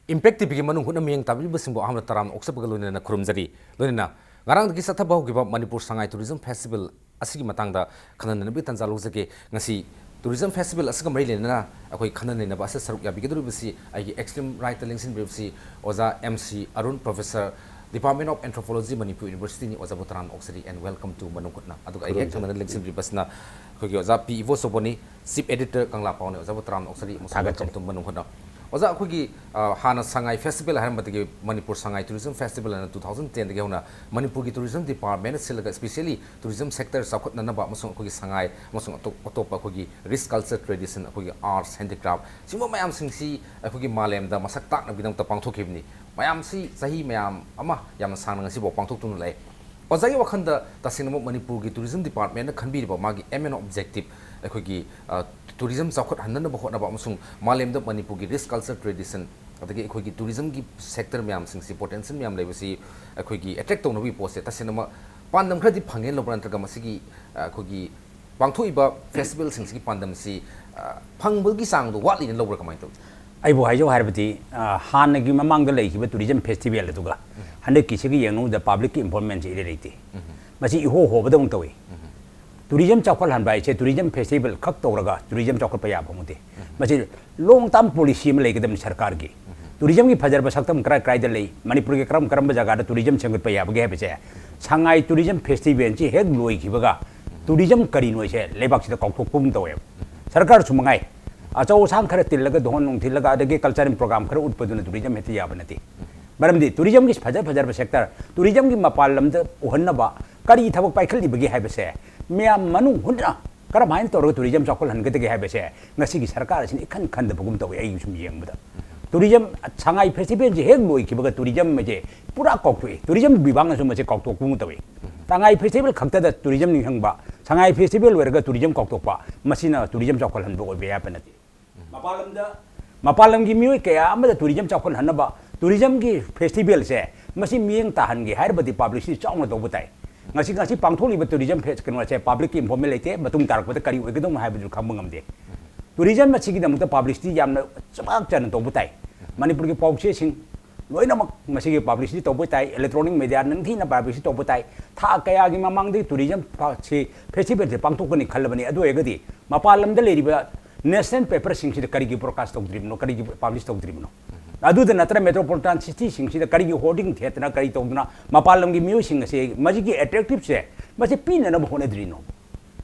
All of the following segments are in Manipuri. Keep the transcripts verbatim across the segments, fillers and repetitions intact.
Impact ꯇꯤꯚꯤꯒꯤ ꯃꯅꯨꯡ ꯍꯨꯠꯅ ꯃꯤꯠꯌꯦꯡ ꯇꯥꯕꯤꯕꯁꯤꯡꯕꯨ ꯑꯍꯥꯟꯕꯗ ꯇꯔꯥꯝꯅ ꯑꯣꯛꯆꯕꯒ ꯂꯣꯏꯅꯅ ꯈꯨꯔꯨꯝꯖꯔꯤ꯫ ꯂꯣꯏꯅꯅ ꯉꯔꯥꯡꯗꯒꯤ ꯆꯠꯊꯕ ꯍꯧꯈꯤꯕ ꯃꯅꯤꯄꯨꯔ ꯁꯉꯥꯏ ꯇꯨꯔꯤꯖꯝ ꯐꯦꯁꯇꯤꯚꯦꯜ ꯑꯁꯤꯒꯤ ꯃꯇꯥꯡꯗ ꯈꯟꯅ ꯅꯩꯅꯕꯒꯤ ꯇꯥꯟꯖꯥ ꯂꯧꯖꯒꯦ꯫ ꯉꯁꯤ ꯇꯨꯔꯤꯖꯝ ꯐꯦꯁꯇꯤꯚꯦꯜ ꯑꯁꯤꯒ ꯃꯔꯤ ꯂꯩꯅꯅ ꯑꯩꯈꯣꯏ ꯈꯟꯅ ꯅꯩꯅꯕ ꯑꯁꯤꯗ ꯁꯔꯨꯛ ꯌꯥꯕꯤꯒꯗꯧꯔꯤꯕꯁꯤ ꯑꯩꯒꯤ extreme right ꯇ ꯂꯦꯡꯁꯤꯟꯕꯤꯔꯤꯕꯁꯤ ꯑꯣꯖꯥ M C Arun, Professor, Department of Anthropology, Manipur University ꯅꯤ꯫ ꯑꯣꯖꯥꯕꯨ ꯇꯔꯥꯝꯅ ꯑꯣꯛꯆꯔꯤ and welcome to ꯃꯅꯨꯡ ꯍꯨꯠꯅ꯫ ꯑꯗꯨꯒ ꯑꯩꯒꯤ ꯍꯦꯛ ꯈꯨꯔꯨꯝꯖꯔꯤ꯫ ꯊꯪꯅꯅ ꯂꯦꯡꯁꯤꯟꯕꯤꯔꯤꯕꯁꯤꯅ ꯑꯩꯈꯣꯏꯒꯤ ꯑꯣꯖꯥ ꯄꯤ ꯏꯕꯣꯆꯧꯕꯅꯤ, Chief Editor, ꯀꯪꯂꯥ ꯄꯥꯎꯅꯦ꯫ ꯑꯣꯖꯥꯕꯨ ꯇꯔꯥꯝꯅ ꯑꯣꯛꯆꯔꯤ ꯑꯃꯁꯨꯡ ꯊꯥꯒꯠꯆꯔꯤ꯫ Welcome to ꯃꯅꯨꯡ ꯍꯨꯠꯅ꯫ ꯑꯣꯖꯥ, ꯑꯩꯈꯣꯏꯒꯤ, ꯑ, ꯍꯥꯟꯅ ꯁꯉꯥꯏ festival ꯍꯥꯏꯔꯝꯕꯗꯒꯤ Manipur Sangai tourism festival ꯍꯥꯏꯅ two thousand ten ꯗꯒꯤ ꯍꯧꯅ ꯃꯅꯤꯄꯨꯔꯒꯤ ꯇꯨꯔꯤꯖꯝ ꯗꯤꯄꯥꯔꯠꯃꯦꯟꯅ ꯁꯤꯜꯂꯒ, specially ꯇꯨꯔꯤꯖꯝ ꯁꯦꯛꯇꯔ ꯆꯥꯎꯈꯠꯅꯅꯕ ꯑꯃꯁꯨꯡ ꯑꯩꯈꯣꯏꯒꯤ ꯁꯉꯥꯏ ꯑꯃꯁꯨꯡ ꯑꯇꯣꯞ ꯑꯇꯣꯞꯄ ꯑꯩꯈꯣꯏꯒꯤ rich culture, tradition, ꯑꯩꯈꯣꯏꯒꯤ arts, handicraft, ꯁꯤꯒꯨꯝꯕ ꯃꯌꯥꯝꯁꯤꯡꯁꯤ ꯑꯩꯈꯣꯏꯒꯤ ꯃꯥꯂꯦꯝꯗ ꯃꯁꯛ ꯇꯥꯛꯅꯕꯒꯤꯗꯃꯛꯇ ꯄꯥꯡꯊꯣꯛꯈꯤꯕꯅꯤ꯫ ꯃꯌꯥꯝꯁꯤ ꯆꯍꯤ ꯃꯌꯥꯝ ꯑꯃ ꯌꯥꯝꯅ ꯁꯥꯡꯅ ꯉꯁꯤꯐꯥꯎ ꯄꯥꯡꯊꯣꯛꯇꯨꯅ ꯂꯩ꯫ ꯑꯣꯖꯥꯒꯤ ꯋꯥꯈꯜꯗ ꯇꯁꯦꯡꯅꯃꯛ ꯃꯅꯤꯄꯨꯔꯒꯤ ꯇꯨꯔꯤꯖꯝ ꯗꯤꯄꯥꯔꯠꯃꯦꯟꯅ ꯈꯟꯕꯤꯔꯤꯕ ꯃꯥꯒꯤ aim and objective, ꯑꯩꯈꯣꯏꯒꯤ, ꯑ, ꯇꯨꯔꯤꯖꯝ ꯆꯥꯎꯈꯠꯍꯟꯅꯅꯕ ꯍꯣꯠꯅꯕ ꯑꯃꯁꯨꯡ ꯃꯥꯂꯦꯝꯗ ꯃꯅꯤꯄꯨꯔꯒꯤ rich culture, tradition, ꯑꯗꯒꯤ ꯑꯩꯈꯣꯏꯒꯤ ꯇꯨꯔꯤꯖꯝꯒꯤ ꯁꯦꯛꯇꯔ ꯃꯌꯥꯝꯁꯤꯡꯁꯤ, ꯄꯣꯇꯦꯟꯁꯤꯌꯦꯜ ꯃꯌꯥꯝ ꯂꯩꯕꯁꯤ ꯑꯩꯈꯣꯏꯒꯤ ꯑꯦꯇ꯭ꯔꯦꯛ ꯇꯧꯅꯕꯒꯤ ꯄꯣꯠꯁꯦ ꯇꯁꯦꯡꯅꯃꯛ ꯄꯥꯟꯗꯝ ꯈꯔꯗꯤ ꯐꯪꯉꯦꯅ ꯂꯧꯕ꯭ꯔꯥ, ꯅꯠꯇ꯭ꯔꯒ ꯃꯁꯤꯒꯤ, ꯑ, ꯑꯩꯈꯣꯏꯒꯤ ꯄꯥꯡꯊꯣꯛꯏꯕ ꯐꯦꯁꯇꯤꯚꯦꯜꯁꯤꯡꯁꯤꯒꯤ ꯄꯥꯟꯗꯝꯁꯤ, ꯑ, ꯐꯪꯕꯒꯤ ꯆꯥꯡꯗꯣ ꯋꯥꯠꯂꯤꯅ ꯂꯧꯕ꯭ꯔꯥ, ꯀꯃꯥꯏꯅ ꯇꯧꯏ? ꯑꯩꯕꯨ ꯍꯥꯏꯖꯧ ꯍꯥꯏꯔꯕꯗꯤ, ꯑ, ꯍꯥꯟꯅꯒꯤ ꯃꯃꯥꯡꯗ ꯂꯩꯈꯤꯕ ꯇꯨꯔꯤꯖꯝ ꯐꯦꯁꯇꯤꯚꯦꯜ ꯑꯗꯨꯒ ꯎꯝ꯫ ꯍꯟꯗꯛꯀꯤꯁꯤꯒ ꯌꯦꯡꯅꯕꯗ ꯄꯕ꯭ꯂꯤꯛꯀꯤ ꯏꯟꯚꯣꯜꯕꯃꯦꯟꯁꯦ ꯏꯔꯩ ꯂꯩꯇꯦ꯫ ꯎꯝ꯫ ꯃꯁꯤ ꯏꯍꯣ ꯍꯣꯕꯗꯧꯅ ꯇꯧꯏ꯫ ꯎꯝ꯫ ꯇꯨꯔꯤꯖꯝ ꯆꯥꯎꯈꯠꯍꯟꯕ ꯍꯥꯏꯁꯦ ꯇꯨꯔꯤꯖꯝ ꯐꯦꯁꯇꯤꯚꯦꯜ ꯈꯛ ꯇꯧꯔꯒ ꯇꯨꯔꯤꯖꯝ ꯆꯥꯎꯈꯠꯄ ꯌꯥꯕ ꯅꯠꯇꯦ꯫ ꯎꯝ꯫ ꯃꯁꯤ long term policy ꯑꯃ ꯂꯩꯒꯗꯕꯅꯤ ꯁꯔꯀꯥꯔꯒꯤ꯫ ꯎꯝ꯫ ꯇꯨꯔꯤꯖꯝꯒꯤ ꯐꯖꯔꯕ ꯁꯛꯇꯝ ꯀꯔꯥꯏ ꯀꯔꯥꯏꯗ ꯂꯩ, ꯃꯅꯤꯄꯨꯔꯒꯤ ꯀꯔꯝ ꯀꯔꯝꯕ ꯖꯒꯥꯗ ꯇꯨꯔꯤꯖꯝ ꯁꯦꯝꯒꯠꯄ ꯌꯥꯕꯒꯦ ꯍꯥꯏꯕꯁꯦ ꯁꯉꯥꯏ ꯇꯨꯔꯤꯖꯝ ꯐꯦꯁꯇꯤꯚꯦꯜꯁꯤ ꯍꯦꯛ ꯂꯣꯏꯈꯤꯕꯒ ꯇꯨꯔꯤꯖꯝ ꯀꯔꯤꯅꯣ ꯍꯥꯏꯁꯦ ꯂꯩꯕꯥꯛꯁꯤꯗ ꯀꯥꯎꯊꯣꯛꯄꯒꯨꯝ ꯇꯧꯋꯦꯕ꯫ ꯁꯔꯀꯥꯔꯁꯨ ꯃꯉꯥꯏ, ꯑꯆꯧ ꯑꯁꯥꯡ ꯈꯔ ꯇꯤꯜꯂꯒ, ꯙꯣꯟ ꯅꯨꯡ ꯊꯤꯜꯂꯒ, ꯑꯗꯒꯤ ꯀꯜꯆꯔꯦꯜ ꯄ꯭ꯔꯣꯒ꯭ꯔꯥꯝ ꯈꯔ ꯎꯠꯄꯗꯨꯅ ꯇꯨꯔꯤꯖꯝ ꯍꯦꯛꯇ ꯌꯥꯕ ꯅꯠꯇꯦ꯫ ꯃꯔꯝꯗꯤ ꯇꯨꯔꯤꯖꯝꯒꯤ ꯐꯖ ꯐꯖꯔꯕ ꯁꯦꯛꯇꯔ, ꯇꯨꯔꯤꯖꯝꯒꯤ ꯃꯄꯥꯟ ꯂꯝꯗ ꯎꯍꯟꯅꯕ ꯀꯔꯤ ꯊꯕꯛ ꯄꯥꯏꯈꯠꯂꯤꯕꯒꯦ ꯍꯥꯏꯕꯁꯦ ꯃꯌꯥꯝ ꯃꯅꯨꯡ ꯍꯨꯠꯅ ꯀꯔꯝꯍꯥꯏꯅ ꯇꯧꯔꯒ ꯇꯨꯔꯤꯖꯝ ꯆꯥꯎꯈꯠꯍꯟꯒꯗꯒꯦ ꯍꯥꯏꯕꯁꯦ ꯉꯁꯤꯒꯤ ꯁꯔꯀꯥꯔ ꯑꯁꯤꯅ ꯏꯈꯟ ꯈꯟꯗꯕꯒꯨꯝ ꯇꯧꯏ ꯑꯩꯒꯤ ꯁꯨꯝ ꯌꯦꯡꯕꯗ꯫ ꯇꯨꯔꯤꯖꯝ, ꯁꯉꯥꯏ ꯐꯦꯁꯇꯤꯚꯦꯜꯁꯦ ꯍꯦꯛ ꯂꯣꯏꯈꯤꯕꯒ ꯇꯨꯔꯤꯖꯝ ꯑꯁꯦ ꯄꯨꯔꯥ ꯀꯥꯎꯊꯣꯛꯏ, ꯇꯨꯔꯤꯖꯝ ꯕꯤꯚꯥꯒꯅꯁꯨ ꯃꯁꯤ ꯀꯥꯎꯊꯣꯛꯄꯒꯨꯝ ꯇꯧꯏ꯫ ꯁꯉꯥꯏ ꯐꯦꯁꯇꯤꯚꯦꯜ ꯈꯛꯇꯗ ꯇꯨꯔꯤꯖꯝ ꯅꯤꯡꯁꯤꯡꯕ, ꯁꯉꯥꯏ ꯐꯦꯁꯇꯤꯚꯦꯜ ꯂꯣꯏꯔꯒ ꯇꯨꯔꯤꯖꯝ ꯀꯥꯎꯊꯣꯛꯄ, ꯃꯁꯤꯅ ꯇꯨꯔꯤꯖꯝ ꯆꯥꯎꯈꯠꯍꯟꯕ ꯑꯣꯏꯕ ꯌꯥꯕ ꯅꯠꯇꯦ꯫ ꯃꯄꯥꯟ ꯂꯝꯗ, ꯃꯄꯥꯟ ꯂꯝꯒꯤ ꯃꯤꯑꯣꯏ ꯀꯌꯥ ꯑꯃꯗ ꯇꯨꯔꯤꯖꯝ ꯆꯥꯎꯈꯠꯍꯟꯅꯕ ꯇꯨꯔꯤꯖꯝꯒꯤ ꯐꯦꯁꯇꯤꯚꯦꯜꯁꯦ ꯃꯁꯤ ꯃꯤꯠꯌꯦꯡ ꯇꯥꯍꯟꯒꯦ ꯍꯥꯏꯔꯕꯗꯤ ꯄꯕ꯭ꯂꯤꯁꯤꯇꯤ ꯆꯥꯎꯅ ꯇꯧꯕ ꯇꯥꯏ꯫ ꯉꯁꯤ, ꯉꯁꯤ ꯄꯥꯡꯊꯣꯛꯂꯤꯕ ꯇꯨꯔꯤꯖꯝ ꯐꯦꯁ-, ꯀꯩꯅꯣꯁꯦ ꯄꯕ꯭ꯂꯤꯛꯀꯤ ꯏꯟꯐꯣꯔꯃꯦꯟ ꯂꯩꯇꯦ, ꯃꯇꯨꯡ ꯇꯥꯔꯛꯄꯗ ꯀꯔꯤ ꯑꯣꯏꯒꯗꯧꯅꯣ ꯍꯥꯏꯕꯗꯨ ꯈꯪꯕ ꯉꯝꯗꯦ꯫ ꯇꯨꯔꯤꯖꯝ ꯑꯁꯤꯒꯤꯗꯃꯛꯇ ꯄꯕ꯭ꯂꯤꯁꯤꯇꯤ ꯌꯥꯝꯅ ꯆꯨꯃꯥꯛ ꯆꯥꯅ ꯇꯧꯕ ꯇꯥꯏ꯫ ꯃꯅꯤꯄꯨꯔꯒꯤ ꯄꯥꯎꯆꯦꯁꯤꯡ ꯂꯣꯏꯅꯃꯛ ꯃꯁꯤꯒꯤ ꯄꯕ꯭ꯂꯤꯁꯤꯇꯤ ꯇꯧꯕ ꯇꯥꯏ, ꯏꯂꯦꯛꯇ꯭ꯔꯣꯅꯤꯛ ꯃꯦꯗꯤꯌꯥ ꯅꯤꯡꯊꯤꯅ ꯄꯕ꯭ꯂꯤꯁꯤꯇꯤ ꯇꯧꯕ ꯇꯥꯏ꯫ ꯊꯥ ꯀꯌꯥꯒꯤ ꯃꯃꯥꯡꯗꯒꯤ ꯇꯨꯔꯤꯖꯝ ꯁꯤ ꯐꯦꯁꯇꯤꯚꯦꯜꯁꯦ ꯄꯥꯡꯊꯣꯛꯀꯅꯤ ꯈꯜꯂꯕꯅꯤ꯫ ꯑꯗꯨ ꯑꯣꯏꯔꯒꯗꯤ ꯃꯄꯥꯟ ꯂꯝꯗ ꯂꯩꯔꯤꯕ ꯅꯦꯁꯅꯦꯜ ꯄꯦꯄꯔꯁꯤꯡꯁꯤꯗ ꯀꯔꯤꯒꯤ ꯕ꯭ꯔꯣꯗꯀꯥꯁ ꯇꯧꯗ꯭ꯔꯤꯕꯅꯣ, ꯀꯔꯤꯒꯤ ꯄꯕ꯭ꯂꯤꯁ ꯇꯧꯗ꯭ꯔꯤꯕꯅꯣ? ꯑꯗꯨꯗ ꯅꯠꯇꯅ ꯃꯦꯇ꯭ꯔꯣꯄꯣꯂꯤꯇꯥꯟ ꯁꯤꯇꯤꯁꯤꯡꯁꯤꯗ ꯀꯔꯤꯒꯤ ꯍꯣꯔꯗꯤꯡ ꯊꯦꯠꯇꯅ ꯀꯔꯤ ꯇꯧꯗꯅ ꯃꯄꯥꯟ ꯂꯝꯒꯤ ꯃꯤꯑꯣꯏꯁꯤꯡ ꯑꯁꯤ ꯃꯁꯤꯒꯤ ꯑꯦꯇ꯭ꯔꯦꯛꯇꯤꯞꯁꯦ ꯃꯁꯤ ꯄꯤꯅꯅꯕ ꯍꯣꯠꯅꯗ꯭ꯔꯤꯅꯣ?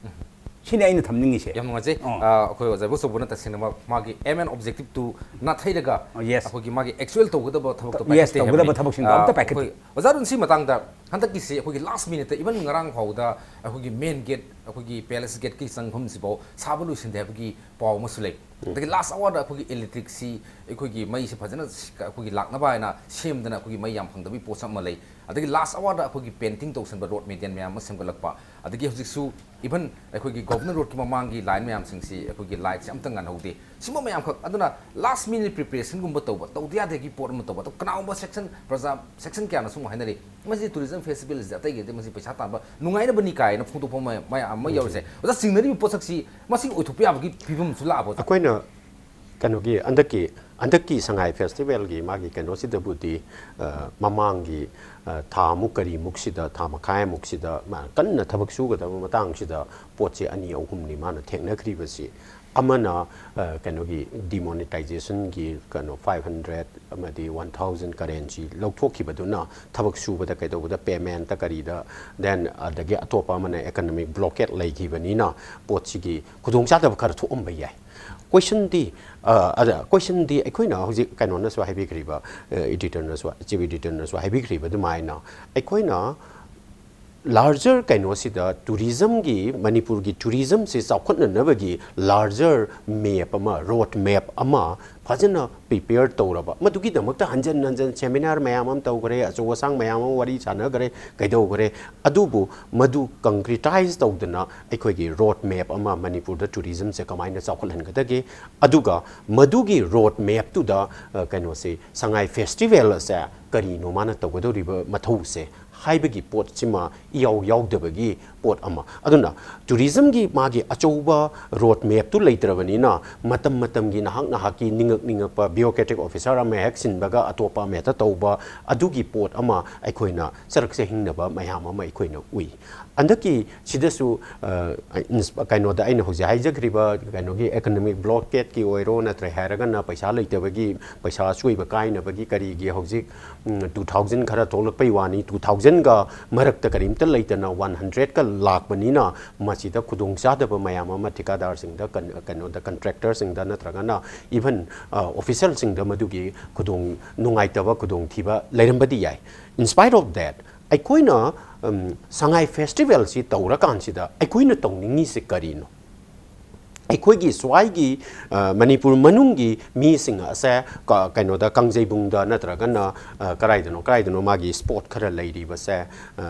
ꯁꯤꯅꯤ ꯑꯩꯅ ꯊꯝꯅꯤꯡꯉꯤꯁꯦ꯫ ꯌꯥꯝ ꯅꯨꯡꯉꯥꯏꯖꯩ꯫ ꯑꯥ꯫ ꯑꯥ, ꯑꯩꯈꯣꯏ ꯑꯣꯖꯥ ꯏꯕꯣꯆꯧꯕꯅ ꯇꯁꯦꯡꯅꯃꯛ ꯃꯥꯒꯤ aim and objective ꯇꯨ ꯅꯥꯊꯩꯔꯒ ꯑꯣ, yes꯫ ꯑꯩꯈꯣꯏꯒꯤ ꯃꯥꯒꯤ actual ꯇꯧꯒꯗꯕ ꯊꯕꯛꯇꯣ ꯇꯧ-, yes, ꯄꯥꯏꯈꯠꯇꯦ ꯇꯧꯒꯗꯕ ꯍꯥꯏꯕꯅꯤ꯫ ꯊꯕꯛꯁꯤꯡꯗꯣ ꯑꯥ, ꯑꯝꯇ ꯄꯥꯏꯈꯠꯇꯦ꯫ ꯑꯩꯈꯣꯏ ꯑꯣꯖꯥ ꯑꯔꯨꯟ, ꯁꯤ ꯃꯇꯥꯡꯗ ꯍꯟꯗꯛꯀꯤꯁꯤ ꯑꯩꯈꯣꯏꯒꯤ last minute ꯇ, even ꯉꯔꯥꯡ ꯐꯥꯎꯗ ꯑꯩꯈꯣꯏꯒꯤ main gate, ꯑꯩꯈꯣꯏꯒꯤ palace gate ꯀꯤ ꯆꯪꯐꯝꯁꯤꯐꯥꯎ ꯁꯥꯕ ꯂꯣꯏꯁꯤꯟꯗꯦ ꯍꯥꯏꯕꯒꯤ ꯄꯥꯎ ꯑꯃꯁꯨ ꯂꯩ꯫ ꯎꯝ꯫ ꯑꯗꯒꯤ last hour ꯗ ꯑꯩꯈꯣꯏꯒꯤ electric ꯁꯤ ꯑꯩꯈꯣꯏꯒꯤ ꯃꯩꯁꯤ ꯐꯖꯅ ꯁꯤ-, ꯑꯩꯈꯣꯏꯒꯤ ꯂꯥꯛꯅꯕ ꯍꯥꯏꯅ ꯁꯦꯝꯗꯅ ꯑꯩꯈꯣꯏꯒꯤ ꯃꯩ ꯌꯥꯝ ꯐꯪꯗꯕꯒꯤ ꯄꯣꯠꯁꯛ ꯑꯃ ꯂꯩ꯫ ꯑꯗꯒꯤ last hour ꯗ ꯑꯩꯈꯣꯏꯒꯤ painting ꯇꯧꯁꯟꯕ road median ꯃꯌꯥꯝ ꯑꯃ ꯁꯦꯝꯒꯠꯂꯛꯄ, ꯑꯗꯒꯤ ꯍꯧꯖꯤꯛꯁꯨ even ꯑꯩꯈꯣꯏꯒꯤ ꯒꯣꯕꯔꯅꯔ ꯔꯣꯗꯀꯤ ꯃꯃꯥꯡꯒꯤ line ꯃꯌꯥꯝꯁꯤꯡꯁꯤ ꯑꯩꯈꯣꯏꯒꯤ light ꯁꯤ ꯑꯝꯇ ꯉꯥꯟꯍꯧꯗꯦ꯫ ꯁꯤꯒꯨꯝꯕ ꯃꯌꯥꯝꯈꯛ, ꯑꯗꯨꯅ last minute preparation ꯒꯨꯝꯕ ꯇꯧꯕ, ꯇꯧꯗ ꯌꯥꯗꯦꯒꯤ ꯄꯣꯠ ꯑꯃ ꯇꯧꯕ, ꯑꯗꯣ ꯀꯅꯥꯒꯨꯝꯕ section, ꯄ꯭ꯔꯖꯥ section ꯀꯌꯥꯅ ꯁꯨꯝ ꯍꯥꯏꯅꯔꯤ, ꯃꯁꯤ tourism festival ꯁꯦ ꯑꯇꯩꯒꯤꯗꯤ ꯃꯁꯤ ꯄꯩꯁꯥ ꯇꯥꯟꯕ ꯅꯨꯡꯉꯥꯏꯅꯕꯅꯤ ꯀꯥꯏꯅ ꯐꯣꯡꯗꯣꯛꯄ ꯃ-, ꯃꯌꯥꯝ ꯑꯃ ꯎꯝ꯫ ꯌꯥꯎꯔꯤꯁꯦ꯫ ꯑꯣꯖꯥ, ꯆꯤꯡꯅꯔꯤꯕ ꯄꯣꯠꯁꯛꯁꯤ ꯃꯁꯤ ꯑꯣꯏꯊꯣꯛꯄ ꯌꯥꯕꯒꯤ ꯐꯤꯕꯝꯁꯨ ꯂꯥꯛꯑꯕ ꯑꯣꯖꯥ? ꯑꯩꯈꯣꯏꯅ ꯀꯩꯅꯣꯒꯤ ꯍꯟꯗꯛꯀꯤ, ꯍꯟꯗꯛꯀꯤ ꯁꯉꯥꯏ ꯐꯦꯁꯇꯤꯚꯦꯜꯒꯤ ꯃꯥꯒꯤ ꯀꯩꯅꯣꯁꯤꯗꯕꯨꯗꯤ, ꯑ, ꯃꯃꯥꯡꯒꯤ, ꯑ, ꯊꯥꯃꯨꯛ ꯀꯔꯤꯃꯨꯛꯁꯤꯗ, ꯊꯥ ꯃꯈꯥꯏꯃꯨꯛꯁꯤꯗ ꯃꯥ ꯀꯟꯅ ꯊꯕꯛ ꯁꯨꯒꯗꯕ ꯃꯇꯥꯡꯁꯤꯗ ꯄꯣꯠꯁꯦ ꯑꯅꯤ ꯑꯍꯨꯝꯅꯤ ꯃꯥꯅ ꯊꯦꯡꯅꯈ꯭ꯔꯤꯕꯁꯤ꯫ ꯑꯃꯅ, ꯑ, ꯀꯩꯅꯣꯒꯤ demonetization ꯒꯤ ꯀꯩꯅꯣ five hundred ꯑꯃꯗꯤ one thousand currency ꯂꯧꯊꯣꯛꯈꯤꯕꯗꯨꯅ ꯊꯕꯛ ꯁꯨꯕꯗ ꯀꯩꯗꯧꯕꯗ payment ꯇ ꯀꯔꯤꯗ, then ꯑꯗꯒꯤ ꯑꯇꯣꯞꯄ ꯑꯃꯅ economic blockade ꯂꯩꯈꯤꯕꯅꯤꯅ ꯄꯣꯠꯁꯤꯒꯤ ꯈꯨꯗꯣꯡꯆꯥꯗꯕ ꯈꯔ ꯊꯣꯛꯑꯝꯕ ꯌꯥꯏ꯫ Question ꯗꯤ, ꯑ, ꯑꯗ question ꯗꯤ ꯑꯩꯈꯣꯏꯅ ꯍꯧꯖꯤꯛ ꯀꯩꯅꯣꯅꯁꯨ ꯍꯥꯏꯕꯤꯈ꯭ꯔꯤꯕ, ꯑ, editor ꯅꯁꯨ, chief editor ꯅꯁꯨ ꯍꯥꯏꯕꯤꯈ꯭ꯔꯤꯕ ꯑꯗꯨꯃꯥꯏꯅ ꯑꯩꯈꯣꯏꯅ larger ꯀꯩꯅꯣꯁꯤꯗ tourism ꯒꯤ, ꯃꯅꯤꯄꯨꯔꯒꯤ tourism ꯁꯦ ꯆꯥꯎꯈꯠꯅꯅꯕꯒꯤ larger map ꯑꯃ, road map ꯑꯃ ꯐꯖꯅ prepare ꯇꯧꯔꯕ, ꯃꯗꯨꯒꯤꯗꯃꯛꯇ ꯍꯟꯖꯟ ꯍꯟꯖꯟ seminar ꯃꯌꯥꯝ ꯑꯃ ꯇꯧꯈ꯭ꯔꯦ, ꯑꯆꯧ ꯑꯁꯥꯡ ꯃꯌꯥꯝ ꯑꯃ ꯋꯥꯔꯤ ꯁꯥꯟꯅꯈ꯭ꯔꯦ, ꯀꯩꯗꯧꯈ꯭ꯔꯦ, ꯑꯗꯨꯕꯨ ꯃꯗꯨ concretize ꯇꯧꯗꯅ ꯑꯩꯈꯣꯏꯒꯤ road map ꯑꯃ ꯃꯅꯤꯄꯨꯔꯗ tourism ꯁꯦ ꯀꯃꯥꯏꯅ ꯆꯥꯎꯈꯠꯍꯟꯒꯗꯒꯦ, ꯑꯗꯨꯒ ꯃꯗꯨꯒꯤ road map ꯇꯨꯗ, ꯑ, ꯀꯩꯅꯣꯁꯦ, ꯁꯉꯥꯏ ꯐꯦꯁꯇꯤꯚꯦꯜ ꯑꯁꯦ ꯀꯔꯤꯅꯣ ꯃꯥꯅ ꯇꯧꯒꯗꯧꯔꯤꯕ ꯃꯊꯧꯁꯦ ꯍꯥꯏꯕꯒꯤ ꯄꯣꯠꯁꯤꯃ ꯏꯌꯥꯎ ꯌꯥꯎꯗꯕꯒꯤ ꯄꯣꯠ ꯑꯃ꯫ ꯑꯗꯨꯅ ꯇꯨꯔꯤꯖꯝꯒꯤ ꯃꯥꯒꯤ ꯑꯆꯧꯕ ꯔꯣꯗ ꯃꯦꯞꯇꯨ ꯂꯩꯇ꯭ꯔꯕꯅꯤꯅ, ꯃꯇꯝ ꯃꯇꯝꯒꯤ ꯅꯍꯥꯛ ꯅꯍꯥꯛꯀꯤ ꯅꯤꯡꯉꯛ ꯅꯤꯡꯉꯛꯄ ꯕ꯭ꯌꯨꯔꯣꯀ꯭ꯔꯦꯇꯤꯛ ꯑꯣꯐꯤꯁꯥꯔ ꯑꯃ ꯍꯦꯛ ꯁꯤꯟꯕꯒ ꯑꯇꯣꯞꯄ ꯑꯃ ꯍꯦꯛꯇ ꯇꯧꯕ, ꯑꯗꯨꯒꯤ ꯄꯣꯠ ꯑꯃ ꯑꯩꯈꯣꯏꯅ ꯆꯔꯛ ꯆꯍꯤꯡꯅꯕ ꯃꯌꯥꯝ ꯑꯃ ꯑꯩꯈꯣꯏꯅ ꯎꯏ꯫ ꯍꯟꯗꯛꯀꯤ ꯁꯤꯗꯁꯨ, ꯑ, ꯏꯟꯁ-, ꯀꯩꯅꯣꯗ ꯑꯩꯅ ꯍꯧꯖꯤꯛ ꯍꯥꯏꯖꯈ꯭ꯔꯤꯕ ꯀꯩꯅꯣꯒꯤ ꯏꯀꯣꯅꯣꯃꯤꯛ ꯕ꯭ꯂꯣꯀꯦꯠꯀꯤ ꯑꯣꯏꯔꯣ, ꯅꯠꯇ꯭ꯔꯦ ꯍꯥꯏꯔꯒꯅ ꯄꯩꯁꯥ ꯂꯩꯇꯕꯒꯤ, ꯄꯩꯁꯥ ꯑꯆꯣꯏꯕ ꯀꯥꯏꯅꯕꯒꯤ ꯀꯔꯤꯒꯤ ꯍꯧꯖꯤꯛ, ꯎꯝ, two thousand ꯈꯔ ꯊꯣꯛꯂꯛꯄꯩ ꯋꯥꯅꯤ꯫ Two thousandꯒ ꯃꯔꯛꯇ ꯀꯔꯤꯝꯇ ꯂꯩꯇꯅ one hundredꯀ ꯂꯥꯛꯄꯅꯤꯅ, ꯃꯁꯤꯗ ꯈꯨꯗꯣꯡꯆꯥꯗꯕ ꯃꯌꯥꯝ ꯑꯃ ꯊꯤꯀꯥꯗꯥꯔꯁꯤꯡꯗ, ꯀꯟ-, ꯀꯩꯅꯣꯗ, ꯀꯟꯇ꯭ꯔꯦꯛꯇꯔꯁꯤꯡꯗ ꯅꯠꯇ꯭ꯔꯒꯅ even, ꯑ, ꯑꯣꯐꯤꯁꯦꯜꯁꯤꯡꯗ ꯃꯗꯨꯒꯤ ꯈꯨꯗꯣꯡ ꯅꯨꯡꯉꯥꯏꯇꯕ, ꯈꯨꯗꯣꯡꯊꯤꯕ ꯂꯩꯔꯝꯕꯗꯤ ꯌꯥꯏ꯫ In spite of that, ꯑꯩꯈꯣꯏꯅ, ꯎꯝ, ꯁꯉꯥꯏ ꯐꯦꯁꯇꯤꯚꯦꯜꯁꯤ ꯇꯧꯔꯀꯥꯟꯁꯤꯗ ꯑꯩꯈꯣꯏꯅ ꯇꯧꯅꯤꯡꯉꯤꯁꯤ ꯀꯔꯤꯅꯣ? ꯑꯩꯈꯣꯏꯒꯤ ꯁ꯭ꯋꯥꯏꯒꯤ, ꯑ, ꯃꯅꯤꯄꯨꯔ ꯃꯅꯨꯡꯒꯤ ꯃꯤꯁꯤꯡ ꯑꯁꯦ ꯀ-, ꯀꯩꯅꯣꯗ, ꯀꯥꯡꯖꯩꯕꯨꯡꯗ ꯅꯠꯇ꯭ꯔꯒꯅ, ꯑ, ꯀꯔꯥꯏꯗꯅꯣ, ꯀꯔꯥꯏꯗꯅꯣ ꯃꯥꯒꯤ ꯁ꯭ꯄꯣꯠ ꯈꯔ ꯂꯩꯔꯤꯕꯁꯦ, ꯑ,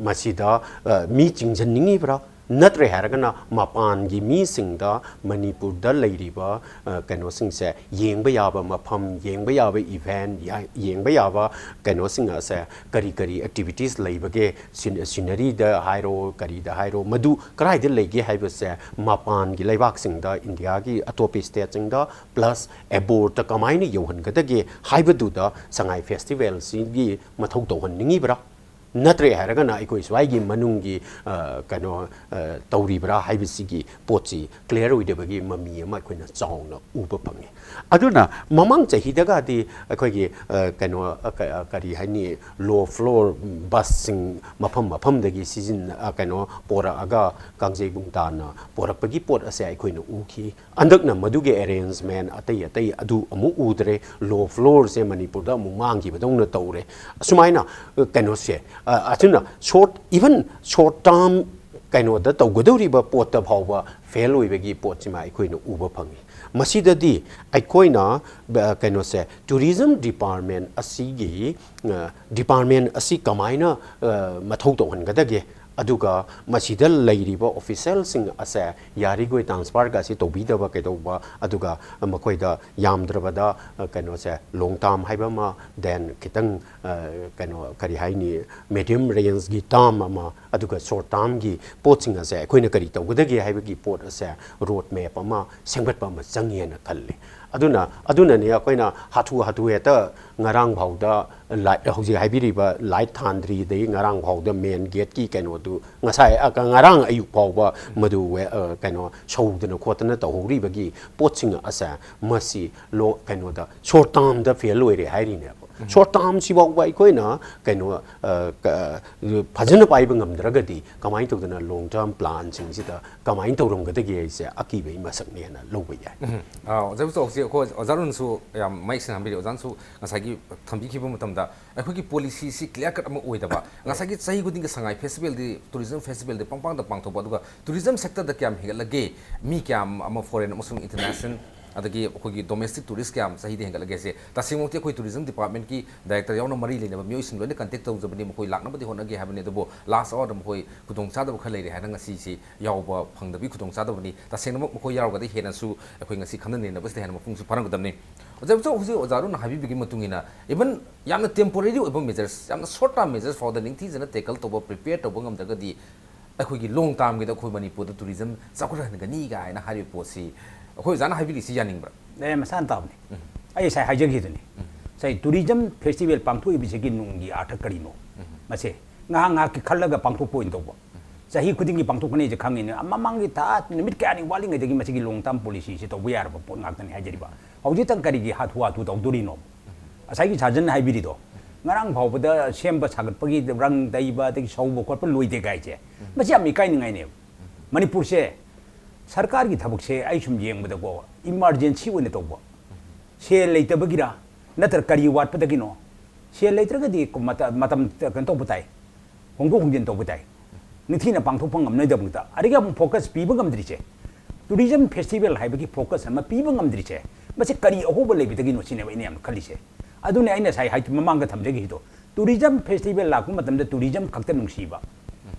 ꯃꯁꯤꯗ, ꯑ, ꯃꯤ ꯆꯤꯡꯁꯤꯟꯅꯤꯡꯉꯤꯕ꯭ꯔꯥ? ꯅꯠꯇ꯭ꯔꯦ ꯍꯥꯏꯔꯒꯅ ꯃꯄꯥꯟꯒꯤ ꯃꯤꯁꯤꯡꯗ ꯃꯅꯤꯄꯨꯔꯗ ꯂꯩꯔꯤꯕ, ꯑ, ꯀꯩꯅꯣꯁꯤꯡꯁꯦ ꯌꯦꯡꯕ ꯌꯥꯕ ꯃꯐꯝ, ꯌꯦꯡꯕ ꯌꯥꯕ ꯏꯚꯦꯟ, ꯌꯥ-, ꯌꯦꯡꯕ ꯌꯥꯕ ꯀꯩꯅꯣꯁꯤꯡ ꯑꯁꯦ ꯀꯔꯤ ꯀꯔꯤ ꯑꯦꯛꯇꯤꯚꯤꯇꯤꯁ ꯂꯩꯕꯒꯦ, ꯁꯤꯟ-, ꯁꯤꯅꯔꯤꯗ ꯍꯥꯏꯔꯣ, ꯀꯔꯤꯗ ꯍꯥꯏꯔꯣ, ꯃꯗꯨ ꯀꯗꯥꯏꯗ ꯂꯩꯒꯦ ꯍꯥꯏꯕꯁꯦ ꯃꯄꯥꯟꯒꯤ ꯂꯩꯕꯥꯛꯁꯤꯡꯗ, ꯏꯟꯗꯤꯌꯥꯒꯤ ꯑꯇꯣꯞꯄ ꯁ꯭ꯇꯦꯠꯁꯤꯡꯗ, ꯄ꯭ꯂꯁ ꯑꯦꯕꯣꯔꯗꯇ ꯀꯃꯥꯏꯅ ꯌꯧꯍꯟꯒꯗꯒꯦ ꯍꯥꯏꯕꯗꯨꯗ ꯁꯉꯥꯏ ꯐꯦꯁꯇꯤꯚꯦꯜꯁꯤꯒꯤ ꯃꯊꯧ ꯇꯧꯍꯟꯅꯤꯡꯉꯤꯕ꯭ꯔꯥ? ꯅꯠꯇ꯭ꯔꯦ ꯍꯥꯏꯔꯒꯅ ꯑꯩꯈꯣꯏ ꯁ꯭ꯋꯥꯏꯒꯤ ꯃꯅꯨꯡꯒꯤ, ꯑ, ꯀꯩꯅꯣ, ꯑ, ꯇꯧꯔꯤꯕ꯭ꯔꯥ ꯍꯥꯏꯕꯁꯤꯒꯤ ꯄꯣꯠꯁꯤ ꯀ꯭ꯂꯤꯌꯥꯔ ꯑꯣꯏꯗꯕꯒꯤ ꯃꯃꯤ ꯑꯃ ꯑꯩꯈꯣꯏꯅ ꯆꯥꯎꯅ ꯎꯕ ꯐꯪꯉꯤ꯫ ꯑꯗꯨꯅ ꯃꯃꯥꯡ ꯆꯍꯤꯗꯒꯗꯤ ꯑꯩꯈꯣꯏꯒꯤ, ꯑ, ꯀꯩꯅꯣ, ꯑ, ꯀ-, ꯑ, ꯀꯔꯤ ꯍꯥꯏꯅꯤ, ꯂꯣ ꯐ꯭ꯂꯣꯔ ꯕꯁꯁꯤꯡ ꯃꯐꯝ ꯃꯐꯝꯗꯒꯤ ꯁꯤꯖꯤꯟꯅ-, ꯑ, ꯀꯩꯅꯣ ꯄꯣꯔꯛꯑꯒ ꯀꯥꯡꯖꯩꯕꯨꯡ ꯇꯥꯟꯅ ꯄꯣꯔꯛꯄꯒꯤ ꯄꯣꯠ ꯑꯁꯦ ꯑꯩꯈꯣꯏꯅ ꯎꯈꯤ꯫ ꯍꯟꯗꯛꯅ ꯃꯗꯨꯒꯤ ꯑꯦꯔꯦꯟꯖꯃꯦꯟ ꯑꯇꯩ ꯑꯇꯩ ꯑꯗꯨ ꯑꯃꯨꯛ ꯎꯗ꯭ꯔꯦ꯫ ꯂꯣ ꯐ꯭ꯂꯣꯔꯁꯦ ꯃꯅꯤꯄꯨꯔꯗ ꯑꯃꯨꯛ ꯃꯥꯡꯈꯤꯕꯗꯧꯅ ꯇꯧꯔꯦ꯫ ꯑꯁꯨꯃꯥꯏꯅ, ꯑ, ꯀꯩꯅꯣꯁꯦ, ꯑ, ꯑꯗꯨꯅ ꯁꯣꯔꯠ, ꯏꯚꯟ ꯁꯣꯔꯠ ꯇꯥꯔꯝ ꯀꯩꯅꯣꯗ ꯇꯧꯒꯗꯧꯔꯤꯕ ꯄꯣꯠꯇ ꯐꯥꯎꯕ ꯐꯦꯜ ꯑꯣꯏꯕꯒꯤ ꯄꯣꯠꯁꯤꯃ ꯑꯩꯈꯣꯏꯅ ꯎꯕ ꯐꯪꯉꯤ꯫ ꯃꯁꯤꯗꯗꯤ ꯑꯩꯈꯣꯏꯅ, ꯑ, ꯀꯩꯅꯣꯁꯦ, ꯇꯨꯔꯤꯖꯝ ꯗꯤꯄꯥꯔꯠꯃꯦꯟ ꯑꯁꯤꯒꯤ, ꯑ, ꯗꯤꯄꯥꯔꯠꯃꯦꯟ ꯑꯁꯤ ꯀꯃꯥꯏꯅ, ꯑ, ꯃꯊꯧ ꯇꯧꯍꯟꯒꯗꯒꯦ? ꯑꯗꯨꯒ ꯃꯁꯤꯗ ꯂꯩꯔꯤꯕ ꯑꯣꯐꯤꯁꯦꯜꯁꯤꯡ ꯑꯁꯦ ꯌꯥꯔꯤꯈꯣꯏ ꯇ꯭ꯔꯥꯟꯁꯐꯔꯒ ꯑꯁꯤ ꯇꯧꯕꯤꯗꯕ ꯀꯩꯗꯧꯕ, ꯑꯗꯨꯒ ꯃꯈꯣꯏꯗ ꯌꯥꯝꯗ꯭ꯔꯕꯗ, ꯑ, ꯀꯩꯅꯣꯁꯦ, ꯂꯣꯡ ꯇꯥꯝ ꯍꯥꯏꯕ ꯑꯃ, ꯗꯦꯟ ꯈꯤꯇꯪ, ꯑ, ꯀꯩꯅꯣ, ꯀꯔꯤ ꯍꯥꯏꯅꯤ, ꯃꯦꯗꯤꯌꯝ ꯔꯦꯟꯖꯀꯤ ꯇꯥꯝ ꯑꯃ, ꯑꯗꯨꯒ ꯁꯣꯔꯠ ꯇꯥꯝꯒꯤ ꯄꯣꯠꯁꯤꯡ ꯑꯁꯦ ꯑꯩꯈꯣꯏꯅ ꯀꯔꯤ ꯇꯧꯒꯗꯒꯦ ꯍꯥꯏꯕꯒꯤ ꯄꯣꯠ ꯑꯁꯦ ꯔꯣꯗ ꯃꯦꯞ ꯑꯃ ꯁꯦꯝꯒꯠꯄ ꯑꯃ ꯆꯪꯉꯦꯅ ꯈꯜꯂꯤ꯫ ꯑꯗꯨꯅ, ꯑꯗꯨꯅꯅꯤ ꯑꯩꯈꯣꯏꯅ ꯍꯥꯊꯨ ꯍꯥꯊꯨ ꯍꯦꯛꯇ ꯉꯔꯥꯡ ꯐꯥꯎꯗ ꯂꯥꯏꯠ, ꯍꯧꯖꯤꯛ ꯍꯥꯏꯕꯤꯔꯤꯕ ꯂꯥꯏꯠ ꯊꯥꯟꯗ꯭ꯔꯤꯗꯒꯤ ꯉꯔꯥꯡ ꯐꯥꯎꯗ ꯃꯦꯟ ꯒꯦꯠꯀꯤ ꯀꯩꯅꯣꯗꯨ ꯉꯁꯥꯏ, ꯑ, ꯉꯔꯥꯡ ꯑꯌꯨꯛ ꯐꯥꯎꯕ ꯃꯗꯨ ꯋꯦ-, ꯑ, ꯀꯩꯅꯣ ꯁꯧꯗꯅ ꯈꯣꯠꯇꯅ ꯇꯧꯍꯧꯔꯤꯕꯒꯤ ꯄꯣꯠꯁꯤꯡ ꯑꯁꯦ ꯃꯁꯤ ꯂꯣ-, ꯀꯩꯅꯣꯗ ꯁꯣꯔꯠ ꯇꯥꯝꯗ ꯐꯦꯜ ꯑꯣꯏꯔꯦ ꯍꯥꯏꯔꯤꯅꯦꯕ꯫ ꯁꯣꯔꯠ ꯇꯥꯝꯁꯤ ꯐꯥꯎꯕ ꯑꯩꯈꯣꯏꯅ ꯀꯩꯅꯣ, ꯑ, ꯀ-, ꯐꯖꯅ ꯄꯥꯏꯕ ꯉꯝꯗ꯭ꯔꯒꯗꯤ ꯀꯃꯥꯏꯅ ꯇꯧꯗꯅ ꯂꯣꯡ ꯇꯔꯝ ꯄ꯭ꯂꯥꯟꯁꯤꯡꯁꯤꯗ ꯀꯃꯥꯏꯅ ꯇꯧꯔꯝꯒꯗꯒꯦ ꯍꯥꯏꯁꯦ ꯑꯀꯤꯕꯒꯤ ꯃꯁꯛꯅꯦꯅ ꯂꯧꯕ ꯌꯥꯏ꯫ ꯎꯝ꯫ ꯑ, ꯑꯣꯖꯥ ꯕꯤꯁꯣꯞ, ꯍꯧꯖꯤꯛ ꯑꯩꯈꯣꯏ ꯑꯣꯖꯥ ꯑꯔꯨꯟꯁꯨ ꯌꯥꯝ ꯃꯌꯦꯛ ꯁꯦꯡꯅ ꯍꯥꯏꯕꯤꯔꯤ꯫ ꯑꯣꯖꯥꯅꯁꯨ ꯉꯁꯥꯏꯒꯤ ꯊꯝꯕꯤꯈꯤꯕ ꯃꯇꯝꯗ ꯑꯩꯈꯣꯏꯒꯤ ꯄꯣꯂꯤꯁꯤꯁꯤ ꯀ꯭ꯂꯤꯌꯥꯔ ꯀꯠ ꯑꯃ ꯑꯣꯏꯗꯕ, ꯉꯁꯥꯏꯒꯤ ꯆꯍꯤ ꯈꯨꯗꯤꯡꯒꯤ ꯁꯉꯥꯏ ꯐꯦꯁꯇꯤꯚꯦꯜꯗꯤ, ꯇꯨꯔꯤꯖꯝ ꯐꯦꯁꯇꯤꯚꯦꯜꯗꯤ ꯄꯪꯄꯥꯡꯗ ꯄꯥꯡꯊꯣꯛꯄ, ꯑꯗꯨꯒ ꯇꯨꯔꯤꯖꯝ ꯁꯦꯛꯇꯔꯗ ꯀꯌꯥꯝ ꯍꯦꯟꯒꯠꯂꯒꯦ, ꯃꯤ ꯀꯌꯥꯝ ꯑꯃ ꯐꯣꯔꯦꯟ ꯑꯃꯁꯨꯡ ꯏꯟꯇꯔꯅꯦꯁꯅꯦꯜ ꯑꯗꯒꯤ ꯑꯩꯈꯣꯏꯒꯤ ꯗꯣꯃꯦꯁꯇꯤꯛ ꯇꯨꯔꯤꯁ ꯀꯌꯥꯝ ꯆꯍꯤꯗ ꯍꯦꯟꯒꯠꯂꯒꯦ ꯍꯥꯏꯁꯦ ꯇꯁꯦꯡꯃꯛꯇꯤ ꯑꯩꯈꯣꯏ ꯇꯨꯔꯤꯖꯝ ꯗꯤꯄꯥꯔꯠꯃꯦꯟꯠꯀꯤ ꯗꯥꯏꯔꯦꯛꯇꯔ ꯌꯥꯎꯅ ꯃꯔꯤ ꯂꯩꯅꯕ ꯃꯤꯑꯣꯏꯁꯤꯡ ꯂꯣꯏꯅ ꯀꯟꯇꯦꯛ ꯇꯧꯖꯕꯅꯤ, ꯃꯈꯣꯏ ꯂꯥꯛꯅꯕꯗꯤ ꯍꯣꯠꯅꯒꯦ ꯍꯥꯏꯕꯅꯤ, ꯑꯗꯨꯕꯨ ꯂꯥꯁ ꯑꯋꯥꯔꯗ ꯃꯈꯣꯏ ꯈꯨꯗꯣꯡꯆꯥꯗꯕ ꯈꯔ ꯂꯩꯔꯦ ꯍꯥꯏꯅ ꯉꯁꯤꯁꯤ ꯌꯥꯎꯕ ꯐꯪꯗꯕꯒꯤ ꯈꯨꯗꯣꯡꯆꯥꯗꯕꯅꯤ꯫ ꯇꯁꯦꯡꯅꯃꯛ ꯃꯈꯣꯏ ꯌꯥꯎꯔꯒꯗꯤ ꯍꯦꯟꯅꯁꯨ ꯑꯩꯈꯣꯏ ꯉꯁꯤ ꯈꯟꯅ ꯅꯩꯅꯕꯁꯤꯗ ꯍꯦꯟꯅ ꯃꯄꯨꯡꯁꯨ ꯐꯥꯔꯝꯒꯗꯕꯅꯤ꯫ ꯑꯣꯖꯥ ꯕꯤꯁꯣꯞ, ꯍꯧꯖꯤꯛ ꯑꯣꯖꯥ ꯑꯔꯨꯟꯅ ꯍꯥꯏꯕꯤꯕꯒꯤ ꯃꯇꯨꯡ ꯏꯟꯅ, ꯏꯚꯟ ꯌꯥꯝꯅ ꯇꯦꯝꯄꯣꯔꯦꯔꯤ ꯑꯣꯏꯕ ꯃꯦꯖꯔꯁ, ꯌꯥꯝꯅ ꯁꯣꯔꯠ ꯇꯥꯔꯝ ꯃꯦꯖꯔꯁ ꯐꯥꯎꯗ ꯅꯤꯡꯊꯤꯖꯅ ꯇꯦꯀꯜ ꯇꯧꯕ, ꯄ꯭ꯔꯤꯄꯦꯌꯔ ꯇꯧꯕ ꯉꯝꯗ꯭ꯔꯒꯗꯤ ꯑꯩꯈꯣꯏꯒꯤ ꯂꯣꯡ ꯇꯥꯔꯝꯒꯤꯗ ꯑꯩꯈꯣꯏ ꯃꯅꯤꯄꯨꯔꯗ ꯇꯨꯔꯤꯖꯝ ꯆꯥꯎꯈꯠꯍꯟꯒꯅꯤ ꯀꯥꯏꯅ ꯍꯥꯏꯔꯤꯕ ꯄꯣꯠꯁꯤ ꯑꯩꯈꯣꯏ ꯑꯣꯖꯥꯅ ꯍꯥꯏꯕꯤꯔꯤꯁꯤ ꯌꯥꯅꯤꯡꯕ꯭ꯔꯥ? ꯑꯦ, ꯃꯁꯥꯅ ꯇꯥꯕꯅꯤ꯫ ꯑꯩ ꯉꯁꯥꯏ ꯍꯥꯏꯖꯈꯤꯗꯨꯅꯤ꯫ ꯉꯁꯥꯏ ꯇꯨꯔꯤꯖꯝ ꯐꯦꯁꯇꯤꯚꯦꯜ ꯄꯥꯡꯊꯣꯛꯏꯕꯁꯤꯒꯤ ꯅꯨꯡꯒꯤ ꯑꯥꯔꯊ ꯀꯔꯤꯅꯣ? ꯃꯁꯦ ꯉꯥꯏꯍꯥꯛ ꯉꯥꯏꯍꯥꯛꯀꯤ ꯈꯜꯂꯒ ꯄꯥꯡꯊꯣꯛꯄ ꯑꯣꯏꯅ ꯇꯧꯕ꯫ ꯆꯍꯤ ꯈꯨꯗꯤꯡꯒꯤ ꯄꯥꯡꯊꯣꯛꯀꯅꯤ ꯍꯥꯏꯁꯦ ꯈꯪꯉꯤꯅꯦ꯫ ꯃꯃꯥꯡꯒꯤ ꯊꯥ ꯅꯨꯃꯤꯠ ꯀꯌꯥꯅꯤ ꯋꯥꯠꯂꯤꯉꯩꯗꯒꯤ ꯃꯁꯤꯒꯤ ꯂꯣꯡ ꯇꯥꯔꯝ ꯄꯣꯂꯤꯁꯤꯁꯤ ꯇꯧꯕ ꯌꯥꯔꯕ ꯄꯣꯠ ꯉꯥꯛꯇꯅꯤ ꯍꯥꯏꯖꯔꯤꯕ꯫ ꯍꯧꯖꯤꯛꯇꯪ ꯀꯔꯤꯒꯤ ꯍꯥꯊꯨ ꯍꯥꯊꯨ ꯇꯧꯗꯣꯔꯤꯅꯣ? ꯉꯁꯥꯏꯒꯤ ꯁꯥꯖꯟ ꯍꯥꯏꯕꯤꯔꯤꯗꯣ, ꯉꯔꯥꯡ ꯐꯥꯎꯕꯗ ꯁꯦꯝꯕ ꯁꯥꯒꯠꯄꯒꯤ ꯔꯪ ꯇꯩꯕ ꯑꯗꯒꯤ ꯁꯧꯕ ꯈꯣꯠꯄ ꯂꯣꯏꯗꯦ ꯀꯥꯏꯁꯦ, ꯃꯁꯤ ꯌꯥꯝ ꯏꯀꯥꯏꯅꯤꯡꯉꯥꯏꯅꯦꯕ꯫ ꯃꯅꯤꯄꯨꯔꯁꯦ ꯁꯔꯀꯥꯔꯒꯤ ꯊꯕꯛꯁꯦ ꯑꯩ ꯁꯨꯝ ꯌꯦꯡꯕꯗꯀꯣ, ꯏꯃꯥꯔꯖꯦꯟꯁꯤ ꯑꯣꯏꯅ ꯇꯧꯕ, ꯁꯦꯜ ꯂꯩꯇꯕꯒꯤꯔ ꯅꯠꯇ꯭ꯔꯒ ꯀꯔꯤ ꯋꯥꯠꯄꯗꯒꯤꯅꯣ? ꯁꯦꯜ ꯂꯩꯇ꯭ꯔꯒꯗꯤ ꯃꯇ-, ꯃꯇꯝ ꯀꯩꯅꯣ ꯇꯧꯕ ꯇꯥꯏ, ꯍꯣꯡꯗꯣꯛ ꯍꯣꯡꯖꯤꯟ ꯇꯧꯕ ꯇꯥꯏ꯫ ꯅꯤꯡꯊꯤꯅ ꯄꯥꯡꯊꯣꯛꯄ ꯉꯝꯅꯗꯕꯗ ꯑꯗꯒꯤ ꯑꯃꯨꯛ ꯐꯣꯀꯁ ꯄꯤꯕ ꯉꯝꯗ꯭ꯔꯤꯁꯦ, ꯇꯨꯔꯤꯖꯝ ꯐꯦꯁꯇꯤꯚꯦꯜ ꯍꯥꯏꯕꯒꯤ ꯐꯣꯀꯁ ꯑꯃ ꯄꯤꯕ ꯉꯝꯗ꯭ꯔꯤꯁꯦ, ꯃꯁꯤ ꯀꯔꯤ ꯑꯍꯣꯕ ꯂꯩꯕꯗꯒꯤꯅꯣ ꯁꯤꯅꯦꯕ ꯑꯩꯅ ꯌꯥꯝ ꯈꯜꯂꯤꯁꯦ꯫ ꯑꯗꯨꯅꯦ ꯑꯩꯅ ꯉꯁꯥꯏ ꯍꯥꯏ-, ꯃꯃꯥꯡꯗ ꯊꯝꯖꯈꯤꯕꯗꯣ, ꯇꯨꯔꯤꯖꯝ ꯐꯦꯁꯇꯤꯚꯦꯜ ꯂꯥꯛꯄ ꯃꯇꯝꯗ ꯇꯨꯔꯤꯖꯝ ꯈꯛꯇ ꯅꯨꯡꯁꯤꯕ,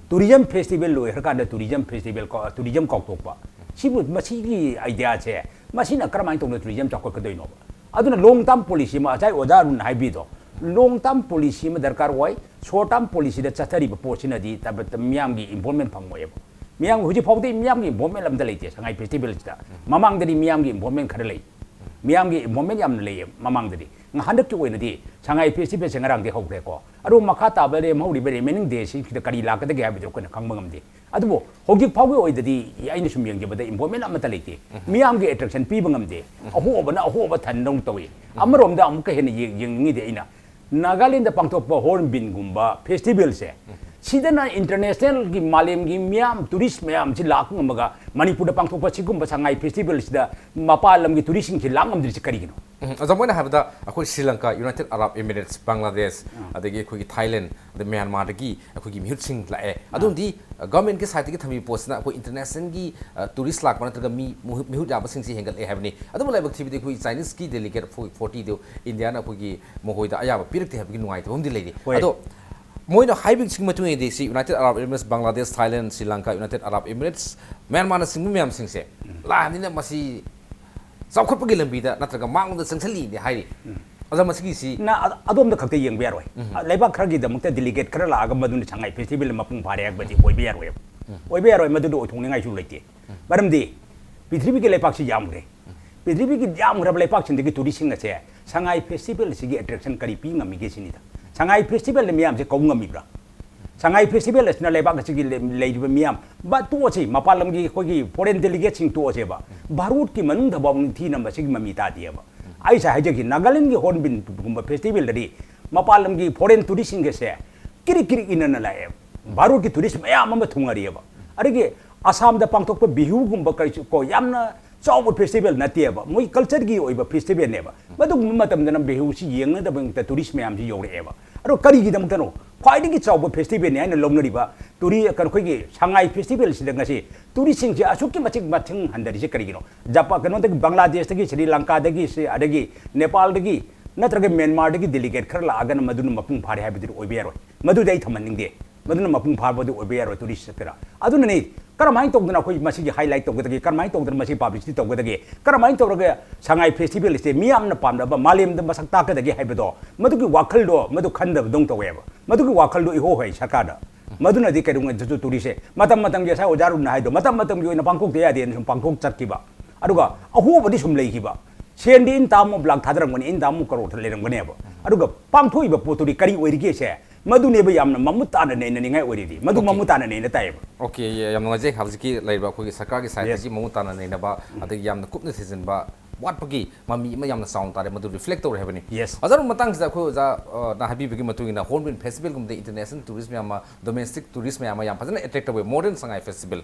ꯇꯨꯔꯤꯖꯝ ꯐꯦꯁꯇꯤꯚꯦꯜ ꯂꯣꯏꯈ꯭ꯔꯀꯥꯟꯗ ꯇꯨꯔꯤꯖꯝ ꯐꯦꯁꯇꯤꯚꯦꯜ ꯀꯧ-, ꯇꯨꯔꯤꯖꯝ ꯀꯥꯎꯊꯣꯛꯄ꯫ ꯁꯤꯕꯨ, ꯃꯁꯤꯒꯤ ꯑꯥꯏꯗꯤꯌꯥꯁꯦ, ꯃꯁꯤꯅ ꯀꯔꯝꯍꯥꯏꯅ ꯇꯧꯅ ꯇꯨꯔꯤꯖꯝ ꯆꯥꯎꯈꯠꯀꯗꯣꯏꯅꯣꯕ? ꯑꯗꯨꯅ ꯂꯣꯡ ꯇꯥꯔꯝ ꯄꯣꯂꯤꯁꯤ ꯑꯃ, ꯉꯁꯥꯏ ꯑꯣꯖꯥ ꯑꯔꯨꯟ ꯍꯥꯏꯕꯤꯗꯣ, ꯂꯣꯡ ꯇꯥꯔꯝ ꯄꯣꯂꯤꯁꯤ ꯑꯃ ꯗꯔꯀꯥꯔ ꯑꯣꯏ꯫ ꯁꯣꯔꯠ ꯇꯥꯔꯝ ꯄꯣꯂꯤꯁꯤꯗ ꯆꯠꯊꯔꯤꯕ ꯄꯣꯠꯁꯤꯅꯗꯤ ꯇꯕ-, ꯇ-, ꯃꯤꯌꯥꯝꯒꯤ ꯏꯟꯚꯣꯜꯚꯃꯦꯟ ꯐꯪꯉꯣꯏꯕ꯫ ꯃꯤꯌꯥꯝ ꯍꯧꯖꯤꯛ ꯐꯥꯎꯗꯤ ꯃꯤꯌꯥꯝꯒꯤ ꯏꯟꯚꯣꯜꯚꯃꯦꯟ ꯑꯝꯇ ꯂꯩꯇꯦ ꯁꯉꯥꯏ ꯐꯦꯁꯇꯤꯚꯦꯜꯁꯤꯗ꯫ ꯃꯃꯥꯡꯗꯗꯤ ꯃꯤꯌꯥꯝꯒꯤ ꯏꯟꯚꯣꯜꯚꯃꯦꯟ ꯈꯔ ꯂꯩ꯫ ꯃꯤꯌꯥꯝꯒꯤ ꯏꯟꯚꯣꯜꯚꯃꯦꯟ ꯌꯥꯝꯅ ꯂꯩꯌꯦ ꯃꯃꯥꯡꯗꯗꯤ꯫ ꯉ-, ꯍꯟꯗꯛꯀꯤ ꯑꯣꯏꯅꯗꯤ ꯁꯉꯥꯏ ꯐꯦꯁꯇꯤꯚꯦꯜꯁꯦ ꯉꯔꯥꯡꯗꯤ ꯍꯧꯈ꯭ꯔꯦꯀꯣ꯫ ꯑꯗꯨ ꯃꯈꯥ ꯇꯥꯕ ꯂꯦꯝꯍꯧꯔꯤꯕ ꯔꯤꯃꯦꯅꯤꯡ ꯗꯦꯁꯤꯡꯁꯤꯗ ꯀꯔꯤ ꯂꯥꯛꯀꯗꯒꯦ ꯍꯥꯏꯕꯗꯤ ꯑꯩꯈꯣꯏꯅ ꯈꯪꯕ ꯉꯝꯗꯦ꯫ ꯑꯗꯨꯕꯨ ꯍꯧꯖꯤꯛ ꯐꯥꯎꯒꯤ ꯑꯣꯏꯗꯗꯤ ꯑꯩꯅ ꯁꯨꯝ ꯌꯦꯡꯖꯕꯗ ꯏꯟꯚꯣꯜꯚꯃꯦꯟ ꯑꯃꯠꯇ ꯂꯩꯇꯦ꯫ ꯃꯤꯌꯥꯝꯒꯤ ꯑꯦꯇ꯭ꯔꯦꯛꯁꯟ ꯄꯤꯕ ꯉꯝꯗꯦ꯫ ꯑꯍꯣꯕꯅ ꯑꯍꯣꯕ ꯊꯟꯗꯧ ꯇꯧꯏ꯫ ꯑꯃꯔꯣꯝꯗ ꯑꯃꯨꯛꯀ ꯍꯦꯟꯅ ꯌꯦꯡ-, ꯌꯦꯡꯅꯤꯡꯉꯤꯗꯤ ꯑꯩꯅ ꯅꯥꯒꯥꯂꯦꯟꯗ ꯄꯥꯡꯊꯣꯛꯄ ꯍꯣꯔꯟꯕꯤꯜꯒꯨꯝꯕ ꯐꯦꯁꯇꯤꯚꯦꯜꯁꯦ, ꯁꯤꯗꯅ ꯏꯟꯇꯔꯅꯦꯁꯅꯦꯜꯒꯤ ꯃꯥꯂꯦꯝꯒꯤ ꯃꯤꯌꯥꯝ, ꯇꯨꯔꯤꯁ ꯃꯌꯥꯝꯁꯤ ꯂꯥꯛꯄ ꯉꯝꯃꯒ ꯃꯅꯤꯄꯨꯔꯗ ꯄꯥꯡꯊꯣꯛꯄ ꯁꯤꯒꯨꯝꯕ ꯁꯉꯥꯏ ꯐꯦꯁꯇꯤꯚꯦꯜꯁꯤꯗ ꯃꯄꯥꯟ ꯂꯝꯒꯤ ꯇꯨꯔꯤꯁꯁꯤꯡꯁꯤ ꯂꯥꯛ ꯉꯝꯗ꯭ꯔꯤꯁꯤ ꯀꯔꯤꯒꯤꯅꯣ? ꯎꯝ, ꯑꯣꯖꯥ, ꯃꯣꯏꯅ ꯍꯥꯏꯕꯗ ꯑꯩꯈꯣꯏ Shri Lanka, United Arab Emirates, Bangladesh, ꯑꯗꯒꯤ ꯑꯩꯈꯣꯏꯒꯤ ꯊꯥꯏꯂꯦꯟ, ꯑꯗꯩ ꯃ꯭ꯌꯥꯟꯃꯥꯔꯗꯒꯤ ꯑꯩꯈꯣꯏꯒꯤ ꯃꯤꯍꯨꯠꯁꯤꯡ ꯂꯥꯛꯑꯦ꯫ ꯑꯗꯨꯝꯗꯤ ꯒꯚꯔꯟꯃꯦꯟꯠꯀꯤ ꯁꯥꯏꯠꯇꯒꯤ ꯊꯝꯕꯤꯕ ꯄꯣꯠꯁꯤꯅ ꯑꯩꯈꯣꯏ ꯏꯟꯇꯔꯅꯦꯁꯅꯦꯜꯒꯤ, ꯑ, ꯇꯨꯔꯤꯁ ꯂꯥꯛꯄ ꯅꯠꯇ꯭ꯔꯒ ꯃꯤ ꯃꯤꯍꯨꯠ, ꯃꯤꯍꯨꯠ ꯌꯥꯕꯁꯤꯡꯁꯤ ꯍꯦꯟꯒꯠꯂꯦ ꯍꯥꯏꯕꯅꯤ꯫ ꯑꯗꯨꯕꯨ ꯂꯥꯏꯕꯛ ꯊꯤꯕꯗꯤ ꯑꯩꯈꯣꯏ ꯆꯥꯏꯅꯤꯁꯀꯤ ꯗꯦꯂꯤꯒꯦꯠ ꯐꯣꯔꯇꯤꯗꯨ ꯏꯟꯗꯤꯌꯥꯅ ꯑꯩꯈꯣꯏꯒꯤ ꯃꯈꯣꯏꯗ ꯑꯌꯥꯕ ꯄꯤꯔꯛꯇꯦ ꯍꯥꯏꯕꯒꯤ ꯅꯨꯡꯉꯥꯏꯇꯕ ꯑꯃꯗꯤ ꯂꯩꯔꯤ꯫ ꯍꯣꯏ꯫ ꯑꯗꯣ ꯃꯣꯏꯅ ꯍꯥꯏꯕꯁꯤꯒꯤ ꯃꯇꯨꯡ ꯏꯟꯅꯗꯤ ꯁꯤ United Arab Emirates, Bangladesh, Thailand, Sri Lanka, United Arab Emirates, ꯃ꯭ꯌꯥꯟꯃꯥꯔꯅꯆꯤꯡꯕ ꯃꯌꯥꯝꯁꯤꯡꯁꯦ ꯂꯥꯛꯑꯕꯅꯤꯅ ꯃꯁꯤ ꯆꯥꯎꯈꯠꯄꯒꯤ ꯂꯝꯕꯤꯗ ꯅꯠꯇ꯭ꯔꯒ ꯃꯥꯡꯂꯣꯝꯗ ꯆꯪꯁꯤꯜꯂꯤꯅꯦ ꯍꯥꯏꯔꯤ꯫ ꯑꯗ ꯃꯁꯤꯒꯤꯁꯤ ꯅ ꯑ-, ꯑꯗꯣꯝꯗ ꯈꯛꯇ ꯌꯦꯡꯕ ꯌꯥꯔꯣꯏ꯫ ꯎꯝ꯫ ꯑ, ꯂꯩꯕꯥꯛ ꯈꯔꯒꯤꯗꯃꯛꯇ ꯗꯦꯂꯤꯒꯦꯠ ꯈꯔ ꯂꯥꯛꯑꯒ ꯃꯗꯨꯅ ꯁꯉꯥꯏ ꯐꯦꯁꯇꯤꯚꯦꯜ ꯃꯄꯨꯡ ꯐꯥꯔꯦ ꯍꯥꯏꯕꯗꯤ ꯑꯣꯏꯕ ꯌꯥꯔꯣꯏꯕ꯫ ꯎꯝ꯫ ꯑꯣꯏꯕ ꯌꯥꯔꯣꯏ, ꯃꯗꯨꯗ ꯑꯣꯏꯊꯣꯛꯅꯤꯡꯉꯥꯏꯁꯨ ꯂꯩꯇꯦ꯫ ꯎꯝ꯫ ꯃꯔꯝꯗꯤ ꯄ꯭ꯔꯤꯊꯤꯕꯤꯒꯤ ꯂꯩꯄꯥꯛꯁꯤ ꯌꯥꯝꯈ꯭ꯔꯦ꯫ ꯎꯝ꯫ ꯄ꯭ꯔꯤꯊꯤꯕꯤꯒꯤ ꯌꯥꯝꯈ꯭ꯔꯕ ꯂꯩꯄꯥꯛꯁꯤꯡꯗꯒꯤ ꯇꯨꯔꯤꯁꯁꯤꯡ ꯑꯁꯦ ꯁꯉꯥꯏ ꯐꯦꯁꯇꯤꯚꯦꯜ ꯑꯁꯤꯒꯤ ꯑꯦꯇ꯭ꯔꯦꯛꯁꯟ ꯀꯔꯤ ꯄꯤ ꯉꯝꯃꯤꯒꯦ ꯁꯤꯅꯤꯗ꯫ ꯁꯉꯥꯏ ꯐꯦꯁꯇꯤꯚꯦꯜꯅ ꯃꯤꯌꯥꯝꯁꯦ ꯀꯧ ꯉꯝꯃꯤꯕ꯭ꯔꯥ? ꯁꯉꯥꯏ ꯐꯦꯁꯇꯤꯚꯦꯜ ꯑꯁꯤꯅ ꯂꯩꯕꯥꯛ ꯑꯁꯤꯒꯤ ꯂꯩ-, ꯂꯩꯔꯤꯕ ꯃꯤꯌꯥꯝ, ꯕ-, ꯇꯣꯛꯑꯁꯤ, ꯃꯄꯥꯟ ꯂꯝꯒꯤ ꯑꯩꯈꯣꯏꯒꯤ ꯐꯣꯔꯦꯟ ꯗꯦꯂꯤꯒꯦꯠꯁꯤꯡ ꯇꯣꯛꯑꯁꯦꯕ, ꯚꯥꯔꯠꯀꯤ ꯃꯅꯨꯡꯗ ꯐꯥꯎ ꯅꯤꯡꯊꯤꯅ ꯃꯁꯤꯒꯤ ꯃꯃꯤ ꯇꯥꯗꯦꯕ꯫ ꯑꯩ ꯉꯁꯥꯏ ꯍꯥꯏꯖꯈꯤ, ꯅꯥꯒꯥꯂꯦꯟꯒꯤ ꯍꯣꯔꯟꯕꯤꯜꯒꯨꯝꯕ ꯐꯦꯁꯇꯤꯚꯦꯜꯗꯗꯤ ꯃꯄꯥꯟ ꯂꯝꯒꯤ ꯐꯣꯔꯦꯟ ꯇꯨꯔꯤꯁꯁꯤꯡꯒꯁꯦ ꯀꯤꯔꯤꯛ ꯀꯤꯔꯤꯛ ꯏꯟꯅꯅ ꯂꯥꯛꯑꯦꯕ꯫ ꯚꯥꯔꯠꯀꯤ ꯇꯨꯔꯤꯁ ꯃꯌꯥꯝ ꯑꯃ ꯊꯨꯡꯉꯔꯤꯑꯕ꯫ ꯑꯗꯒꯤ ꯑꯁꯥꯝꯗ ꯄꯥꯡꯊꯣꯛꯄ ꯕꯤꯍꯨꯒꯨꯝꯕ ꯀꯔꯤꯁꯨ ꯀꯣ, ꯌꯥꯝꯅ ꯆꯥꯎꯕ ꯐꯦꯁꯇꯤꯚꯦꯜ ꯅꯠꯇꯦꯕ, ꯃꯣꯏ ꯀꯜꯆꯔꯒꯤ ꯑꯣꯏꯕ ꯐꯦꯁꯇꯤꯚꯦꯜꯅꯦꯕ꯫ ꯃꯗꯨꯒꯨꯝꯕ ꯃꯇꯝꯗꯅ ꯕꯤꯍꯨꯁꯤ ꯌꯦꯡꯅꯗꯕꯗ ꯇꯨꯔꯤꯁ ꯃꯌꯥꯝꯁꯤ ꯌꯧꯔꯛꯑꯦꯕ꯫ ꯑꯗꯣ ꯀꯔꯤꯒꯤꯗꯃꯛꯇꯅꯣ? ꯈ꯭ꯋꯥꯏꯗꯒꯤ ꯆꯥꯎꯕ ꯐꯦꯁꯇꯤꯚꯦꯜꯅꯤ ꯍꯥꯏꯅ ꯂꯧꯅꯔꯤꯕ ꯇꯨꯔꯤ-, ꯀꯩꯅꯣ, ꯑꯩꯈꯣꯏꯒꯤ ꯁꯉꯥꯏ ꯐꯦꯁꯇꯤꯚꯦꯜꯁꯤꯗ ꯉꯁꯤ ꯇꯨꯔꯤꯁꯁꯤꯡꯁꯤ ꯑꯁꯨꯛꯀꯤ ꯃꯇꯤꯛ ꯃꯁꯤꯡ ꯍꯟꯊꯔꯤꯁꯦ ꯀꯔꯤꯒꯤꯅꯣ? ꯖꯄꯥꯟ, ꯀꯩꯅꯣꯗꯒꯤ, ꯕꯪꯒ꯭ꯂꯥꯗꯦꯁꯇꯒꯤ, ꯁ꯭ꯔꯤ ꯂꯪꯀꯥꯗꯒꯤ, ꯁꯤ-, ꯑꯗꯒꯤ ꯅꯦꯄꯥꯜꯗꯒꯤ ꯅꯠꯇ꯭ꯔꯒ ꯃ꯭ꯌꯥꯟꯃꯥꯔꯗꯒꯤ ꯗꯦꯂꯤꯒꯦꯠ ꯈꯔ ꯂꯥꯛꯑꯒꯅ ꯃꯗꯨꯅ ꯃꯄꯨꯡ ꯐꯥꯔꯦ ꯍꯥꯏꯕꯗꯨꯗꯤ ꯑꯣꯏꯕ ꯌꯥꯔꯣꯏ꯫ ꯃꯗꯨꯗꯤ ꯑꯩ ꯊꯝꯍꯟꯅꯤꯡꯗꯦ꯫ ꯃꯗꯨꯅ ꯃꯄꯨꯡ ꯐꯥꯕꯗꯤ ꯑꯣꯏꯕ ꯌꯥꯔꯣꯏ ꯇꯨꯔꯤꯁ ꯆꯠꯀꯦꯔꯥ꯫ ꯑꯗꯨꯅꯅꯤ ꯀꯔꯝꯍꯥꯏꯅ ꯇꯧꯗꯅ ꯑꯩꯈꯣꯏ ꯃꯁꯤꯒꯤ ꯍꯥꯏꯂꯥꯏꯠ ꯇꯧꯒꯗꯒꯦ, ꯀꯔꯝꯍꯥꯏꯅ ꯇꯧꯗꯅ ꯃꯁꯤ ꯄꯕ꯭ꯂꯤꯁꯤꯇꯤ ꯇꯧꯒꯗꯒꯦ, ꯀꯔꯝꯍꯥꯏꯅ ꯇꯧꯔꯒ ꯁꯉꯥꯏ ꯐꯦꯁꯇꯤꯚꯦꯜꯁꯦ ꯃꯤꯌꯥꯝꯅ ꯄꯥꯝꯅꯕ, ꯃꯥꯂꯦꯝꯗ ꯃꯁꯛ ꯇꯥꯛꯀꯗꯒꯦ ꯍꯥꯏꯕꯗꯣ, ꯃꯗꯨꯒꯤ ꯋꯥꯈꯜꯗꯣ ꯃꯗꯨ ꯈꯟꯗꯕꯗꯧꯅ ꯇꯧꯋꯦꯕ꯫ ꯃꯗꯨꯒꯤ ꯋꯥꯈꯜꯗꯣ ꯏꯍꯣ ꯍꯣꯏ ꯁꯔꯀꯥꯔꯗ꯫ ꯃꯗꯨꯅꯗꯤ ꯀꯩꯗꯧꯉꯩꯗꯁꯨ ꯇꯨꯔꯤꯁꯁꯦ ꯃꯇꯝ ꯃꯇꯝꯒꯤ, ꯉꯁꯥꯏ ꯑꯣꯖꯥ ꯔꯨꯝꯅ ꯍꯥꯏꯗꯣ, ꯃꯇꯝ ꯃꯇꯝꯒꯤ ꯑꯣꯏꯅ ꯄꯥꯡꯊꯣꯛꯇ ꯌꯥꯗꯦꯅ ꯁꯨꯝ ꯄꯥꯡꯊꯣꯛ ꯆꯠꯈꯤꯕ, ꯑꯗꯨꯒ ꯑꯍꯣꯕꯗꯤ ꯁꯨꯝ ꯂꯩꯈꯤꯕ꯫ ꯁꯦꯟꯗꯤ ꯏꯟ ꯇꯥꯃꯨꯛ ꯂꯥꯛ ꯊꯥꯗꯔꯝꯒꯅꯤ, ꯏꯟ ꯇꯥꯃꯨꯛ ꯀꯔꯣꯔ ꯂꯩꯔꯝꯒꯅꯦꯕ꯫ ꯑꯗꯨꯒ ꯄꯥꯡꯊꯣꯛꯏꯕ ꯄꯣꯠꯇꯨꯗꯤ ꯀꯔꯤ ꯑꯣꯏꯔꯤꯒꯦꯁꯦ, ꯃꯗꯨꯅꯦꯕ ꯌꯥꯝꯅ ꯃꯃꯨꯠ ꯇꯥꯅ ꯅꯩꯅꯅꯤꯡꯉꯥꯏ ꯑꯣꯏꯔꯤꯗꯤ꯫ ꯃꯗꯨ Okay. ꯃꯃꯨꯠ ꯇꯥꯅ ꯅꯩꯅ ꯇꯥꯏꯌꯦꯕ꯫ Okay, ꯌꯥꯝ ꯅꯨꯡꯉꯥꯏꯖꯩ꯫ ꯍꯧꯖꯤꯛꯀꯤ ꯂꯩꯔꯤꯕ ꯑꯩꯈꯣꯏꯒꯤ ꯁꯔꯀꯥꯔꯒꯤ side ꯇꯒꯤ ꯃꯃꯨꯠ ꯇꯥꯅ ꯅꯩꯅꯕ, ꯑꯗꯒꯤ ꯌꯥꯝꯅ ꯀꯨꯞꯅ ꯊꯤꯖꯤꯟꯕ ꯋꯥꯠꯄꯒꯤ ꯃꯃꯤ ꯑꯃ ꯌꯥꯝꯅ ꯆꯥꯎꯅ ꯇꯥꯔꯦ, ꯃꯗꯨ reflect ꯇꯧꯔꯦ ꯍꯥꯏꯕꯅꯤ꯫ Yes. ꯑꯣꯖꯥ, ꯃꯇꯥꯡꯁꯤꯗ ꯑꯩꯈꯣꯏ ꯑꯣꯖꯥ, ꯑ, ꯅ ꯍꯥꯏꯕꯤꯕꯒꯤ ꯃꯇꯨꯡ ꯏꯟꯅ Hornbill Festival ꯒꯨꯝꯕꯗ international tourist ꯃꯌꯥꯝ ꯑꯃ, domestic tourist ꯃꯌꯥꯝ ꯑꯃ ꯌꯥꯝ ꯐꯖꯅ attract ꯇꯧꯋꯦ, modern ꯁꯉꯥꯏ festival꯫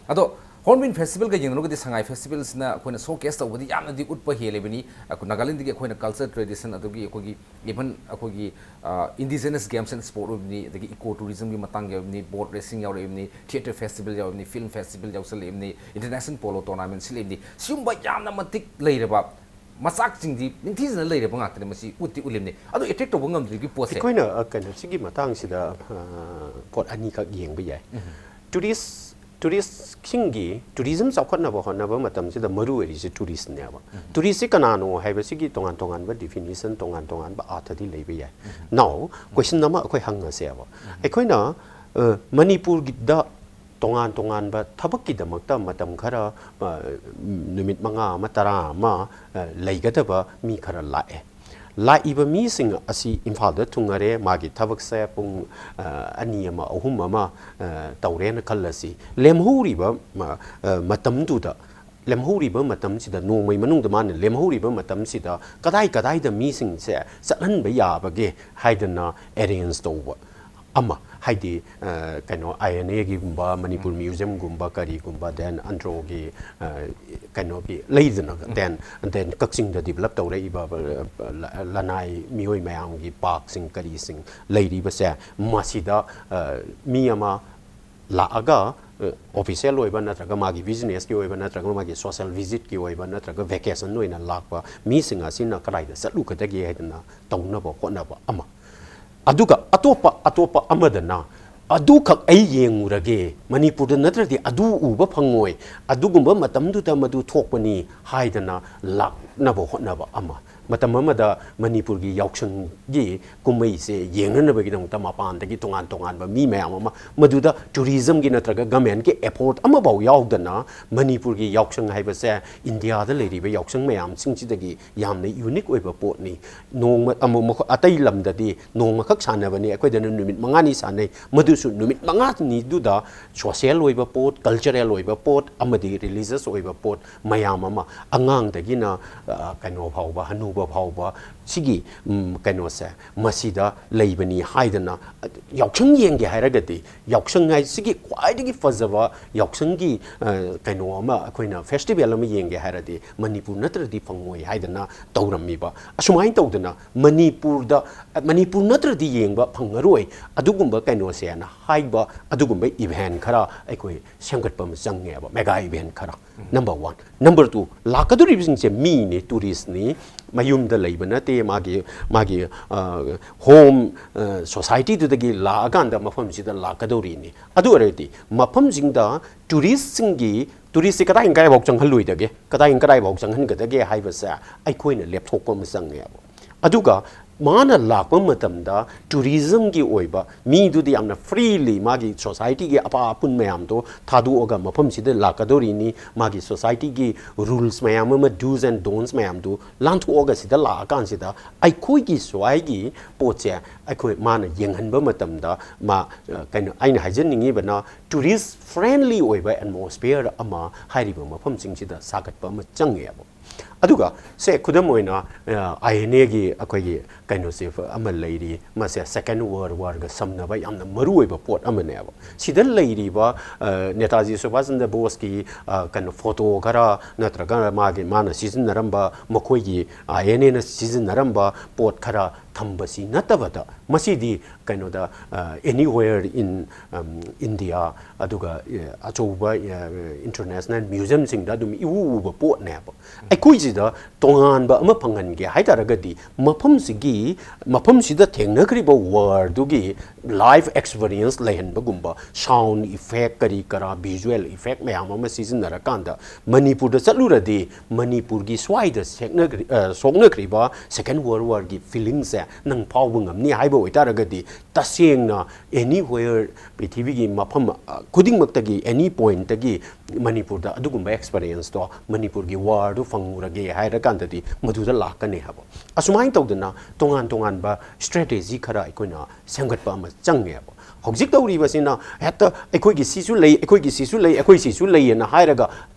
ꯑꯗꯣ Hornbill Festival ꯒ ꯌꯦꯡꯅꯔꯨꯔꯒꯗꯤ ꯁꯉꯥꯏ festival ꯁꯤꯅ ꯑꯩꯈꯣꯏꯅ showcase ꯇꯧꯕꯗꯤ ꯌꯥꯝꯅꯗꯤ ꯎꯠꯄ ꯍꯦꯜꯂꯤꯕꯅꯤ꯫ ꯑꯩꯈꯣꯏ ꯅꯥꯒꯥꯂꯦꯟꯗꯒꯤ ꯑꯩꯈꯣꯏꯅ culture tradition, ꯑꯗꯨꯒꯤ ꯑꯩꯈꯣꯏꯒꯤ even ꯑꯩꯈꯣꯏꯒꯤ, ꯑ, indigenous games and sport ꯑꯣꯏꯕꯅꯤ, ꯑꯗꯒꯤ eco tourism ꯒꯤ ꯃꯇꯥꯡ ꯌꯥꯎꯔꯤꯕꯅꯤ, boat racing ꯌꯥꯎꯔꯛꯏꯕꯅꯤ, theatre festival ꯌꯥꯎꯔꯤꯕꯅꯤ, film festival ꯌꯥꯎꯁꯜꯂꯛꯏꯕꯅꯤ, international polo tournament ꯁꯤꯜꯂꯛꯏꯕꯅꯤ꯫ ꯁꯤꯒꯨꯝꯕ ꯌꯥꯝꯅ ꯃꯇꯤꯛ ꯂꯩꯔꯕ ꯃꯆꯥꯛꯁꯤꯡꯗꯤ ꯅꯤꯡꯊꯤꯖꯅ ꯂꯩꯔꯕ ꯉꯥꯛꯇꯅꯤ, ꯃꯁꯤ ꯎꯠꯇꯤ ꯎꯠꯂꯤꯕꯅꯤ꯫ ꯑꯗꯣ attract ꯇꯧꯕ ꯉꯝꯗ꯭ꯔꯤꯕꯒꯤ ꯄꯣꯠꯁꯦ ꯑꯩꯈꯣꯏꯅ, ꯑ, ꯀꯩꯅꯣ, ꯁꯤꯒꯤ ꯃꯇꯥꯡꯁꯤꯗ, ꯑ, ꯄꯣꯠ ꯑꯅꯤꯈꯛ ꯌꯦꯡꯕ ꯌꯥꯏ꯫ ꯎꯝ꯫ Tourist, tourist ꯁꯤꯡꯒꯤ, tourism ꯆꯥꯎꯈꯠꯅꯕ ꯍꯣꯠꯅꯕ ꯃꯇꯝꯁꯤꯗ ꯃꯔꯨ ꯑꯣꯏꯔꯤꯁꯦ tourist ꯅꯦꯕ꯫ ꯎꯝ꯫ Tourist ꯁꯤ ꯀꯅꯥꯅꯣ ꯍꯥꯏꯕꯁꯤꯒꯤ ꯇꯣꯉꯥꯟ ꯇꯣꯉꯥꯟꯕ definition, ꯇꯣꯉꯥꯟ ꯇꯣꯉꯥꯟꯕ ꯑꯥꯔꯊꯗꯤ ꯂꯩꯕ ꯌꯥꯏ꯫ ꯎꯝ꯫ Now, question ꯑꯃ ꯑꯩꯈꯣꯏ ꯍꯪꯉꯁꯦꯕ꯫ ꯎꯝ꯫ ꯑꯩꯈꯣꯏꯅ, ꯑ, ꯃꯅꯤꯄꯨꯔꯒꯤꯗ ꯇꯣꯉꯥꯟ ꯇꯣꯉꯥꯟꯕ ꯊꯕꯛꯀꯤꯗꯃꯛꯇ ꯃꯇꯝ ꯈꯔ, ꯑ, ꯅꯨꯃꯤꯠ ꯃꯉꯥ ꯑꯃ, ꯇꯔꯥ ꯑꯃ, ꯑ, ꯂꯩꯒꯗꯕ ꯃꯤ ꯈꯔ ꯂꯥꯛꯑꯦ꯫ ꯂꯥꯛꯏꯕ ꯃꯤꯁꯤꯡ ꯑꯁꯤ ꯏꯝꯐꯥꯜꯗ ꯊꯨꯡꯉꯔꯦ, ꯃꯥꯒꯤ ꯊꯕꯛꯁꯦ ꯄꯨꯡ, ꯑ, ꯑꯅꯤ ꯑꯃ, ꯑꯍꯨꯝ ꯑꯃ, ꯑ, ꯇꯧꯔꯦꯅ ꯈꯜꯂꯁꯤ꯫ ꯂꯦꯝꯍꯧꯔꯤꯕ ꯃ-, ꯑ, ꯃꯇꯝꯗꯨꯗ, ꯂꯦꯝꯍꯧꯔꯤꯕ ꯃꯇꯝꯁꯤꯗ, ꯅꯣꯡꯃꯩ ꯃꯅꯨꯡꯗ ꯃꯥꯅ ꯂꯦꯝꯍꯧꯔꯤꯕ ꯃꯇꯝꯁꯤꯗ ꯀꯗꯥꯏ ꯀꯗꯥꯏꯗ ꯃꯤꯁꯤꯡꯁꯦ ꯆꯠꯍꯟꯕ ꯌꯥꯕꯒꯦ ꯍꯥꯏꯗꯅ arrange ꯇꯧꯕ ꯑꯃ, ꯍꯥꯏꯗꯤ, ꯑ, ꯀꯩꯅꯣ, I N A ꯒꯤꯒꯨꯝꯕ, Manipur Museum ꯒꯨꯝꯕ, ꯀꯔꯤꯒꯨꯝꯕ, then ꯑꯟꯗ꯭ꯔꯣꯒꯤ, ꯑ, ꯀꯩꯅꯣꯒꯤ ꯂꯩꯗꯅ, then, then ꯀꯛꯆꯤꯡꯗ develop ꯇꯧꯔꯛꯏꯕ, ꯑ, ꯂ-, ꯂꯅꯥꯏ ꯃꯤꯑꯣꯏ ꯃꯌꯥꯝꯒꯤ park ꯁꯤꯡ ꯀꯔꯤꯁꯤꯡ ꯂꯩꯔꯤꯕꯁꯦ, ꯃꯁꯤꯗ, ꯑ, ꯃꯤ ꯑꯃ ꯂꯥꯛꯑꯒ, ꯑ, official ꯑꯣꯏꯕ ꯅꯠꯇ꯭ꯔꯒ ꯃꯥꯒꯤ business ꯀꯤ ꯑꯣꯏꯕ ꯅꯠꯇ꯭ꯔꯒ ꯃꯥꯒꯤ social visit ꯀꯤ ꯑꯣꯏꯕ ꯅꯠꯇ꯭ꯔꯒ vacation ꯑꯣꯏꯅ ꯂꯥꯛꯄ ꯃꯤꯁꯤꯡ ꯑꯁꯤꯅ ꯀꯗꯥꯏꯗ ꯆꯠꯂꯨꯒꯗꯒꯦ ꯍꯥꯏꯗꯅ ꯇꯧꯅꯕ ꯍꯣꯠꯅꯕ ꯑꯃ꯫ ꯑꯗꯨꯒ ꯑꯇꯣꯞꯄ, ꯑꯇꯣꯞꯄ ꯑꯃꯗꯅ ꯑꯗꯨꯈꯛ ꯑꯩ ꯌꯦꯡꯉꯨꯔꯒꯦ, ꯃꯅꯤꯄꯨꯔꯗ ꯅꯠꯇ꯭ꯔꯗꯤ ꯑꯗꯨ ꯎꯕ ꯐꯪꯉꯣꯏ, ꯑꯗꯨꯒꯨꯝꯕ ꯃꯇꯝꯗꯨꯗ ꯃꯗꯨ ꯊꯣꯛꯄꯅꯤ ꯍꯥꯏꯗꯅ ꯂꯥꯛꯅꯕ ꯍꯣꯠꯅꯕ ꯑꯃ꯫ ꯃꯇꯝ ꯑꯃꯗ ꯃꯅꯤꯄꯨꯔꯒꯤ ꯌꯥꯎꯁꯪꯒꯤ ꯀꯨꯝꯍꯩꯁꯦ ꯌꯦꯡꯅꯅꯕꯒꯤꯗꯃꯛꯇ ꯃꯄꯥꯟꯗꯒꯤ ꯇꯣꯉꯥꯟ ꯇꯣꯉꯥꯟꯕ ꯃꯤ ꯃꯌꯥꯝ ꯑꯃ, ꯃꯗꯨꯗ ꯇꯨꯔꯤꯖꯝꯒꯤ ꯅꯠꯇ꯭ꯔꯒ ꯒꯃꯦꯟꯒꯤ ꯑꯦꯐꯣꯔꯠ ꯑꯃꯐꯥꯎ ꯌꯥꯎꯗꯅ ꯃꯅꯤꯄꯨꯔꯒꯤ ꯌꯥꯎꯁꯪ ꯍꯥꯏꯕꯁꯦ ꯏꯟꯗꯤꯌꯥꯗ ꯂꯩꯔꯤꯕ ꯌꯥꯎꯁꯪ ꯃꯌꯥꯝꯁꯤꯡꯁꯤꯗꯒꯤ ꯌꯥꯝꯅ ꯌꯨꯅꯤꯛ ꯑꯣꯏꯕ ꯄꯣꯠꯅꯤ꯫ ꯅꯣꯡꯃ ꯑꯃꯨꯛ ꯃꯈꯣꯏ ꯑꯇꯩ ꯂꯝꯗꯗꯤ ꯅꯣꯡꯃꯈꯛ ꯁꯥꯟꯅꯕꯅꯤ, ꯑꯩꯈꯣꯏꯗꯅ ꯅꯨꯃꯤꯠ ꯃꯉꯥꯅꯤ ꯁꯥꯟꯅꯩ꯫ ꯃꯗꯨꯁꯨ ꯅꯨꯃꯤꯠ ꯃꯉꯥꯅꯤꯗꯨꯗ ꯁꯣꯁꯤꯌꯦꯜ ꯑꯣꯏꯕ ꯄꯣꯠ, ꯀꯜꯆꯔꯦꯜ ꯑꯣꯏꯕ ꯄꯣꯠ ꯑꯃꯗꯤ ꯔꯤꯂꯤꯖꯁ ꯑꯣꯏꯕ ꯄꯣꯠ ꯃꯌꯥꯝ ꯑꯃ, ꯑꯉꯥꯡꯗꯒꯤꯅ ꯑ, ꯀꯩꯅꯣ ꯐꯥꯎꯕ, ꯍꯅꯨꯕ ꯐꯥꯎꯕ, ꯁꯤꯒꯤ ꯎꯝ, ꯀꯩꯅꯣꯁꯦ ꯃꯁꯤꯗ ꯂꯩꯕꯅꯤ ꯍꯥꯏꯗꯅ ꯌꯥꯎꯁꯪ ꯌꯦꯡꯒꯦ ꯍꯥꯏꯔꯒꯗꯤ, ꯌꯥꯎꯁꯪ ꯍꯥꯏꯁꯤꯒꯤ ꯈ꯭ꯋꯥꯏꯗꯒꯤ ꯐꯖꯕ ꯌꯥꯎꯁꯪꯒꯤ ꯑ, ꯀꯩꯅꯣ ꯑꯃ ꯑꯩꯈꯣꯏꯅ ꯐꯦꯁꯇꯤꯚꯦꯜ ꯑꯃ ꯌꯦꯡꯒꯦ ꯍꯥꯏꯔꯗꯤ ꯃꯅꯤꯄꯨꯔ ꯅꯠꯇ꯭ꯔꯗꯤ ꯐꯪꯉꯣꯏ ꯍꯥꯏꯗꯅ ꯇꯧꯔꯝꯃꯤꯕ꯫ ꯑꯁꯨꯃꯥꯏꯅ ꯇꯧꯗꯅ ꯃꯅꯤꯄꯨꯔꯗ, ꯃꯅꯤꯄꯨꯔ ꯅꯠꯇ꯭ꯔꯗꯤ ꯌꯦꯡꯕ ꯐꯪꯉꯔꯣꯏ ꯑꯗꯨꯒꯨꯝꯕ ꯀꯩꯅꯣꯁꯦꯅ ꯍꯥꯏꯕ ꯑꯗꯨꯒꯨꯝꯕ ꯏꯚꯦꯟ ꯈꯔ ꯑꯩꯈꯣꯏ ꯁꯦꯝꯒꯠꯄ ꯑꯃ ꯆꯪꯉꯦꯕ, ꯃꯦꯒꯥ ꯏꯚꯦꯟ ꯈꯔ꯫ Number one. ꯅꯝꯕꯔ ꯇꯨ, ꯂꯥꯛꯀꯗꯧꯔꯤꯕꯁꯤꯡꯁꯦ ꯃꯤꯅꯤ, ꯇꯨꯔꯤꯁꯅꯤ, ꯃꯌꯨꯝꯗ ꯂꯩꯕ ꯅꯠꯇꯦ, ꯃꯥꯒꯤ, ꯃꯥꯒꯤ ꯑ, ꯍꯣꯝ ꯑ, ꯁꯣꯁꯥꯏꯇꯤꯗꯨꯗꯒꯤ ꯂꯥꯛꯑꯀꯥꯟꯗ ꯃꯐꯝꯁꯤꯗ ꯂꯥꯛꯀꯗꯧꯔꯤꯅꯤ꯫ ꯑꯗꯨ ꯑꯣꯏꯔꯒꯗꯤ ꯃꯐꯝꯁꯤꯡꯗ ꯇꯨꯔꯤꯁꯁꯤꯡꯒꯤ, ꯇꯨꯔꯤꯁꯁꯤ ꯀꯗꯥꯏ ꯀꯗꯥꯏꯐꯥꯎ ꯆꯪꯍꯜꯂꯣꯏꯗꯒꯦ, ꯀꯗꯥꯏ ꯀꯗꯥꯏꯐꯥꯎ ꯆꯪꯍꯟꯒꯗꯒꯦ ꯍꯥꯏꯕꯁꯦ ꯑꯩꯈꯣꯏꯅ ꯂꯦꯞꯊꯣꯛꯄ ꯑꯃ ꯆꯪꯉꯦꯕ꯫ ꯑꯗꯨꯒ ꯃꯥꯅ ꯂꯥꯛꯄ ꯃꯇꯝꯗ ꯇꯨꯔꯤꯖꯝꯒꯤ ꯑꯣꯏꯕ ꯃꯤꯗꯨꯗꯤ ꯌꯥꯝꯅ ꯐ꯭ꯔꯤꯂꯤ ꯃꯥꯒꯤ ꯁꯣꯁꯥꯏꯇꯤꯒꯤ ꯑꯄꯥ ꯑꯄꯨꯟ ꯃꯌꯥꯝꯗꯣ ꯊꯥꯗꯣꯛꯑꯒ ꯃꯐꯝꯁꯤꯗ ꯂꯥꯛꯀꯗꯧꯔꯤꯅꯤ, ꯃꯥꯒꯤ ꯁꯣꯁꯥꯏꯇꯤꯒꯤ ꯔꯨꯜꯁ ꯃꯌꯥꯝ ꯑꯃ, ꯗꯨꯁ ꯑꯦꯟ ꯗꯣꯟꯁ ꯃꯌꯥꯝꯗꯨ ꯂꯥꯟꯊꯣꯛꯑꯒ ꯁꯤꯗ ꯂꯥꯛꯑꯀꯥꯟꯁꯤꯗ ꯑꯩꯈꯣꯏꯒꯤ ꯁ꯭ꯋꯥꯏꯒꯤ ꯄꯣꯠꯁꯦ ꯑꯩꯈꯣꯏ ꯃꯥꯅ ꯌꯦꯡꯍꯟꯕ ꯃꯇꯝꯗ ꯃꯥ, ꯑ, ꯀꯩꯅꯣ, ꯑꯩꯅ ꯍꯥꯏꯖꯅꯤꯡꯉꯤꯕꯅ ꯇꯨꯔꯤꯁ ꯐ꯭ꯔꯦꯟꯂꯤ ꯑꯣꯏꯕ ꯑꯦꯠꯃꯣꯁꯐꯤꯌꯔ ꯑꯃ ꯍꯥꯏꯔꯤꯕ ꯃꯐꯝꯁꯤꯡꯁꯤꯗ ꯁꯥꯒꯠꯄ ꯑꯃ ꯆꯪꯉꯦꯕ꯫ ꯑꯗꯨꯒ ꯁꯦ, ꯈꯨꯗꯝ ꯑꯣꯏꯅ, ꯑ, ꯑꯥꯏ ꯑꯦꯟ ꯑꯦꯒꯤ ꯑꯩꯈꯣꯏꯒꯤ ꯀꯩꯅꯣꯁꯦ ꯑꯃ ꯂꯩꯔꯤ, ꯃꯁꯦ ꯁꯦꯀꯦꯟ ꯋꯥꯔꯜ ꯋꯥꯔꯒ ꯁꯝꯅꯕ ꯌꯥꯝꯅ ꯃꯔꯨ ꯑꯣꯏꯕ ꯄꯣꯠ ꯑꯃꯅꯦꯕ꯫ ꯁꯤꯗ ꯂꯩꯔꯤꯕ, ꯑ, ꯅꯦꯇꯥꯖꯤ ꯁꯨꯚꯥꯁ ꯆꯟꯗ꯭ꯔ ꯕꯣꯁꯀꯤ, ꯑ, ꯀꯩꯅꯣ, ꯐꯣꯇꯣ ꯈꯔ ꯅꯠꯇ꯭ꯔꯒ ꯃꯥꯒꯤ, ꯃꯥꯅ ꯁꯤꯖꯤꯟꯅꯔꯝꯕ, ꯃꯈꯣꯏꯒꯤ ꯑꯥꯏ ꯑꯦꯟ ꯑꯦꯅ ꯁꯤꯖꯤꯟꯅꯔꯝꯕ ꯄꯣꯠ ꯈꯔ ꯊꯝꯕꯁꯤ ꯅꯠꯇꯕꯗ, ꯃꯁꯤꯗꯤ ꯀꯩꯅꯣꯗ, ꯑ, anywhere in, ꯎꯝ, India, ꯑꯗꯨꯒ, ꯑ, ꯑꯆꯧꯕ, ꯑ, international museumꯁꯤꯡꯗ ꯑꯗꯨꯝ ꯏꯎ ꯎꯕ ꯄꯣꯠꯅꯦꯕ꯫ ꯑꯩꯈꯣꯏꯁꯤꯗ ꯇꯣꯉꯥꯟꯕ ꯑꯃ ꯐꯪꯍꯟꯒꯦ ꯍꯥꯏ ꯇꯥꯔꯒꯗꯤ, ꯃꯐꯝꯁꯤꯒꯤ, ꯃꯐꯝꯁꯤꯗ ꯊꯦꯡꯅꯈ꯭ꯔꯤꯕ warꯗꯨꯒꯤ live experience ꯂꯩꯍꯟꯕꯒꯨꯝꯕ, sound effect, ꯀꯔꯤ ꯀꯔꯥ, visual effect ꯃꯌꯥꯝ ꯑꯃ ꯁꯤꯖꯤꯟꯅꯔꯀꯥꯟꯗ ꯃꯅꯤꯄꯨꯔꯗ ꯆꯠꯂꯨꯔꯗꯤ, ꯃꯅꯤꯄꯨꯔꯒꯤ ꯁ꯭ꯋꯥꯏꯗ ꯁꯦꯛꯅꯈ꯭ꯔꯤ-, ꯑ, ꯁꯣꯛꯅꯈ꯭ꯔꯤꯕ Second World Warꯒꯤ feelingꯁꯦ ꯅꯪ ꯐꯥꯎꯕ ꯉꯝꯅꯤ ꯍꯥꯏꯕ ꯑꯣꯏꯇꯥꯔꯒꯗꯤ, ꯇꯁꯦꯡꯅ anywhere, ꯄ꯭ꯔꯤꯊꯤꯕꯤꯒꯤ ꯃꯐꯝ, ꯑ, ꯈꯨꯗꯤꯡꯃꯛꯇꯒꯤ, any pointꯇꯒꯤ ꯃꯅꯤꯄꯨꯔꯗ ꯑꯗꯨꯒꯨꯝꯕ experienceꯇꯣ ꯃꯅꯤꯄꯨꯔꯒꯤ warꯗꯨ ꯐꯪꯉꯨꯔꯒꯦ ꯍꯥꯏꯔꯀꯥꯟꯗꯗꯤ ꯃꯗꯨꯗ ꯂꯥꯛꯀꯅꯤ ꯍꯥꯏꯕ꯫ ꯑꯁꯨꯃꯥꯏꯅ ꯇꯧꯗꯅ ꯇꯣꯉꯥꯟ ꯇꯣꯉꯥꯟꯕ strategy ꯈꯔ ꯑꯩꯈꯣꯏꯅ ꯁꯦꯝꯒꯠꯄ ꯑꯃ ꯆꯪꯉꯦꯕ꯫ ꯍꯧꯖꯤꯛ ꯇꯧꯔꯤꯕꯁꯤꯅ ꯍꯦꯛꯇ ꯑꯩꯈꯣꯏꯒꯤ ꯁꯤꯁꯨ ꯂꯩ, ꯑꯩꯈꯣꯏꯒꯤ ꯁꯤꯁꯨ ꯂꯩ, ꯑꯩꯈꯣꯏ ꯁꯤꯁꯨ ꯂꯩꯌꯦꯅ ꯍꯥꯏꯔꯒ,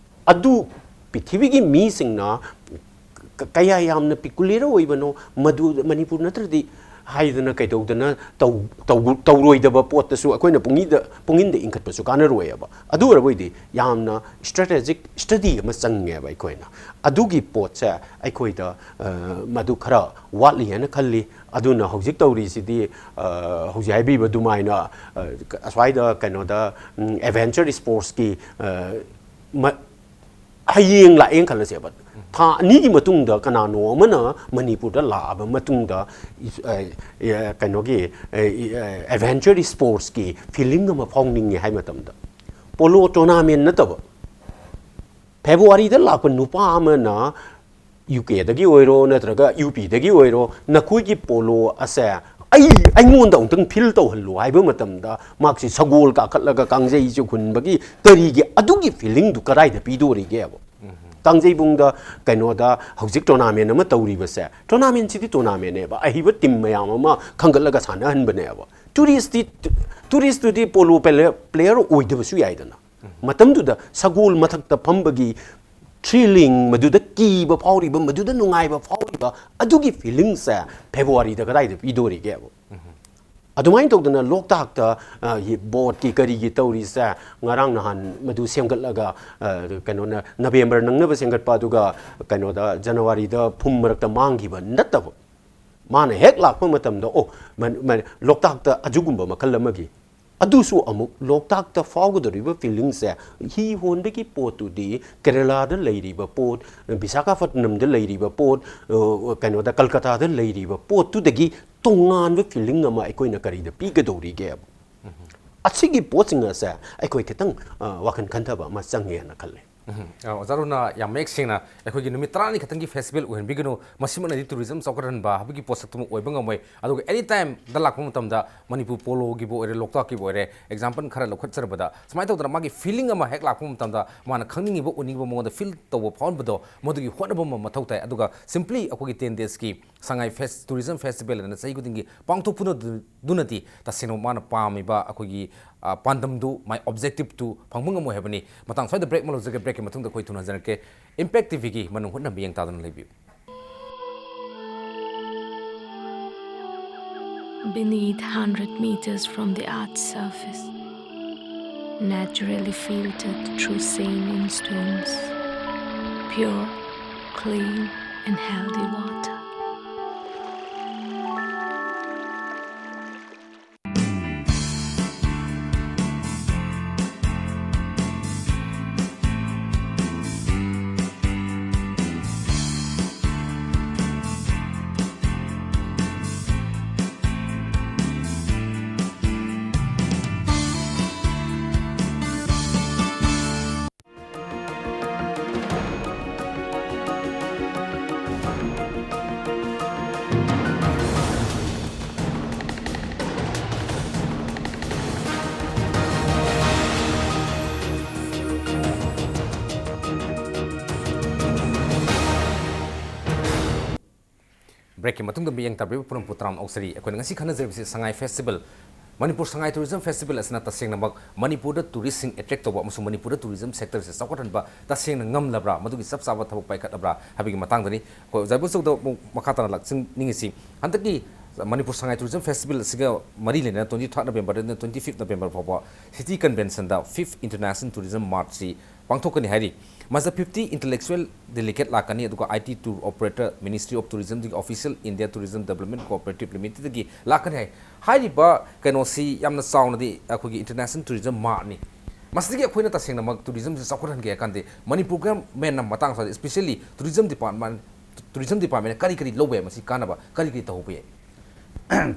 ꯑꯗꯨ ꯄ꯭ꯔꯤꯊꯤꯕꯤꯒꯤ ꯃꯤꯁꯤꯡꯅ ꯀ-, ꯀꯌꯥ ꯌꯥꯝꯅ peculiar ꯑꯣꯏꯕꯅꯣ, ꯃꯗꯨ ꯃꯅꯤꯄꯨꯔ ꯅꯠꯇ꯭ꯔꯗꯤ ꯍꯥꯏꯗꯅ ꯀꯩꯗꯧꯗꯅ ꯇꯧ-, ꯇꯧ-, ꯇꯧꯔꯣꯏꯗꯕ ꯄꯣꯠꯇꯁꯨ ꯑꯩꯈꯣꯏꯅ ꯄꯨꯡꯏꯗ, ꯄꯨꯡꯏꯟꯗ ꯏꯟꯈꯠꯄꯁꯨ ꯀꯥꯟꯅꯔꯣꯏꯑꯕ꯫ ꯑꯗꯨ ꯑꯣꯏꯔꯕꯣꯏꯗꯤ ꯌꯥꯝꯅ strategic study ꯑꯃ ꯆꯪꯉꯦꯕ ꯑꯩꯈꯣꯏꯅ꯫ ꯑꯗꯨꯒꯤ ꯄꯣꯠꯁꯦ ꯑꯩꯈꯣꯏꯗ, ꯑ, ꯃꯗꯨ ꯈꯔ ꯋꯥꯠꯂꯤ ꯍꯥꯏꯅ ꯈꯜꯂꯤ꯫ ꯑꯗꯨꯅ ꯍꯧꯖꯤꯛ ꯇꯧꯔꯤꯁꯤꯗꯤ, ꯑ, ꯍꯧꯖꯤꯛ ꯍꯥꯏꯕꯤꯕ ꯑꯗꯨꯃꯥꯏꯅ, ꯑ, ꯑꯁ꯭ꯋꯥꯏꯗ ꯀꯩꯅꯣꯗ, ꯎꯝ, adventure sportsꯀꯤ, ꯑ, ꯃ-, ꯍꯌꯦꯡ ꯂꯥꯛꯑꯦꯅ ꯈꯜꯂꯁꯦꯕ, ꯊꯥ ꯑꯅꯤꯒꯤ ꯃꯇꯨꯡꯗ ꯀꯅꯥꯅꯣ ꯑꯃꯅ ꯃꯅꯤꯄꯨꯔꯗ ꯂꯥꯛꯑꯕ ꯃꯇꯨꯡꯗ, ꯏꯁ-, ꯑ, ꯑ, ꯀꯩꯅꯣꯒꯤ, ꯑ, ꯑ, adventure sportsꯀꯤ feeling ꯑꯃ ꯐꯥꯎꯅꯤꯡꯉꯦ ꯍꯥꯏ ꯃꯇꯝꯗ, polo tournament ꯅꯠꯇꯕ, Februaryꯗ ꯂꯥꯛꯄ ꯅꯨꯄꯥ ꯑꯃꯅ UKꯗꯒꯤ ꯑꯣꯏꯔꯣ ꯅꯠꯇ꯭ꯔꯒ UPꯗꯒꯤ ꯑꯣꯏꯔꯣ, ꯅꯈꯣꯏꯒꯤ polo ꯑꯁꯦ ꯑꯩ, ꯑꯩꯉꯣꯟꯗ ꯑꯃꯨꯛꯇꯪ feel ꯇꯧꯍꯜꯂꯨ ꯍꯥꯏꯕ ꯃꯇꯝꯗ, ꯃꯍꯥꯛꯁꯤ ꯁꯒꯣꯜ ꯀꯥꯈꯠꯂꯒ ꯀꯥꯡꯖꯩꯁꯨ ꯍꯨꯟꯕꯒꯤ ꯀꯔꯤꯒꯤ ꯑꯗꯨꯒꯤ feelingꯗꯨ ꯀꯗꯥꯏꯗ ꯄꯤꯗꯣꯔꯤꯒꯦꯕ? ꯀꯥꯡꯖꯩꯕꯨꯡꯗ ꯀꯩꯅꯣꯗ ꯍꯧꯖꯤꯛ tournament ꯑꯃ ꯇꯧꯔꯤꯕꯁꯦ, tournamentꯁꯤꯗꯤ tournamentꯅꯦꯕ, ꯑꯍꯩꯕ team ꯃꯌꯥꯝ ꯑꯃ ꯈꯟꯒꯠꯂꯒ ꯁꯥꯟꯅꯍꯟꯕꯅꯦꯕ꯫ Touristꯇꯤ, touristꯇꯨꯗꯤ polo player, player ꯑꯣꯏꯗꯕꯁꯨ ꯌꯥꯏꯗꯅ꯫ ꯃꯇꯝꯗꯨꯗ ꯁꯒꯣꯜ ꯃꯊꯛꯇ ꯐꯝꯕꯒꯤ thrilling, ꯃꯗꯨꯗ ꯀꯤꯕ ꯐꯥꯎꯔꯤꯕ, ꯃꯗꯨꯗ ꯅꯨꯡꯉꯥꯏꯕ ꯐꯥꯎꯔꯤꯕ, ꯑꯗꯨꯒꯤ feelingꯁꯦ Februaryꯗ ꯀꯗꯥꯏꯗ ꯄꯤꯗꯣꯔꯤꯒꯦꯕ? ꯑꯗꯨꯃꯥꯏꯅ ꯇꯧꯗꯅ ꯂꯣꯛꯇꯥꯛꯇ, ꯑ, ꯍꯤ-, boatꯀꯤ ꯀꯔꯤꯒꯤ ꯇꯧꯔꯤꯁꯦ, ꯉꯔꯥꯡ ꯅꯍꯥꯟ ꯃꯗꯨ ꯁꯦꯝꯒꯠꯂꯒ, ꯑ, ꯀꯩꯅꯣꯅ November ꯅꯪꯅꯕ ꯁꯦꯝꯒꯠꯄ, ꯑꯗꯨꯒ ꯀꯩꯅꯣꯗ Januaryꯗ ꯐꯨꯝ ꯃꯔꯛꯇ ꯃꯥꯡꯈꯤꯕ ꯅꯠꯇꯕ, ꯃꯥꯅ ꯍꯦꯛ ꯂꯥꯛꯄ ꯃꯇꯝꯗ, ꯑꯣ, ꯃ- ꯃ- ꯂꯣꯛꯇꯥꯛꯇ ꯑꯗꯨꯒꯨꯝꯕ ꯃꯈꯜ ꯑꯃꯒꯤ, ꯑꯗꯨꯁꯨ ꯑꯃꯨꯛ ꯂꯣꯛꯇꯥꯛꯇ ꯐꯥꯎꯒꯗꯧꯔꯤꯕ ꯐꯤꯂꯤꯡꯁꯦ, ꯍꯤ ꯍꯣꯟꯕꯒꯤ ꯄꯣꯠꯇꯨꯗꯤ ꯀꯦꯔꯦꯂꯥꯗ ꯂꯩꯔꯤꯕ ꯄꯣꯠ, ꯕꯤꯁꯥꯈꯥꯄꯠꯅꯝꯗ ꯂꯩꯔꯤꯕ ꯄꯣꯠ, ꯑ, ꯀꯩꯅꯣꯗ, ꯀꯜꯀꯇꯥꯗ ꯂꯩꯔꯤꯕ ꯄꯣꯠꯇꯨꯗꯒꯤ ꯇꯣꯉꯥꯟꯕ ꯐꯤꯂꯤꯡ ꯑꯃ ꯑꯩꯈꯣꯏꯅ ꯀꯔꯤꯗ ꯄꯤꯒꯗꯧꯔꯤꯒꯦꯕ? ꯑꯁꯤꯒꯤ ꯄꯣꯠꯁꯤꯡ ꯑꯁꯦ ꯑꯩꯈꯣꯏ ꯈꯤꯇꯪ, ꯑ, ꯋꯥꯈꯜ ꯈꯟꯊꯕ ꯑꯃ ꯆꯪꯉꯦꯅ ꯈꯜꯂꯦ꯫ ꯎꯝ꯫ ꯑ, ꯑꯣꯖꯥ ꯔꯣꯅꯥ ꯌꯥꯝ ꯃꯌꯦꯛ ꯁꯦꯡꯅ ꯑꯩꯈꯣꯏꯒꯤ ꯅꯨꯃꯤꯠ ꯇꯔꯥꯅꯤ ꯈꯛꯇꯪꯒꯤ ꯐꯦꯁꯇꯤꯚꯦꯜ ꯑꯣꯏꯍꯟꯕꯤꯒꯅꯨ, ꯃꯁꯤꯃꯛꯅꯗꯤ ꯇꯨꯔꯤꯖꯝ ꯆꯥꯎꯈꯠꯍꯟꯕ ꯍꯥꯏꯕꯒꯤ ꯄꯣꯠꯁꯛꯇꯨꯃꯛ ꯑꯣꯏꯕ ꯉꯝꯃꯣꯏ꯫ ꯑꯗꯨꯒ ꯑꯦꯅꯤ ꯇꯥꯏꯝꯗ ꯂꯥꯛꯄ ꯃꯇꯝꯗ ꯃꯅꯤꯄꯨꯔ ꯄꯣꯂꯣꯒꯤꯕꯨ ꯑꯣꯏꯔꯦ, ꯂꯣꯛꯇꯥꯛꯀꯤꯕꯨ ꯑꯣꯏꯔꯦ, ꯑꯦꯛꯖꯥꯝꯄꯜ ꯈꯔ ꯂꯧꯈꯠꯆꯔꯕꯗ, ꯁꯨꯃꯥꯏꯅ ꯇꯧꯗꯅ ꯃꯥꯒꯤ ꯐꯤꯂꯤꯡ ꯑꯃ ꯍꯦꯛ ꯂꯥꯛꯄ ꯃꯇꯝꯗ ꯃꯥꯅ ꯈꯪꯅꯤꯡꯉꯤꯕ, ꯎꯅꯤꯡꯉꯤꯕ ꯃꯉꯣꯟꯗ ꯐꯤꯜ ꯇꯧꯕ, ꯐꯥꯎꯍꯟꯕꯗꯣ, ꯃꯗꯨꯒꯤ ꯍꯣꯠꯅꯕ ꯑꯃ ꯃꯊꯧ ꯇꯥꯏ꯫ ꯑꯗꯨꯒ ꯁꯤꯝꯄ꯭ꯂꯤ ꯑꯩꯈꯣꯏꯒꯤ ꯇꯦꯟ ꯗꯦꯖꯀꯤ ꯁꯉꯥꯏ ꯐꯦꯁ-, ꯇꯨꯔꯤꯖꯝ ꯐꯦꯁꯇꯤꯚꯦꯜ ꯑꯅ ꯆꯍꯤ ꯈꯨꯗꯤꯡꯒꯤ ꯄꯥꯡꯊꯣꯛꯄꯗꯨꯅꯗꯤ ꯇꯁꯦꯡꯅ ꯃꯥꯅ ꯄꯥꯝꯃꯤꯕ ꯑꯩꯈꯣꯏꯒꯤ, ꯑ, ꯄꯥꯟꯗꯝꯗꯨ, ꯃꯥꯏ ꯑꯣꯕꯖꯦꯛꯇꯤꯞꯇꯨ ꯐꯪꯕ ꯉꯝꯃꯣꯏ ꯍꯥꯏꯕꯅꯤ꯫ ꯃꯇꯥꯡ ꯁ꯭ꯋꯥꯏꯗ ꯕ꯭ꯔꯦꯛ ꯑꯃ ꯂꯧꯖꯒꯦ꯫ ꯕ꯭ꯔꯦꯛꯀꯤ ꯃꯇꯨꯡꯗ ꯑꯩꯈꯣꯏ ꯊꯨꯅ ꯍꯟꯖꯔꯛꯀꯦ꯫ ꯏꯝꯄꯦꯛ ꯇꯤꯚꯤꯒꯤ ꯃꯅꯨꯡ ꯍꯨꯠꯅ ꯃꯤꯠꯌꯦꯡ ꯇꯥꯗꯨꯅ ꯂꯩꯕꯤꯌꯨ꯫ Beneath, hundred meters from the earth's surface, naturally filtered through saline stones, pure, clean, and healthy water. ꯕ꯭ꯔꯦꯛꯀꯤ ꯃꯇꯨꯡꯗ ꯃꯤꯠꯌꯦꯡ ꯇꯥꯕꯤꯕ ꯄꯨꯝꯅꯃꯛꯄꯨ ꯇꯔꯥꯝꯅ ꯑꯣꯛꯆꯔꯤ꯫ ꯑꯩꯈꯣꯏꯅ ꯉꯁꯤ ꯈꯟꯅꯖꯔꯤꯕꯁꯤ ꯁꯉꯥꯏ festival, Manipur Sangai tourism festival ꯑꯁꯤꯅ ꯇꯁꯦꯡꯅꯃꯛ ꯃꯅꯤꯄꯨꯔꯗ ꯇꯨꯔꯤꯁꯁꯤꯡ ꯑꯦꯇ꯭ꯔꯦꯛ ꯇꯧꯕ ꯑꯃꯁꯨꯡ ꯃꯅꯤꯄꯨꯔꯗ ꯇꯨꯔꯤꯖꯝ ꯁꯦꯛꯇꯔꯁꯦ ꯆꯥꯎꯈꯠꯍꯟꯕ ꯇꯁꯦꯡꯅ ꯉꯝꯂꯕ꯭ꯔꯥ, ꯃꯗꯨꯒꯤ ꯆꯞ ꯆꯥꯕ ꯊꯕꯛ ꯄꯥꯏꯈꯠꯂꯕ꯭ꯔꯥ ꯍꯥꯏꯕꯒꯤ ꯃꯇꯥꯡꯗꯅꯤ꯫ ꯑꯩꯈꯣꯏ ꯑꯣꯖꯥ ꯏꯕꯣꯆꯧꯗ ꯑꯃꯨꯛ ꯃꯈꯥ ꯇꯥꯅ ꯂꯥꯛꯆꯅꯤꯡꯉꯤꯁꯤ, ꯍꯟꯗꯛꯀꯤ ꯃꯅꯤꯄꯨꯔ ꯁꯉꯥꯏ ꯇꯨꯔꯤꯖꯝ ꯐꯦꯁꯇꯤꯚꯦꯜ ꯑꯁꯤꯒ ꯃꯔꯤ ꯂꯩꯅꯅ twenty third November ꯗꯒꯤꯅ twenty fifth November ꯐꯥꯎꯕ city ꯀꯟꯚꯦꯟꯁꯟꯗ fifth International Tourism March ꯁꯤ ꯄꯥꯡꯊꯣꯛꯀꯅꯤ ꯍꯥꯏꯔꯤ꯫ ꯃꯁꯤꯗ ꯐꯤꯐꯇꯤ intellectual delegate ꯂꯥꯛꯀꯅꯤ, ꯑꯗꯨꯒ I T tour operator, Ministry of Tourismꯗꯒꯤ official, India Tourism Development Cooperative Limitedꯗꯒꯤ ꯂꯥꯛꯀꯅꯤ ꯍꯥꯏ꯫ ꯍꯥꯏꯔꯤꯕ ꯀꯩꯅꯣꯁꯤ ꯌꯥꯝꯅ ꯆꯥꯎꯅꯗꯤ ꯑꯩꯈꯣꯏꯒꯤ International Tourism Martꯅꯤ꯫ ꯃꯁꯤꯗꯒꯤ ꯑꯩꯈꯣꯏꯅ ꯇꯁꯦꯡꯅꯃꯛ tourismꯁꯤ ꯆꯥꯎꯈꯠꯍꯟꯒꯦ ꯍꯥꯏ ꯀꯥꯟꯗ ꯃꯅꯤꯄꯨꯔ governmentꯅ ꯃꯇꯥꯡ ꯆꯥꯗ, especially tourism department, tourism departmentꯅ ꯀꯔꯤ ꯀꯔꯤ ꯂꯧꯕ ꯌꯥꯏ, ꯃꯁꯤ ꯀꯥꯟꯅꯕ ꯀꯔꯤ ꯀꯔꯤ ꯇꯧꯍꯧꯕ ꯌꯥꯏ?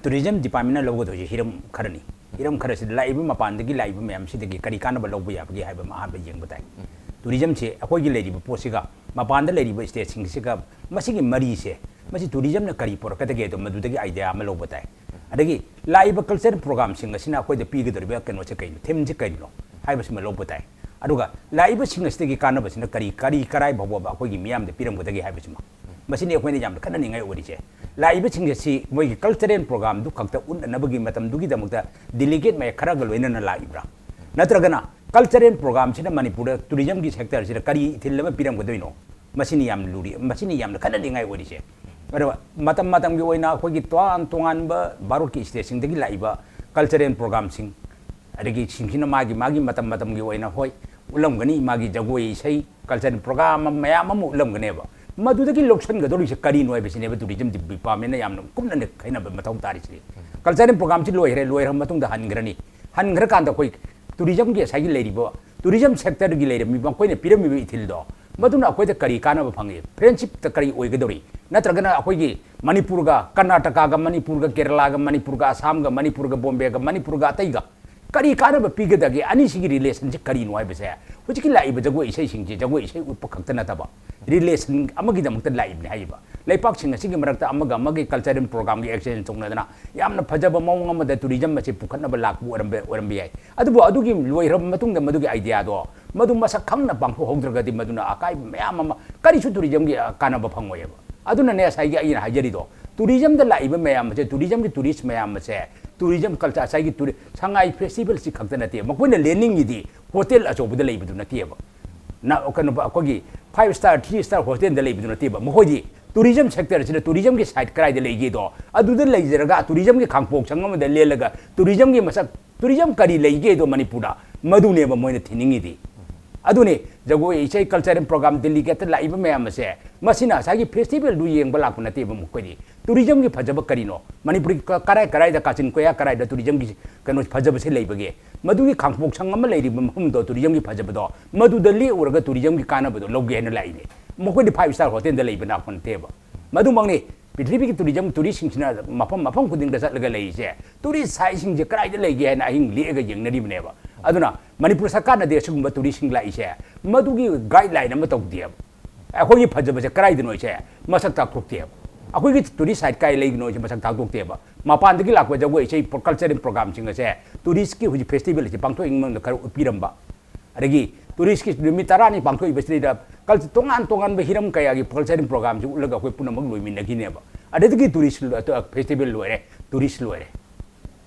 Tourism departmentꯅ ꯂꯧꯒꯗꯣꯏꯁꯦ ꯍꯤꯔꯝ ꯈꯔꯅꯤ꯫ ꯍꯤꯔꯝ ꯈꯔꯁꯤꯗ ꯂꯥꯛꯏꯕ ꯃꯄꯥꯟꯗꯒꯤ ꯂꯥꯛꯏꯕ ꯃꯌꯥꯝꯁꯤꯗꯒꯤ ꯀꯔꯤ ꯀꯥꯟꯅꯕ ꯂꯧꯕ ꯌꯥꯕꯒꯦ ꯍꯥꯏꯕ ꯑꯃ ꯑꯍꯥꯟꯕ ꯌꯦꯡꯕ ꯇꯥꯏ꯫ Tourismꯁꯦ ꯑꯩꯈꯣꯏꯒꯤ ꯂꯩꯔꯤꯕ ꯄꯣꯠꯁꯤꯒ ꯃꯄꯥꯟꯗ ꯂꯩꯔꯤꯕ stateꯁꯤꯡꯁꯤꯒ ꯃꯁꯤꯒꯤ ꯃꯔꯤꯁꯦ, ꯃꯁꯤ tourismꯅ ꯀꯔꯤ ꯄꯨꯔꯛꯀꯗꯒꯦ ꯑꯗꯣ ꯃꯗꯨꯗꯒꯤ idea ꯑꯃ ꯂꯧꯕ ꯇꯥꯏ꯫ ꯑꯗꯒꯤ ꯂꯥꯛꯏꯕ culture programꯁꯤꯡ ꯑꯁꯤꯅ ꯑꯩꯈꯣꯏꯗ ꯄꯤꯒꯗꯧꯔꯤꯕ ꯀꯩꯅꯣꯁꯦ ꯀꯩꯅꯣ, themeꯁꯦ ꯀꯩꯅꯣ ꯍꯥꯏꯕꯁꯤꯃ ꯂꯧꯕ ꯇꯥꯏ꯫ ꯑꯗꯨꯒ ꯂꯥꯛꯏꯕꯁꯤꯡ ꯑꯁꯤꯗꯒꯤ ꯀꯥꯟꯅꯕꯁꯤꯅ ꯀꯔꯤ, ꯀꯔꯤ ꯀꯔꯥꯏ ꯐꯥꯎꯕ ꯑꯩꯈꯣꯏꯒꯤ ꯃꯤꯌꯥꯝꯗ ꯄꯤꯔꯝꯒꯗꯒꯦ ꯍꯥꯏꯕꯁꯤꯃ, ꯃꯁꯤꯅꯤ ꯑꯩꯈꯣꯏꯅ ꯌꯥꯝꯅ ꯈꯟꯅꯅꯤꯡꯉꯥꯏ ꯑꯣꯏꯔꯤꯁꯦ꯫ ꯂꯥꯛꯏꯕꯁꯤꯡ ꯑꯁꯤ ꯃꯣꯏꯒꯤ cultural programꯗꯨ ꯈꯛꯇ ꯎꯠꯅꯅꯕꯒꯤ ꯃꯇꯝꯗꯨꯒꯤꯗꯃꯛꯇ delegate ꯃꯌꯥꯝ ꯈꯔꯒ ꯂꯣꯏꯅꯅ ꯂꯥꯛꯏꯕ꯭ꯔꯥ? ꯅꯠꯇ꯭ꯔꯒꯅ cultural programꯁꯤꯅ ꯃꯅꯤꯄꯨꯔꯗ tourismꯒꯤ sectorꯁꯤꯗ ꯀꯔꯤ ꯏꯊꯤꯜ ꯑꯃ ꯄꯤꯔꯝꯒꯗꯣꯏꯅꯣ? ꯃꯁꯤꯅꯤ ꯌꯥꯝ ꯂꯨꯔꯤ, ꯃꯁꯤꯅꯤ ꯌꯥꯝꯅ ꯈꯟꯅꯅꯤꯡꯉꯥꯏ ꯑꯣꯏꯔꯤꯁꯦ꯫ ꯑꯗꯨꯒ ꯃꯇꯝ ꯃꯇꯝꯒꯤ ꯑꯣꯏꯅ ꯑꯩꯈꯣꯏꯒꯤ ꯇꯣꯉꯥꯟ ꯇꯣꯉꯥꯟꯕ ꯚꯥꯔꯠꯀꯤ stateꯁꯤꯡꯗꯒꯤ ꯂꯥꯛꯏꯕ cultural programꯁꯤꯡ, ꯑꯗꯒꯤ ꯁꯤꯡꯁꯤꯅ ꯃꯥꯒꯤ ꯃꯥꯒꯤ ꯃꯇꯝ ꯃꯇꯝꯒꯤ ꯑꯣꯏꯅ, ꯍꯣꯏ, ꯎꯠꯂꯝꯒꯅꯤ, ꯃꯥꯒꯤ ꯖꯒꯣꯏ ꯏꯁꯩ, cultural program ꯃꯌꯥꯝ ꯑꯃ ꯎꯠꯂꯝꯒꯅꯦꯕ꯫ ꯃꯗꯨꯗꯒꯤ ꯂꯧꯁꯤꯟꯒꯗꯧꯔꯤꯁꯦ ꯀꯔꯤꯅꯣ ꯍꯥꯏꯕꯁꯤꯅꯦꯕ tourism departmentꯅ ꯌꯥꯝꯅ ꯀꯨꯞꯅ ꯈꯟꯅꯕ ꯃꯊꯧ ꯇꯥꯔꯤꯁꯦ꯫ Cultural programꯁꯤ ꯂꯣꯏꯈ꯭ꯔꯦ, ꯂꯣꯏꯈ꯭ꯔ ꯃꯇꯨꯡꯗ ꯍꯟꯈ꯭ꯔꯅꯤ꯫ ꯍꯟꯈ꯭ꯔꯀꯥꯟꯗ ꯑꯩꯈꯣꯏ tourismꯒꯤ ꯉꯁꯥꯏꯒꯤ ꯂꯩꯔꯤꯕ tourism sectorꯒꯤ ꯂꯩꯔꯝꯃꯤꯕ ꯃꯈꯣꯏꯅ ꯄꯤꯔꯝꯃꯤꯕ ꯏꯊꯤꯜꯗꯣ, ꯃꯗꯨꯅ ꯑꯩꯈꯣꯏꯗ ꯀꯔꯤ ꯀꯥꯟꯅꯕ ꯐꯪꯉꯤ? Friendshipꯇ ꯀꯔꯤ ꯑꯣꯏꯒꯗꯧꯔꯤ? ꯅꯠꯇ꯭ꯔꯒꯅ ꯑꯩꯈꯣꯏꯒꯤ ꯃꯅꯤꯄꯨꯔꯒ ꯀꯔꯅꯥꯇꯀꯥꯒ, ꯃꯅꯤꯄꯨꯔꯒ ꯀꯦꯔꯂꯥꯒ, ꯃꯅꯤꯄꯨꯔꯒ ꯑꯁꯥꯝꯒ, ꯃꯅꯤꯄꯨꯔꯒ ꯕꯣꯝꯕꯦꯒ, ꯃꯅꯤꯄꯨꯔꯒ ꯑꯇꯩꯒ ꯀꯔꯤ ꯀꯥꯟꯅꯕ ꯄꯤꯒꯗꯒꯦ? ꯑꯅꯤꯁꯤꯒꯤ relationꯁꯦ ꯀꯔꯤꯅꯣ ꯍꯥꯏꯕꯁꯦ ꯍꯧꯖꯤꯛꯀꯤ ꯂꯥꯛꯏꯕ ꯖꯒꯣꯏ ꯏꯁꯩꯁꯤꯡꯁꯦ ꯖꯒꯣꯏ ꯏꯁꯩ ꯎꯠꯄ ꯈꯛꯇ ꯅꯠꯇꯕ relation ꯑꯃꯒꯤꯗꯃꯛꯇ ꯂꯥꯛꯏꯕꯅꯤ ꯍꯥꯏꯔꯤꯕ꯫ ꯂꯩꯄꯥꯛꯁꯤꯡ ꯑꯁꯤꯒꯤ ꯃꯔꯛꯇ ꯑꯃꯒ ꯑꯃꯒꯤ cultural programꯒꯤ exchange ꯇꯧꯅꯗꯅ ꯌꯥꯝꯅ ꯐꯖꯕ ꯃꯑꯣꯡ ꯑꯃꯗ tourism ꯑꯁꯤ ꯄꯨꯈꯠꯅꯕ ꯂꯥꯛꯄ ꯑꯣꯏꯔꯝꯕ, ꯑꯣꯏꯔꯝꯕ ꯌꯥꯏ꯫ ꯑꯗꯨꯕꯨ ꯑꯗꯨꯒꯤ ꯂꯣꯏꯈ꯭ꯔꯕ ꯃꯇꯨꯡꯗ ꯃꯗꯨꯒꯤ ideaꯗꯣ ꯃꯗꯨ ꯃꯁꯛ ꯈꯪꯅ ꯄꯥꯡꯊꯣꯛꯍꯧꯗ꯭ꯔꯒꯗꯤ ꯃꯗꯨꯅ ꯑꯀꯥꯏꯕ ꯃꯌꯥꯝ ꯑꯃ, ꯀꯔꯤꯁꯨ tourismꯒꯤ ꯀꯥꯟꯅꯕ ꯐꯪꯉꯣꯏꯑꯕ꯫ ꯑꯗꯨꯅꯅꯦ ꯉꯁꯥꯏꯒꯤ ꯑꯩꯅ ꯍꯥꯏꯖꯔꯤꯗꯣ, tourismꯗ ꯂꯥꯛꯏꯕ ꯃꯌꯥꯝ ꯑꯁꯦ, tourismꯒꯤ tourist ꯃꯌꯥꯝ ꯑꯁꯦ, tourism culture, ꯉꯁꯥꯏꯒꯤ touri-, ꯁꯉꯥꯏ festivalꯁꯤ ꯈꯛꯇ ꯅꯠꯇꯦ, ꯃꯈꯣꯏꯅ ꯂꯦꯟꯅꯤꯡꯉꯤꯗꯤ hotel ꯑꯆꯧꯕꯗ ꯂꯩꯕꯗꯨ ꯅꯠꯇꯦꯕ꯫ ꯅ-, ꯀꯩꯅꯣ, ꯑꯩꯈꯣꯏꯒꯤ five star, three star hotelꯗ ꯂꯩꯕꯗꯨ ꯅꯠꯇꯦꯕ꯫ ꯃꯈꯣꯏꯗꯤ tourism sectorꯁꯤꯗ tourismꯒꯤ site ꯀꯗꯥꯏꯗ ꯂꯩꯒꯦꯗꯣ ꯑꯗꯨꯗ ꯂꯩꯖꯔꯒ tourismꯒꯤ ꯈꯥꯡꯄꯣꯛꯁꯪ ꯑꯃꯗ ꯂꯦꯜꯂꯒ tourismꯒꯤ ꯃꯁꯛ, tourism ꯀꯔꯤ ꯂꯩꯒꯦꯗꯣ ꯃꯅꯤꯄꯨꯔꯗ, ꯃꯗꯨꯅꯦꯕ ꯃꯣꯏꯅ ꯊꯤꯅꯤꯡꯉꯤꯗꯤ꯫ ꯑꯗꯨꯅꯤ, ꯖꯒꯣꯏ ꯏꯁꯩ cultural program Delhi ꯒꯦꯠꯇ ꯂꯥꯛꯏꯕ ꯃꯌꯥꯝ ꯑꯁꯦ, ꯃꯁꯤꯅ ꯉꯁꯥꯏꯒꯤ festival ꯗꯨ ꯌꯦꯡꯕ ꯂꯥꯛꯄ ꯅꯠꯇꯦꯕ꯫ ꯃꯈꯣꯏꯗꯤ tourism ꯒꯤ ꯐꯖꯕ ꯀꯔꯤꯅꯣ? ꯃꯅꯤꯄꯨꯔꯒꯤ ꯀ-, ꯀꯔꯥꯏ ꯀꯔꯥꯏꯗ, ꯀꯥꯆꯤꯟ ꯀꯣꯌꯥ ꯀꯔꯥꯏꯗ tourism ꯒꯤ ꯀꯩꯅꯣ ꯐꯖꯕꯁꯦ ꯂꯩꯕꯒꯦ? ꯃꯗꯨꯒꯤ ꯈꯥꯡꯄꯣꯛꯁꯪ ꯑꯃ ꯂꯩꯔꯤꯕ ꯃꯐꯝꯗꯣ, tourism ꯒꯤ ꯐꯖꯕꯗꯣ, ꯃꯗꯨꯗ ꯂꯦꯛꯎꯔꯒ tourism ꯒꯤ ꯀꯥꯟꯅꯕꯗꯣ ꯂꯧꯒꯦ ꯍꯥꯏꯅ ꯂꯥꯛꯏꯅꯦ꯫ ꯃꯈꯣꯏꯗꯤ five star hotel ꯗ ꯂꯩꯕ ꯂꯥꯛꯄ ꯅꯠꯇꯦꯕ꯫ ꯃꯗꯨꯃꯛꯅꯤ ꯄ꯭ꯔꯤꯊꯤꯕꯤꯒꯤ tourism, tourist ꯁꯤꯡꯁꯤꯅ ꯃꯐꯝ ꯃꯐꯝ ꯈꯨꯗꯤꯡꯗ ꯆꯠꯂꯒ ꯂꯩꯔꯤꯁꯦ꯫ Tourist site ꯁꯤꯡꯁꯦ ꯀꯗꯥꯏꯗ ꯂꯩꯒꯦ ꯍꯥꯏꯅ ꯑꯍꯤꯡ ꯂꯦꯛꯑꯒ ꯌꯦꯡꯅꯔꯤꯕꯅꯦꯕ꯫ ꯑꯗꯨꯅ ꯃꯅꯤꯄꯨꯔ ꯁꯔꯀꯥꯔꯅꯗꯤ ꯑꯁꯤꯒꯨꯝꯕ tourism ꯁꯤꯡ ꯂꯥꯛꯏꯁꯦ, ꯃꯗꯨꯒꯤ guideline ꯑꯃ ꯇꯧꯗꯦꯕ꯫ ꯑꯩꯈꯣꯏꯒꯤ ꯐꯖꯕꯁꯦ ꯀꯗꯥꯏꯗꯅꯣ ꯁꯦ ꯃꯁꯛ ꯇꯥꯛꯊꯣꯛꯇꯦꯕ꯫ ꯑꯩꯈꯣꯏꯒꯤ tourist site ꯀꯥꯏ ꯂꯩꯒꯅꯣ ꯁꯦ ꯃꯁꯛ ꯇꯥꯛꯊꯣꯛꯇꯦꯕ꯫ ꯃꯄꯥꯟꯗꯒꯤ ꯂꯥꯛꯄ ꯖꯒꯣꯏ ꯏꯁꯩ cultural program ꯁꯤꯡ ꯑꯁꯦ tourist ꯀꯤ ꯍꯧꯖꯤꯛ festival ꯑꯁꯤ ꯄꯥꯡꯊꯣꯛꯏ ꯃꯅꯨꯡꯗ ꯈꯔ ꯎꯠꯄꯤꯔꯝꯕ꯫ ꯑꯗꯒꯤ tourist ꯀꯤ ꯅꯨꯃꯤꯠ ꯇꯔꯥꯅꯤ ꯄꯥꯡꯊꯣꯛꯏꯕꯁꯤꯗꯩꯗ cult-, ꯇꯣꯉꯥꯟ ꯇꯣꯉꯥꯟꯕ ꯍꯤꯔꯝ ꯀꯌꯥꯒꯤ cultural program ꯁꯤ ꯎꯠꯂꯒ ꯑꯩꯈꯣꯏ ꯄꯨꯝꯅꯃꯛ ꯂꯣꯏꯃꯤꯟꯅꯈꯤꯅꯦꯕ꯫ ꯑꯗꯨꯗꯒꯤ tourist ꯂ-, ꯑ, festival ꯂꯣꯏꯔꯦ, tourist ꯂꯣꯏꯔꯦ꯫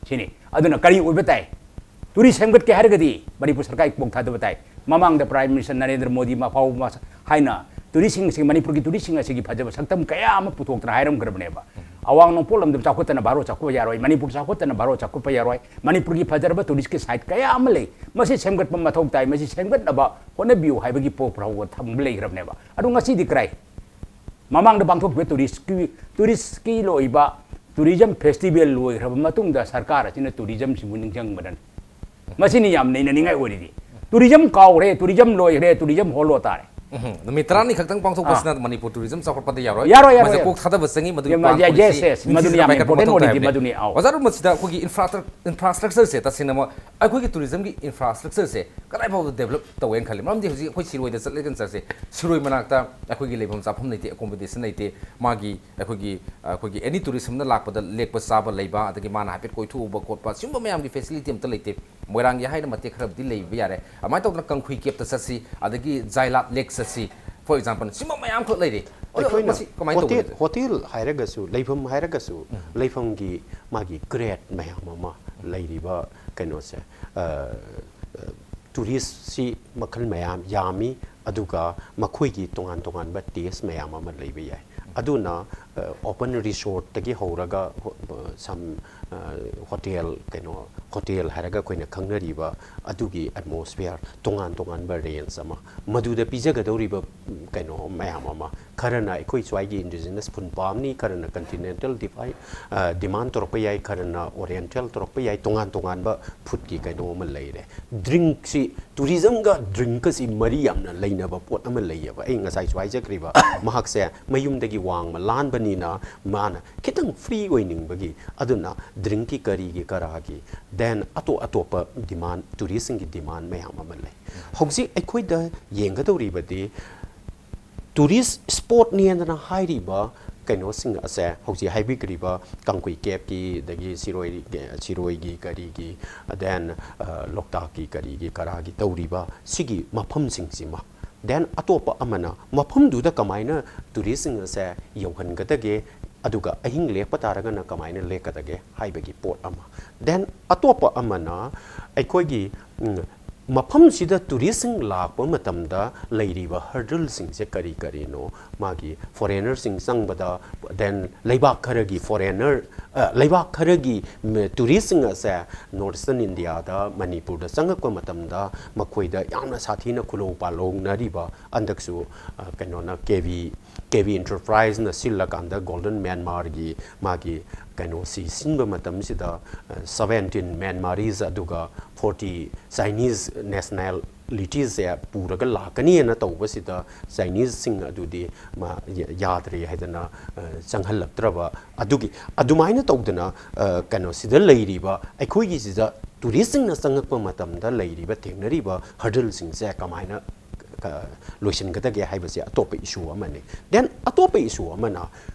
ꯁꯤꯅꯤ꯫ ꯑꯗꯨꯅ ꯀꯔꯤ ꯑꯣꯏꯕ ꯇꯥꯏ? Tourist ꯁꯦꯝꯒꯠꯀꯦ ꯍꯥꯏꯔꯒꯗꯤ ꯃꯅꯤꯄꯨꯔ ꯁꯔꯀꯥꯔꯒꯤ ꯀꯣꯛ ꯊꯥꯗꯕ ꯇꯥꯏ꯫ ꯃꯃꯥꯡꯗ Prime Minister ꯅꯔꯦꯟꯗ꯭ꯔ ꯃꯣꯗꯤ ꯃꯐꯥꯎ ꯃꯁ-, ꯍꯥꯏꯅ tourist ꯁꯤꯡ ꯑꯁꯤ, ꯃꯅꯤꯄꯨꯔꯒꯤ tourist ꯁꯤꯡ ꯑꯁꯤꯒꯤ ꯐꯖꯕ ꯁꯛꯇꯝ ꯀꯌꯥ ꯑꯃ ꯄꯨꯊꯣꯛꯇꯅ ꯍꯥꯏꯔꯝꯈ꯭ꯔꯕꯅꯦꯕ꯫ ꯑꯋꯥꯡ ꯅꯣꯡꯄꯣꯛ ꯂꯝꯗꯝ ꯆꯥꯎꯈꯠꯇꯅ ꯚꯥꯔꯠ ꯆꯥꯎꯈꯠꯄ ꯌꯥꯔꯣꯏ, ꯃꯅꯤꯄꯨꯔ ꯆꯥꯎꯈꯠꯇꯅ ꯚꯥꯔꯠ ꯆꯥꯎꯈꯠꯄ ꯌꯥꯔꯣꯏ, ꯃꯅꯤꯄꯨꯔꯒꯤ ꯐꯖꯔꯕ tourist ꯀꯤ site ꯀꯌꯥ ꯑꯃ ꯂꯩ, ꯃꯁꯤ ꯁꯦꯝꯒꯠꯄ ꯃꯊꯧ ꯇꯥꯏ, ꯃꯁꯤ ꯁꯦꯝꯒꯠꯅꯕ ꯍꯣꯠꯅꯕꯤꯌꯨ ꯍꯥꯏꯕꯒꯤ ꯄꯣꯛ ꯐꯥꯎꯕ ꯊꯝꯕ ꯂꯩꯈ꯭ꯔꯕꯅꯦꯕ꯫ ꯑꯗꯣ ꯉꯁꯤꯗꯤ ꯀꯔꯥꯏ? ꯃꯃꯥꯡꯗ ꯄꯥꯡꯊꯣꯛꯈꯤꯕ tourist ꯀꯤ, tourist ꯀꯤ ꯂꯣꯏꯕ tourism festival ꯂꯣꯏꯈ꯭ꯔꯕ ꯃꯇꯨꯡꯗ ꯁꯔꯀꯥꯔ ꯑꯁꯤꯅ tourism ꯁꯤꯕꯨ ꯅꯤꯡꯁꯤꯡꯕꯗꯅꯤ꯫ ꯃꯁꯤꯅꯤ ꯌꯥꯝ ꯅꯩꯅꯅꯤꯡꯉꯥꯏ ꯑꯣꯏꯔꯤꯗꯤ꯫ Tourism ꯀꯥꯎꯔꯦ, tourism ꯂꯣꯏꯈ꯭ꯔꯦ, tourism ꯍꯣꯜꯂꯣ ꯇꯥꯔꯦ꯫ ꯎꯝ, ꯅꯨꯃꯤꯠ ꯇꯔꯥꯅꯤ ꯈꯛꯇꯪ ꯄꯥꯡꯊꯣꯛꯄꯁꯤꯅ ꯃꯅꯤꯄꯨꯔ tourism ꯆꯥꯎꯈꯠꯄꯗ ꯌꯥꯔꯣꯏ꯫ ꯌꯥꯔꯣꯏ, ꯌꯥꯔꯣꯏ, ꯃꯁꯤ ꯌꯥꯔꯣꯏ꯫ ꯀꯣꯛ ꯊꯥꯗꯕ ꯆꯪꯉꯤ, ꯃꯗꯨꯒꯤ ꯌꯥꯝ, plan ꯌꯥ-, yes, ꯄꯨꯟꯁꯤ yes, ꯃꯗꯨꯅ ꯅꯤꯡꯊꯤꯅ ꯌꯥꯝ ꯄꯥꯏꯈꯠꯄ important ꯃꯊꯧ ꯑꯣꯏꯔꯤꯗꯤ, ꯇꯥꯏ ꯍꯥꯏꯕꯅꯤ꯫ ꯃꯗꯨꯅꯤ, ꯑꯧ꯫ ꯑꯣꯖꯥ ꯔꯨꯃꯁꯤꯗ ꯑꯩꯈꯣꯏꯒꯤ infra-, infrastructure ꯁꯦ ꯇꯁꯦꯡꯅꯃꯛ ꯑꯩꯈꯣꯏꯒꯤ tourism ꯒꯤ infrastructure ꯁꯦ ꯀꯗꯥꯏ ꯐꯥꯎꯕꯗ develop ꯇꯧꯋꯦꯅ ꯈꯜꯂꯤ? ꯃꯔꯝꯗꯤ ꯍꯧꯖꯤꯛ ꯑꯩꯈꯣꯏ ꯁꯤꯔꯣꯏꯗ ꯆꯠꯂꯦꯒꯅ ꯆꯠꯁꯦ, ꯁꯤꯔꯣꯏ ꯃꯅꯥꯛꯇ ꯑꯩꯈꯣꯏꯒꯤ ꯂꯩꯐꯝ ꯆꯥꯐꯝ ꯂꯩꯇꯦ, accommodation ꯂꯩꯇꯦ, ꯃꯥꯒꯤ ꯑꯩꯈꯣꯏꯒꯤ, ꯑꯩꯈꯣꯏꯒꯤ any tourist ꯑꯃꯅ ꯂꯥꯛꯄꯗ ꯂꯦꯛꯄ ꯆꯥꯕ ꯂꯩꯕ, ꯑꯗꯒꯤ ꯃꯥꯅ ꯍꯥꯏꯐꯦꯠ ꯀꯣꯏꯊꯣꯛꯎꯕ ꯈꯣꯠꯄ, ꯁꯤꯒꯨꯝꯕ ꯃꯌꯥꯝꯒꯤ facility ꯑꯝꯇ ꯂꯩꯇꯦ꯫ ꯃꯣꯏꯔꯥꯡꯒꯤ ꯍꯥꯏꯅ ꯃꯇꯦꯛ ꯈꯔꯕꯨꯗꯤ ꯂꯩꯕ ꯌꯥꯔꯦ꯫ ꯑꯗꯨꯃꯥꯏꯅ ꯇꯧꯗꯅ ꯀꯪꯈꯨꯏ ꯀꯦꯞꯇ ꯆꯠꯁꯤ, ꯑꯗꯒꯤ ꯖꯥꯏꯂꯥꯠ ꯂꯦꯛ ꯆꯠꯁꯤ, for example, ꯁꯤꯒꯨꯝꯕ ꯃꯌꯥꯝꯈꯛ ꯂꯩꯔꯦ꯫ ꯑꯗꯣ ꯑꯩꯈꯣꯏꯅ ꯃꯁꯤ ꯀꯃꯥꯏꯅ ꯍꯣꯇꯦꯜ, ꯇꯧꯒꯅꯤ? ꯍꯣꯇꯦꯜ ꯍꯥꯏꯔꯒꯁꯨ, ꯂꯩꯐꯝ ꯍꯥꯏꯔꯒꯁꯨ, ꯎꯝ꯫ ꯂꯩꯐꯝꯒꯤ ꯃꯥꯒꯤ grade ꯃꯌꯥꯝ ꯑꯃ ꯂꯩꯔꯤꯕ ꯀꯩꯅꯣꯁꯦ, ꯑ, ꯑ, tourist ꯁꯤ ꯃꯈꯜ ꯃꯌꯥꯝ ꯌꯥꯝꯃꯤ, ꯑꯗꯨꯒ ꯃꯈꯣꯏꯒꯤ ꯇꯣꯉꯥꯟ ꯇꯣꯉꯥꯟꯕ taste ꯃꯌꯥꯝ ꯑꯃ ꯂꯩꯕ ꯌꯥꯏ꯫ ꯑꯗꯨꯅ ꯑꯣꯄꯟ ꯔꯤꯁꯣꯔꯠꯇꯒꯤ ꯍꯧꯔꯒ ꯁꯝ ꯍꯣꯇꯦꯜ, ꯀꯩꯅꯣ, ꯍꯣꯇꯦꯜ ꯍꯥꯏꯔꯒ ꯑꯩꯈꯣꯏꯅ ꯈꯪꯅꯔꯤꯕ ꯑꯗꯨꯒꯤ ꯑꯦꯠꯃꯣꯁꯐꯤꯌꯔ, ꯇꯣꯉꯥꯟ ꯇꯣꯉꯥꯟꯕ ꯔꯦꯟꯖ ꯑꯃ, ꯃꯗꯨꯗ ꯄꯤꯖꯒꯗꯧꯔꯤꯕ ꯀꯩꯅꯣ ꯃꯌꯥꯝ ꯑꯃ, ꯈꯔꯅ ꯑꯩꯈꯣꯏ ꯁ꯭ꯋꯥꯏꯒꯤ ꯏꯟꯗꯤꯖꯤꯅꯁ ꯐꯨꯟ ꯄꯥꯝꯅꯤ, ꯈꯔꯅ ꯀꯟꯇꯤꯅꯦꯟꯇꯦꯜ ꯗꯤꯐꯥꯏ ꯗꯤꯃꯥꯟ ꯇꯧꯔꯛꯄ ꯌꯥꯏ, ꯈꯔꯅ ꯑꯣꯔꯤꯌꯦꯟꯇꯦꯜ ꯇꯧꯔꯛꯄ ꯌꯥꯏ, ꯇꯣꯉꯥꯟ ꯇꯣꯉꯥꯟꯕ ꯐꯨꯗꯀꯤ ꯀꯩꯅꯣ ꯑꯃ ꯂꯩꯔꯦ꯫ ꯗ꯭ꯔꯤꯡꯛꯁꯤ, ꯇꯨꯔꯤꯖꯝꯒ ꯗ꯭ꯔꯤꯡꯛꯀꯁꯤ ꯃꯔꯤ ꯌꯥꯝꯅ ꯂꯩꯅꯕ ꯄꯣꯠ ꯑꯃ ꯂꯩꯌꯦꯕ꯫ ꯑꯩ ꯉꯁꯥꯏꯁꯨ ꯍꯥꯏꯖꯈ꯭ꯔꯤꯕ, ꯃꯍꯥꯛꯁꯦ ꯃꯌꯨꯝꯗꯒꯤ ꯋꯥꯡꯃ ꯂꯥꯟꯕꯅꯤꯅ ꯃꯥꯅ ꯈꯤꯇꯪ ꯐ꯭ꯔꯤ ꯑꯣꯏꯅꯤꯡꯕꯒꯤ, ꯑꯗꯨꯅ ꯗ꯭ꯔꯤꯡꯛꯀꯤ ꯀꯔꯤꯒꯤ ꯀꯔꯥꯒꯤ, ꯗꯦꯟ ꯑꯇꯣꯞ ꯑꯇꯣꯞꯄ ꯗꯤꯃꯥꯟ, ꯇꯨꯔꯤꯁꯁꯤꯡꯒꯤ ꯗꯤꯃꯥꯟ ꯃꯌꯥꯝ ꯑꯃ ꯂꯩ꯫ ꯍꯧꯖꯤꯛ ꯑꯩꯈꯣꯏꯗ ꯌꯦꯡꯒꯗꯧꯔꯤꯕꯗꯤ ꯇꯨꯔꯤꯁ ꯁ꯭ꯄꯣꯠꯅꯦꯅ ꯍꯥꯏꯔꯤꯕ ꯀꯩꯅꯣꯁꯤꯡ ꯑꯁꯦ, ꯍꯧꯖꯤꯛ ꯍꯥꯏꯕꯤꯈ꯭ꯔꯤꯕ ꯀꯥꯡꯄꯣꯛꯄꯤ ꯀꯦꯞꯀꯤ, ꯑꯗꯒꯤ ꯁꯤꯔꯣꯏ, ꯁꯤꯔꯣꯏꯒꯤ ꯀꯔꯤꯒꯤ, ꯗꯦꯟ ꯂꯣꯛꯇꯥꯛꯀꯤ ꯀꯔꯤꯒꯤ ꯀꯔꯥꯒꯤ ꯇꯧꯔꯤꯕ ꯁꯤꯒꯤ ꯃꯐꯝꯁꯤꯡꯁꯤꯃ, ꯗꯦꯟ ꯑꯇꯣꯞꯄ ꯑꯃꯅ ꯃꯐꯝꯗꯨꯗ ꯀꯃꯥꯏꯅ ꯇꯨꯔꯤꯁꯁꯤꯡ ꯑꯁꯦ ꯌꯧꯍꯟꯒꯗꯒꯦ, ꯑꯗꯨꯒ ꯑꯍꯤꯡ ꯂꯦꯛꯄ ꯇꯥꯔꯒꯅ ꯀꯃꯥꯏꯅ ꯂꯦꯛꯀꯗꯒꯦ ꯍꯥꯏꯕꯒꯤ ꯄꯣꯠ ꯑꯃ꯫ ꯗꯦꯟ ꯑꯇꯣꯞꯄ ꯑꯃꯅ ꯑꯩꯈꯣꯏꯒꯤ, ꯎꯝ, ꯃꯐꯝꯁꯤꯗ ꯇꯨꯔꯤꯁꯁꯤꯡ ꯂꯥꯛꯄ ꯃꯇꯝꯗ ꯂꯩꯔꯤꯕ ꯍꯔꯗꯜꯁꯤꯡꯁꯦ ꯀꯔꯤ ꯀꯔꯤꯅꯣ, ꯃꯥꯒꯤ ꯐꯣꯔꯦꯅꯔꯁꯤꯡ ꯆꯪꯕꯗ, ꯗꯦꯟ ꯂꯩꯕꯥꯛ ꯈꯔꯒꯤ ꯐꯣꯔꯦꯅꯔ, ꯑ, ꯂꯩꯕꯥꯛ ꯈꯔꯒꯤ, ꯎꯝ, ꯇꯨꯔꯤꯁꯁꯤꯡ ꯑꯁꯦ ꯅꯣꯔꯠ ꯏꯁꯇꯔꯟ ꯏꯟꯗꯤꯌꯥꯗ, ꯃꯅꯤꯄꯨꯔꯗ ꯆꯪꯉꯛꯄ ꯃꯇꯝꯗ ꯃꯈꯣꯏꯗ ꯌꯥꯝꯅ ꯁꯥꯊꯤꯅ ꯈꯨꯂꯧ ꯄꯥꯜꯍꯧꯅꯔꯤꯕ, ꯍꯟꯗꯛꯁꯨ, ꯑ, ꯀꯩꯅꯣꯅ, ꯀꯦ ꯚꯤ, ꯀꯦ ꯚꯤ ꯏꯟꯇꯔꯄ꯭ꯔꯥꯏꯖꯅ ꯁꯤꯜꯂꯀꯥꯟꯗ ꯒꯣꯜꯗꯟ ꯃ꯭ꯌꯥꯟꯃꯥꯔꯒꯤ ꯃꯥꯒꯤ ꯀꯩꯅꯣꯁꯤ ꯁꯤꯟꯕ ꯃꯇꯝꯁꯤꯗ, ꯑ, ꯁꯕꯦꯟꯇꯤꯟ ꯃ꯭ꯌꯥꯟꯃꯥꯔꯤꯁ ꯑꯗꯨꯒ ꯐꯣꯔꯇꯤ ꯆꯥꯏꯅꯤꯁ ꯅꯦꯁꯅꯦꯂꯤꯇꯤꯁꯁꯦ ꯄꯨꯔꯒ ꯂꯥꯛꯀꯅꯤꯅ ꯇꯧꯕꯁꯤꯗ, ꯆꯥꯏꯅꯤꯁꯁꯤꯡ ꯑꯗꯨꯗꯤ ꯃꯥ ꯌꯥ-, ꯌꯥꯗ꯭ꯔꯦ ꯍꯥꯏꯗꯅ, ꯑ, ꯆꯪꯍꯜꯂꯛꯇ꯭ꯔꯕ꯫ ꯑꯗꯨꯒꯤ, ꯑꯗꯨꯃꯥꯏꯅ ꯇꯧꯗꯅ, ꯑ, ꯀꯩꯅꯣꯁꯤꯗ ꯂꯩꯔꯤꯕ, ꯑꯩꯈꯣꯏꯒꯤꯁꯤꯗ ꯇꯨꯔꯤꯁꯁꯤꯡꯅ ꯆꯪꯉꯛꯄ ꯃꯇꯝꯗ ꯂꯩꯔꯤꯕ, ꯊꯦꯡꯅꯔꯤꯕ ꯍꯔꯗꯜꯁꯤꯡꯁꯦ ꯀꯃꯥꯏꯅ, ꯑ, ꯂꯣꯏꯁꯤꯟꯒꯗꯒꯦ ꯍꯥꯏꯕꯁꯦ ꯑꯇꯣꯞꯄ ꯏꯁꯨ ꯑꯃꯅꯤ꯫ ꯗꯦꯟ ꯑꯇꯣꯞꯄ ꯏꯁꯨ ꯑꯃꯅ,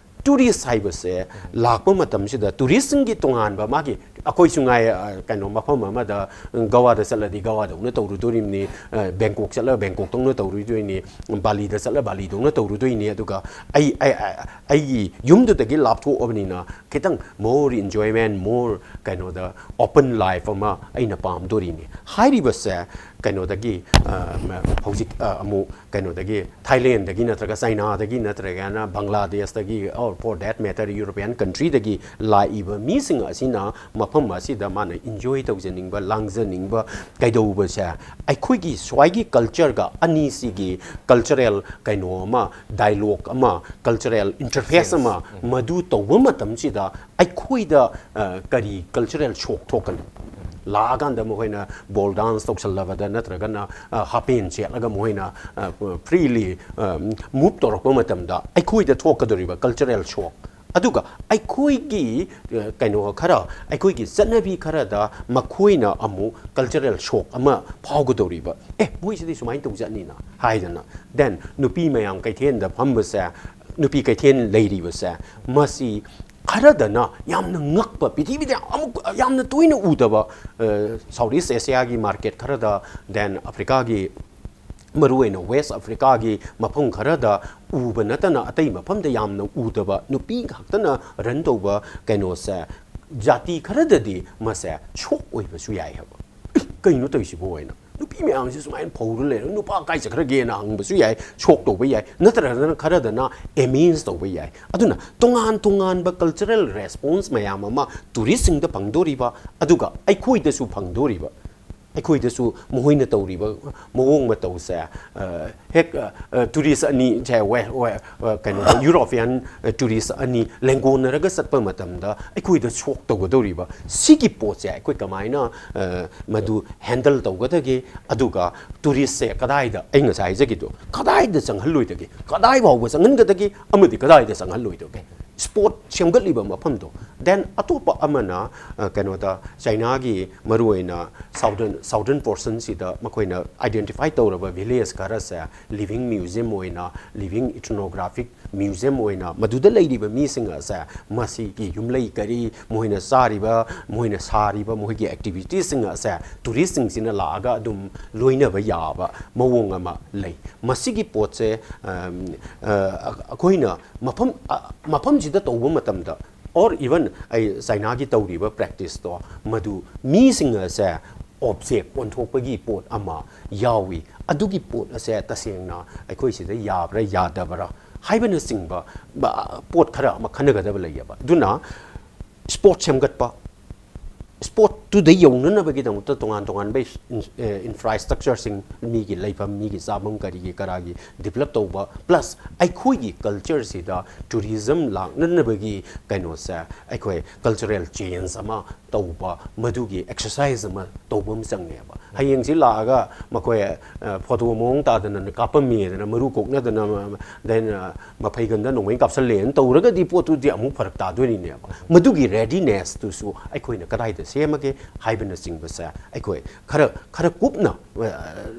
ꯇꯨꯔꯤꯁ ꯍꯥꯏꯕꯁꯦ ꯂꯥꯛꯄ ꯃꯇꯝꯁꯤꯗ ꯇꯨꯔꯤꯁꯁꯤꯡꯒꯤ ꯇꯣꯉꯥꯟꯕ ꯃꯥꯒꯤ, ꯑꯩꯈꯣꯏꯁꯨ ꯉꯥꯏ, ꯑ, ꯀꯩꯅꯣ, ꯃꯐꯝ ꯑꯃꯗ, ꯎꯝ, ꯒꯋꯥꯗ ꯆꯠꯂꯗꯤ ꯒꯋꯥꯗꯧꯅ ꯇꯧꯔꯨꯗꯣꯔꯤꯕꯅꯤ, ꯑ, ꯕꯦꯡꯀꯣꯛ ꯆꯠꯂꯒ ꯕꯦꯡꯀꯣꯛꯇꯧꯅ ꯇꯧꯔꯨꯗꯣꯏꯅꯤ, ꯕꯥꯂꯤꯗ ꯆꯠꯂ ꯕꯥꯂꯤꯗꯧꯅ ꯇꯧꯔꯨꯗꯣꯏꯅꯤ꯫ ꯑꯗꯨꯒ ꯑꯩ, ꯑꯩ, ꯑꯩꯒꯤ ꯌꯨꯝꯗꯨꯗꯒꯤ ꯂꯥꯞꯊꯣꯛꯑꯕꯅꯤꯅ ꯈꯤꯇꯪ more enjoyment, more ꯀꯩꯅꯣꯗ open life ꯑꯃ ꯑꯩꯅ ꯄꯥꯝꯗꯣꯔꯤꯅꯤ꯫ ꯍꯥꯏꯔꯤꯕꯁꯦ ꯀꯩꯅꯣꯗꯒꯤ, ꯑ, ꯃ-, ꯍꯧꯖꯤꯛ, ꯑ, ꯑꯃꯨꯛ ꯀꯩꯅꯣꯗꯒꯤ, ꯊꯥꯏꯂꯦꯟꯗꯒꯤ ꯅꯠꯇ꯭ꯔꯒ ꯆꯥꯏꯅꯥꯗꯒꯤ ꯅꯠꯇ꯭ꯔꯒꯅ ꯕꯪꯒ꯭ꯂꯥꯗꯦꯁꯇꯒꯤ, or for that matter European countryꯗꯒꯤ ꯂꯥꯛꯏꯕ ꯃꯤꯁꯤꯡ ꯑꯁꯤꯅ ꯃꯐꯝ ꯑꯁꯤꯗ ꯃꯥꯅ enjoy ꯇꯧꯖꯅꯤꯡꯕ, ꯂꯥꯡꯖꯅꯤꯡꯕ ꯀꯩꯗꯧꯕꯁꯦ, ꯑꯩꯈꯣꯏꯒꯤ ꯁ꯭ꯋꯥꯏꯒꯤ cultureꯒ ꯑꯅꯤꯁꯤꯒꯤ cultural ꯀꯩꯅꯣ ꯑꯃ, dialogue ꯑꯃ, cultural interface ꯑꯃ, ꯎꯝ꯫ ꯃꯗꯨ ꯇꯧꯕ ꯃꯇꯝꯁꯤꯗ ꯑꯩꯈꯣꯏꯗ, ꯑ, ꯀꯔꯤ cultural shock ꯊꯣꯛꯀꯅꯤ? ꯂꯥꯛꯑꯀꯥꯟꯗ ꯃꯈꯣꯏꯅ ball dance ꯇꯧꯁꯜꯂꯕꯗ ꯅꯠꯇ꯭ꯔꯒꯅ, ꯑ, ꯍꯥꯄꯦꯟ ꯁꯦꯠꯂꯒ ꯃꯈꯣꯏꯅ, ꯑ, freely, ꯑ, move ꯇꯧꯔꯛꯄ ꯃꯇꯝꯗ ꯑꯩꯈꯣꯏꯗ ꯊꯣꯛꯀꯗꯧꯔꯤꯕ cultural shock, ꯑꯗꯨꯒ ꯑꯩꯈꯣꯏꯒꯤ, ꯑ, ꯀꯩꯅꯣ ꯈꯔ, ꯑꯩꯈꯣꯏꯒꯤ ꯆꯠꯅꯕꯤ ꯈꯔꯗ ꯃꯈꯣꯏꯅ ꯑꯃꯨꯛ cultural shock ꯑꯃ ꯐꯥꯎꯒꯗꯧꯔꯤꯕ, "ꯑꯦ, ꯃꯣꯏꯁꯤꯗꯤ ꯁꯨꯃꯥꯏꯅ ꯇꯧꯖꯠꯅꯤꯅ" ꯍꯥꯏꯗꯅ, then ꯅꯨꯄꯤ ꯃꯌꯥꯝ ꯀꯩꯊꯦꯜꯗ ꯐꯝꯕꯁꯦ, ꯅꯨꯄꯤ ꯀꯩꯊꯦꯜ ꯂꯩꯔꯤꯕꯁꯦ, ꯃꯁꯤ ꯈꯔꯗꯅ ꯌꯥꯝꯅ ꯉꯛꯄ, ꯄ꯭ꯔꯤꯊꯤꯕꯤꯗ ꯑꯃꯨꯛ ꯌꯥꯝꯅ ꯇꯣꯏꯅ ꯎꯗꯕ, ꯑ, South East Asiaꯒꯤ market ꯈꯔꯗ, then Africaꯒꯤ, ꯃꯔꯨꯑꯣꯏꯅ West Africaꯒꯤ ꯃꯐꯝ ꯈꯔꯗ ꯎꯕ ꯅꯠꯇꯅ ꯑꯇꯩ ꯃꯐꯝꯗ ꯌꯥꯝꯅ ꯎꯗꯕ, ꯅꯨꯄꯤ ꯈꯛꯇꯅ run ꯇꯧꯕ ꯀꯩꯅꯣꯁꯦ, ꯖꯥꯇꯤ ꯈꯔꯗꯗꯤ ꯃꯁꯦ shock ꯑꯣꯏꯕꯁꯨ ꯌꯥꯏ ꯍꯥꯏꯕ꯫ "ꯏ, ꯀꯩꯅꯣ ꯇꯧꯔꯤꯁꯤꯕꯣ?" ꯍꯥꯏꯅ, "ꯅꯨꯄꯤ ꯃꯌꯥꯝꯁꯤ ꯁꯨꯃꯥꯏꯅ ꯐꯧꯔ ꯂꯩꯔꯒ ꯅꯨꯄꯥ ꯀꯥꯏ ꯆꯠꯈ꯭ꯔꯒꯦꯅ?" ꯍꯪꯕꯁꯨ ꯌꯥꯏ, shock ꯇꯧꯕ ꯌꯥꯏ꯫ ꯅꯠꯇ꯭ꯔꯒꯅ ꯈꯔꯗꯅ amaze ꯇꯧꯕ ꯌꯥꯏ꯫ ꯑꯗꯨꯅ ꯇꯣꯉꯥꯟ ꯇꯣꯉꯥꯟꯕ cultural response ꯃꯌꯥꯝ ꯑꯃ touristꯁꯤꯡꯗ ꯐꯪꯗꯣꯔꯤꯕ, ꯑꯗꯨꯒ ꯑꯩꯈꯣꯏꯗꯁꯨ ꯐꯪꯗꯣꯔꯤꯕ, ꯑꯩꯈꯣꯏꯗꯁꯨ ꯃꯈꯣꯏꯅ ꯇꯧꯔꯤꯕ ꯃꯑꯣꯡ ꯃꯇꯧꯁꯦ, ꯑ, ꯍꯦꯛ, ꯑ, ꯑ, tourist ꯑꯅꯤ, ꯁꯦ, ꯋꯦ-, ꯋꯦ-, ꯑ, ꯀꯩꯅꯣ, European, ꯑ, tourist ꯑꯅꯤ ꯂꯦꯡꯒꯣꯟꯅꯔꯒ ꯆꯠꯄ ꯃꯇꯝꯗ ꯑꯩꯈꯣꯏꯗ shock ꯇꯧꯒꯗꯧꯔꯤꯕ ꯁꯤꯒꯤ ꯄꯣꯠꯁꯦ ꯑꯩꯈꯣꯏ ꯀꯃꯥꯏꯅ, ꯑ, ꯃꯗꯨ handle ꯇꯧꯒꯗꯒꯦ? ꯑꯗꯨꯒ touristꯁꯦ ꯀꯗꯥꯏꯗ, ꯑꯩ ꯉꯁꯥꯏ ꯍꯥꯏꯖꯈꯤꯗꯣ, ꯀꯗꯥꯏꯗ ꯆꯪꯍꯜꯂꯣꯏꯗꯒꯦ? ꯀꯗꯥꯏ ꯐꯥꯎꯕ ꯆꯪꯍꯟꯒꯗꯒꯦ ꯑꯃꯗꯤ ꯀꯗꯥꯏꯗ ꯆꯪꯍꯜꯂꯣꯏꯗꯒꯦ? Spot ꯁꯦꯝꯒꯠꯂꯤꯕ ꯃꯐꯝꯗꯣ꯫ Then ꯑꯇꯣꯞꯄ ꯑꯃꯅ, ꯑ, ꯀꯩꯅꯣꯗ, ꯆꯥꯏꯅꯥꯒꯤ ꯃꯔꯨꯑꯣꯏꯅ southern, southern portionꯁꯤꯗ ꯃꯈꯣꯏꯅ identify ꯇꯧꯔꯕ village ꯈꯔꯁꯦ living museum ꯑꯣꯏꯅ, living ethnographic museum ꯑꯣꯏꯅ, ꯃꯗꯨꯗ ꯂꯩꯔꯤꯕ ꯃꯤꯁꯤꯡ ꯑꯁꯦ, ꯃꯁꯤꯒꯤ ꯌꯨꯝꯂꯩ ꯀꯔꯤ, ꯃꯈꯣꯏꯅ ꯆꯥꯔꯤꯕ, ꯃꯈꯣꯏꯅ ꯁꯥꯔꯤꯕ, ꯃꯈꯣꯏꯒꯤ activitiesꯁꯤꯡ ꯑꯁꯦ touristꯁꯤꯡꯁꯤꯅ ꯂꯥꯛꯑꯒ ꯑꯗꯨꯝ ꯂꯣꯏꯅꯕ ꯌꯥꯕ ꯃꯑꯣꯡ ꯑꯃ ꯂꯩ꯫ ꯃꯁꯤꯒꯤ ꯄꯣꯠꯁꯦ, ꯑꯝ, ꯑ, ꯑꯩꯈꯣꯏꯅ ꯃꯐꯝ, ꯑ, ꯃꯐꯝꯁꯤꯗ ꯇꯧꯕ ꯃꯇꯝꯗ, or even ꯑꯩ ꯆꯥꯏꯅꯥꯒꯤ ꯇꯧꯔꯤꯕ practiceꯇꯣ, ꯃꯗꯨ ꯃꯤꯁꯤꯡ ꯑꯁꯦ ꯑꯣꯕꯖꯦꯛ ꯑꯣꯟꯊꯣꯛꯄꯒꯤ ꯄꯣꯠ ꯑꯃ ꯌꯥꯎꯏ꯫ ꯑꯗꯨꯒꯤ ꯄꯣꯠ ꯑꯁꯦ ꯇꯁꯦꯡꯅ ꯑꯩꯈꯣꯏ ꯁꯤꯗ ꯌꯥꯕ꯭ꯔꯥ ꯌꯥꯗꯕ꯭ꯔꯥ ꯍꯥꯏꯕꯅꯆꯤꯡꯕ ꯕ-, ꯄꯣꯠ ꯈꯔ ꯑꯃ ꯈꯟꯅꯒꯗꯕ ꯂꯩꯌꯦꯕ꯫ ꯑꯗꯨꯅ ꯁ꯭ꯄꯣꯔꯠ ꯁꯦꯝꯒꯠꯄ, ꯁ꯭ꯄꯣꯔꯠꯇꯨꯗ ꯌꯧꯅꯅꯕꯒꯤꯗꯃꯛꯇ ꯇꯣꯉꯥꯟ ꯇꯣꯉꯥꯟꯕ ꯏꯟ-, ꯑꯦ, ꯏꯟꯐ꯭ꯔꯥꯁ꯭ꯇ꯭ꯔꯛꯆꯔꯁꯤꯡ, ꯃꯤꯒꯤ ꯂꯩꯐꯝ, ꯃꯤꯒꯤ ꯆꯥꯐꯝ, ꯀꯔꯤꯒꯤ ꯀꯔꯥꯒꯤ ꯗꯤꯕꯂꯞ ꯇꯧꯕ, ꯄ꯭ꯂꯁ ꯑꯩꯈꯣꯏꯒꯤ ꯀꯜꯆꯔꯁꯤꯗ ꯇꯨꯔꯤꯖꯝ ꯂꯥꯛꯅꯅꯕꯒꯤ ꯀꯩꯅꯣꯁꯦ, ꯑꯩꯈꯣꯏ ꯀꯜꯆꯔꯦꯜ ꯆꯦꯟꯖ ꯑꯃ ꯇꯧꯕ, ꯃꯗꯨꯒꯤ ꯑꯦꯛꯁꯔꯁꯥꯏꯁ ꯑꯃ ꯇꯧꯕ ꯑꯃ ꯆꯪꯉꯦꯕ꯫ ꯍꯌꯦꯡꯁꯤ ꯂꯥꯛꯑꯒ ꯃꯈꯣꯏ, ꯑ, ꯐꯣꯇꯣ ꯃꯑꯣꯡ ꯇꯥꯗꯅ ꯀꯥꯞꯄꯝꯃꯦꯗꯅ, ꯃꯔꯨ ꯀꯣꯛꯅꯗꯅ, ꯃ-, ꯃ-, then, ꯑ, ꯃꯐꯩꯒꯟꯗ ꯅꯣꯡꯃꯩ ꯀꯥꯞꯁꯜꯂꯦꯅ ꯇꯧꯔꯒꯗꯤ ꯄꯣꯠꯇꯨꯗꯤ ꯑꯃꯨꯛ ꯐꯔꯛ ꯇꯥꯗꯣꯏꯅꯤꯅꯦꯕ꯫ ꯃꯗꯨꯒꯤ ꯔꯦꯗꯤꯅꯦꯁꯇꯨꯁꯨ ꯑꯩꯈꯣꯏꯅ ꯀꯗꯥꯏꯗ ꯁꯦꯝꯃꯒꯦ ꯍꯥꯏꯕꯅꯆꯤꯡꯕꯁꯦ ꯑꯩꯈꯣꯏ ꯈꯔ, ꯈꯔ ꯀꯨꯞꯅ, ꯑ,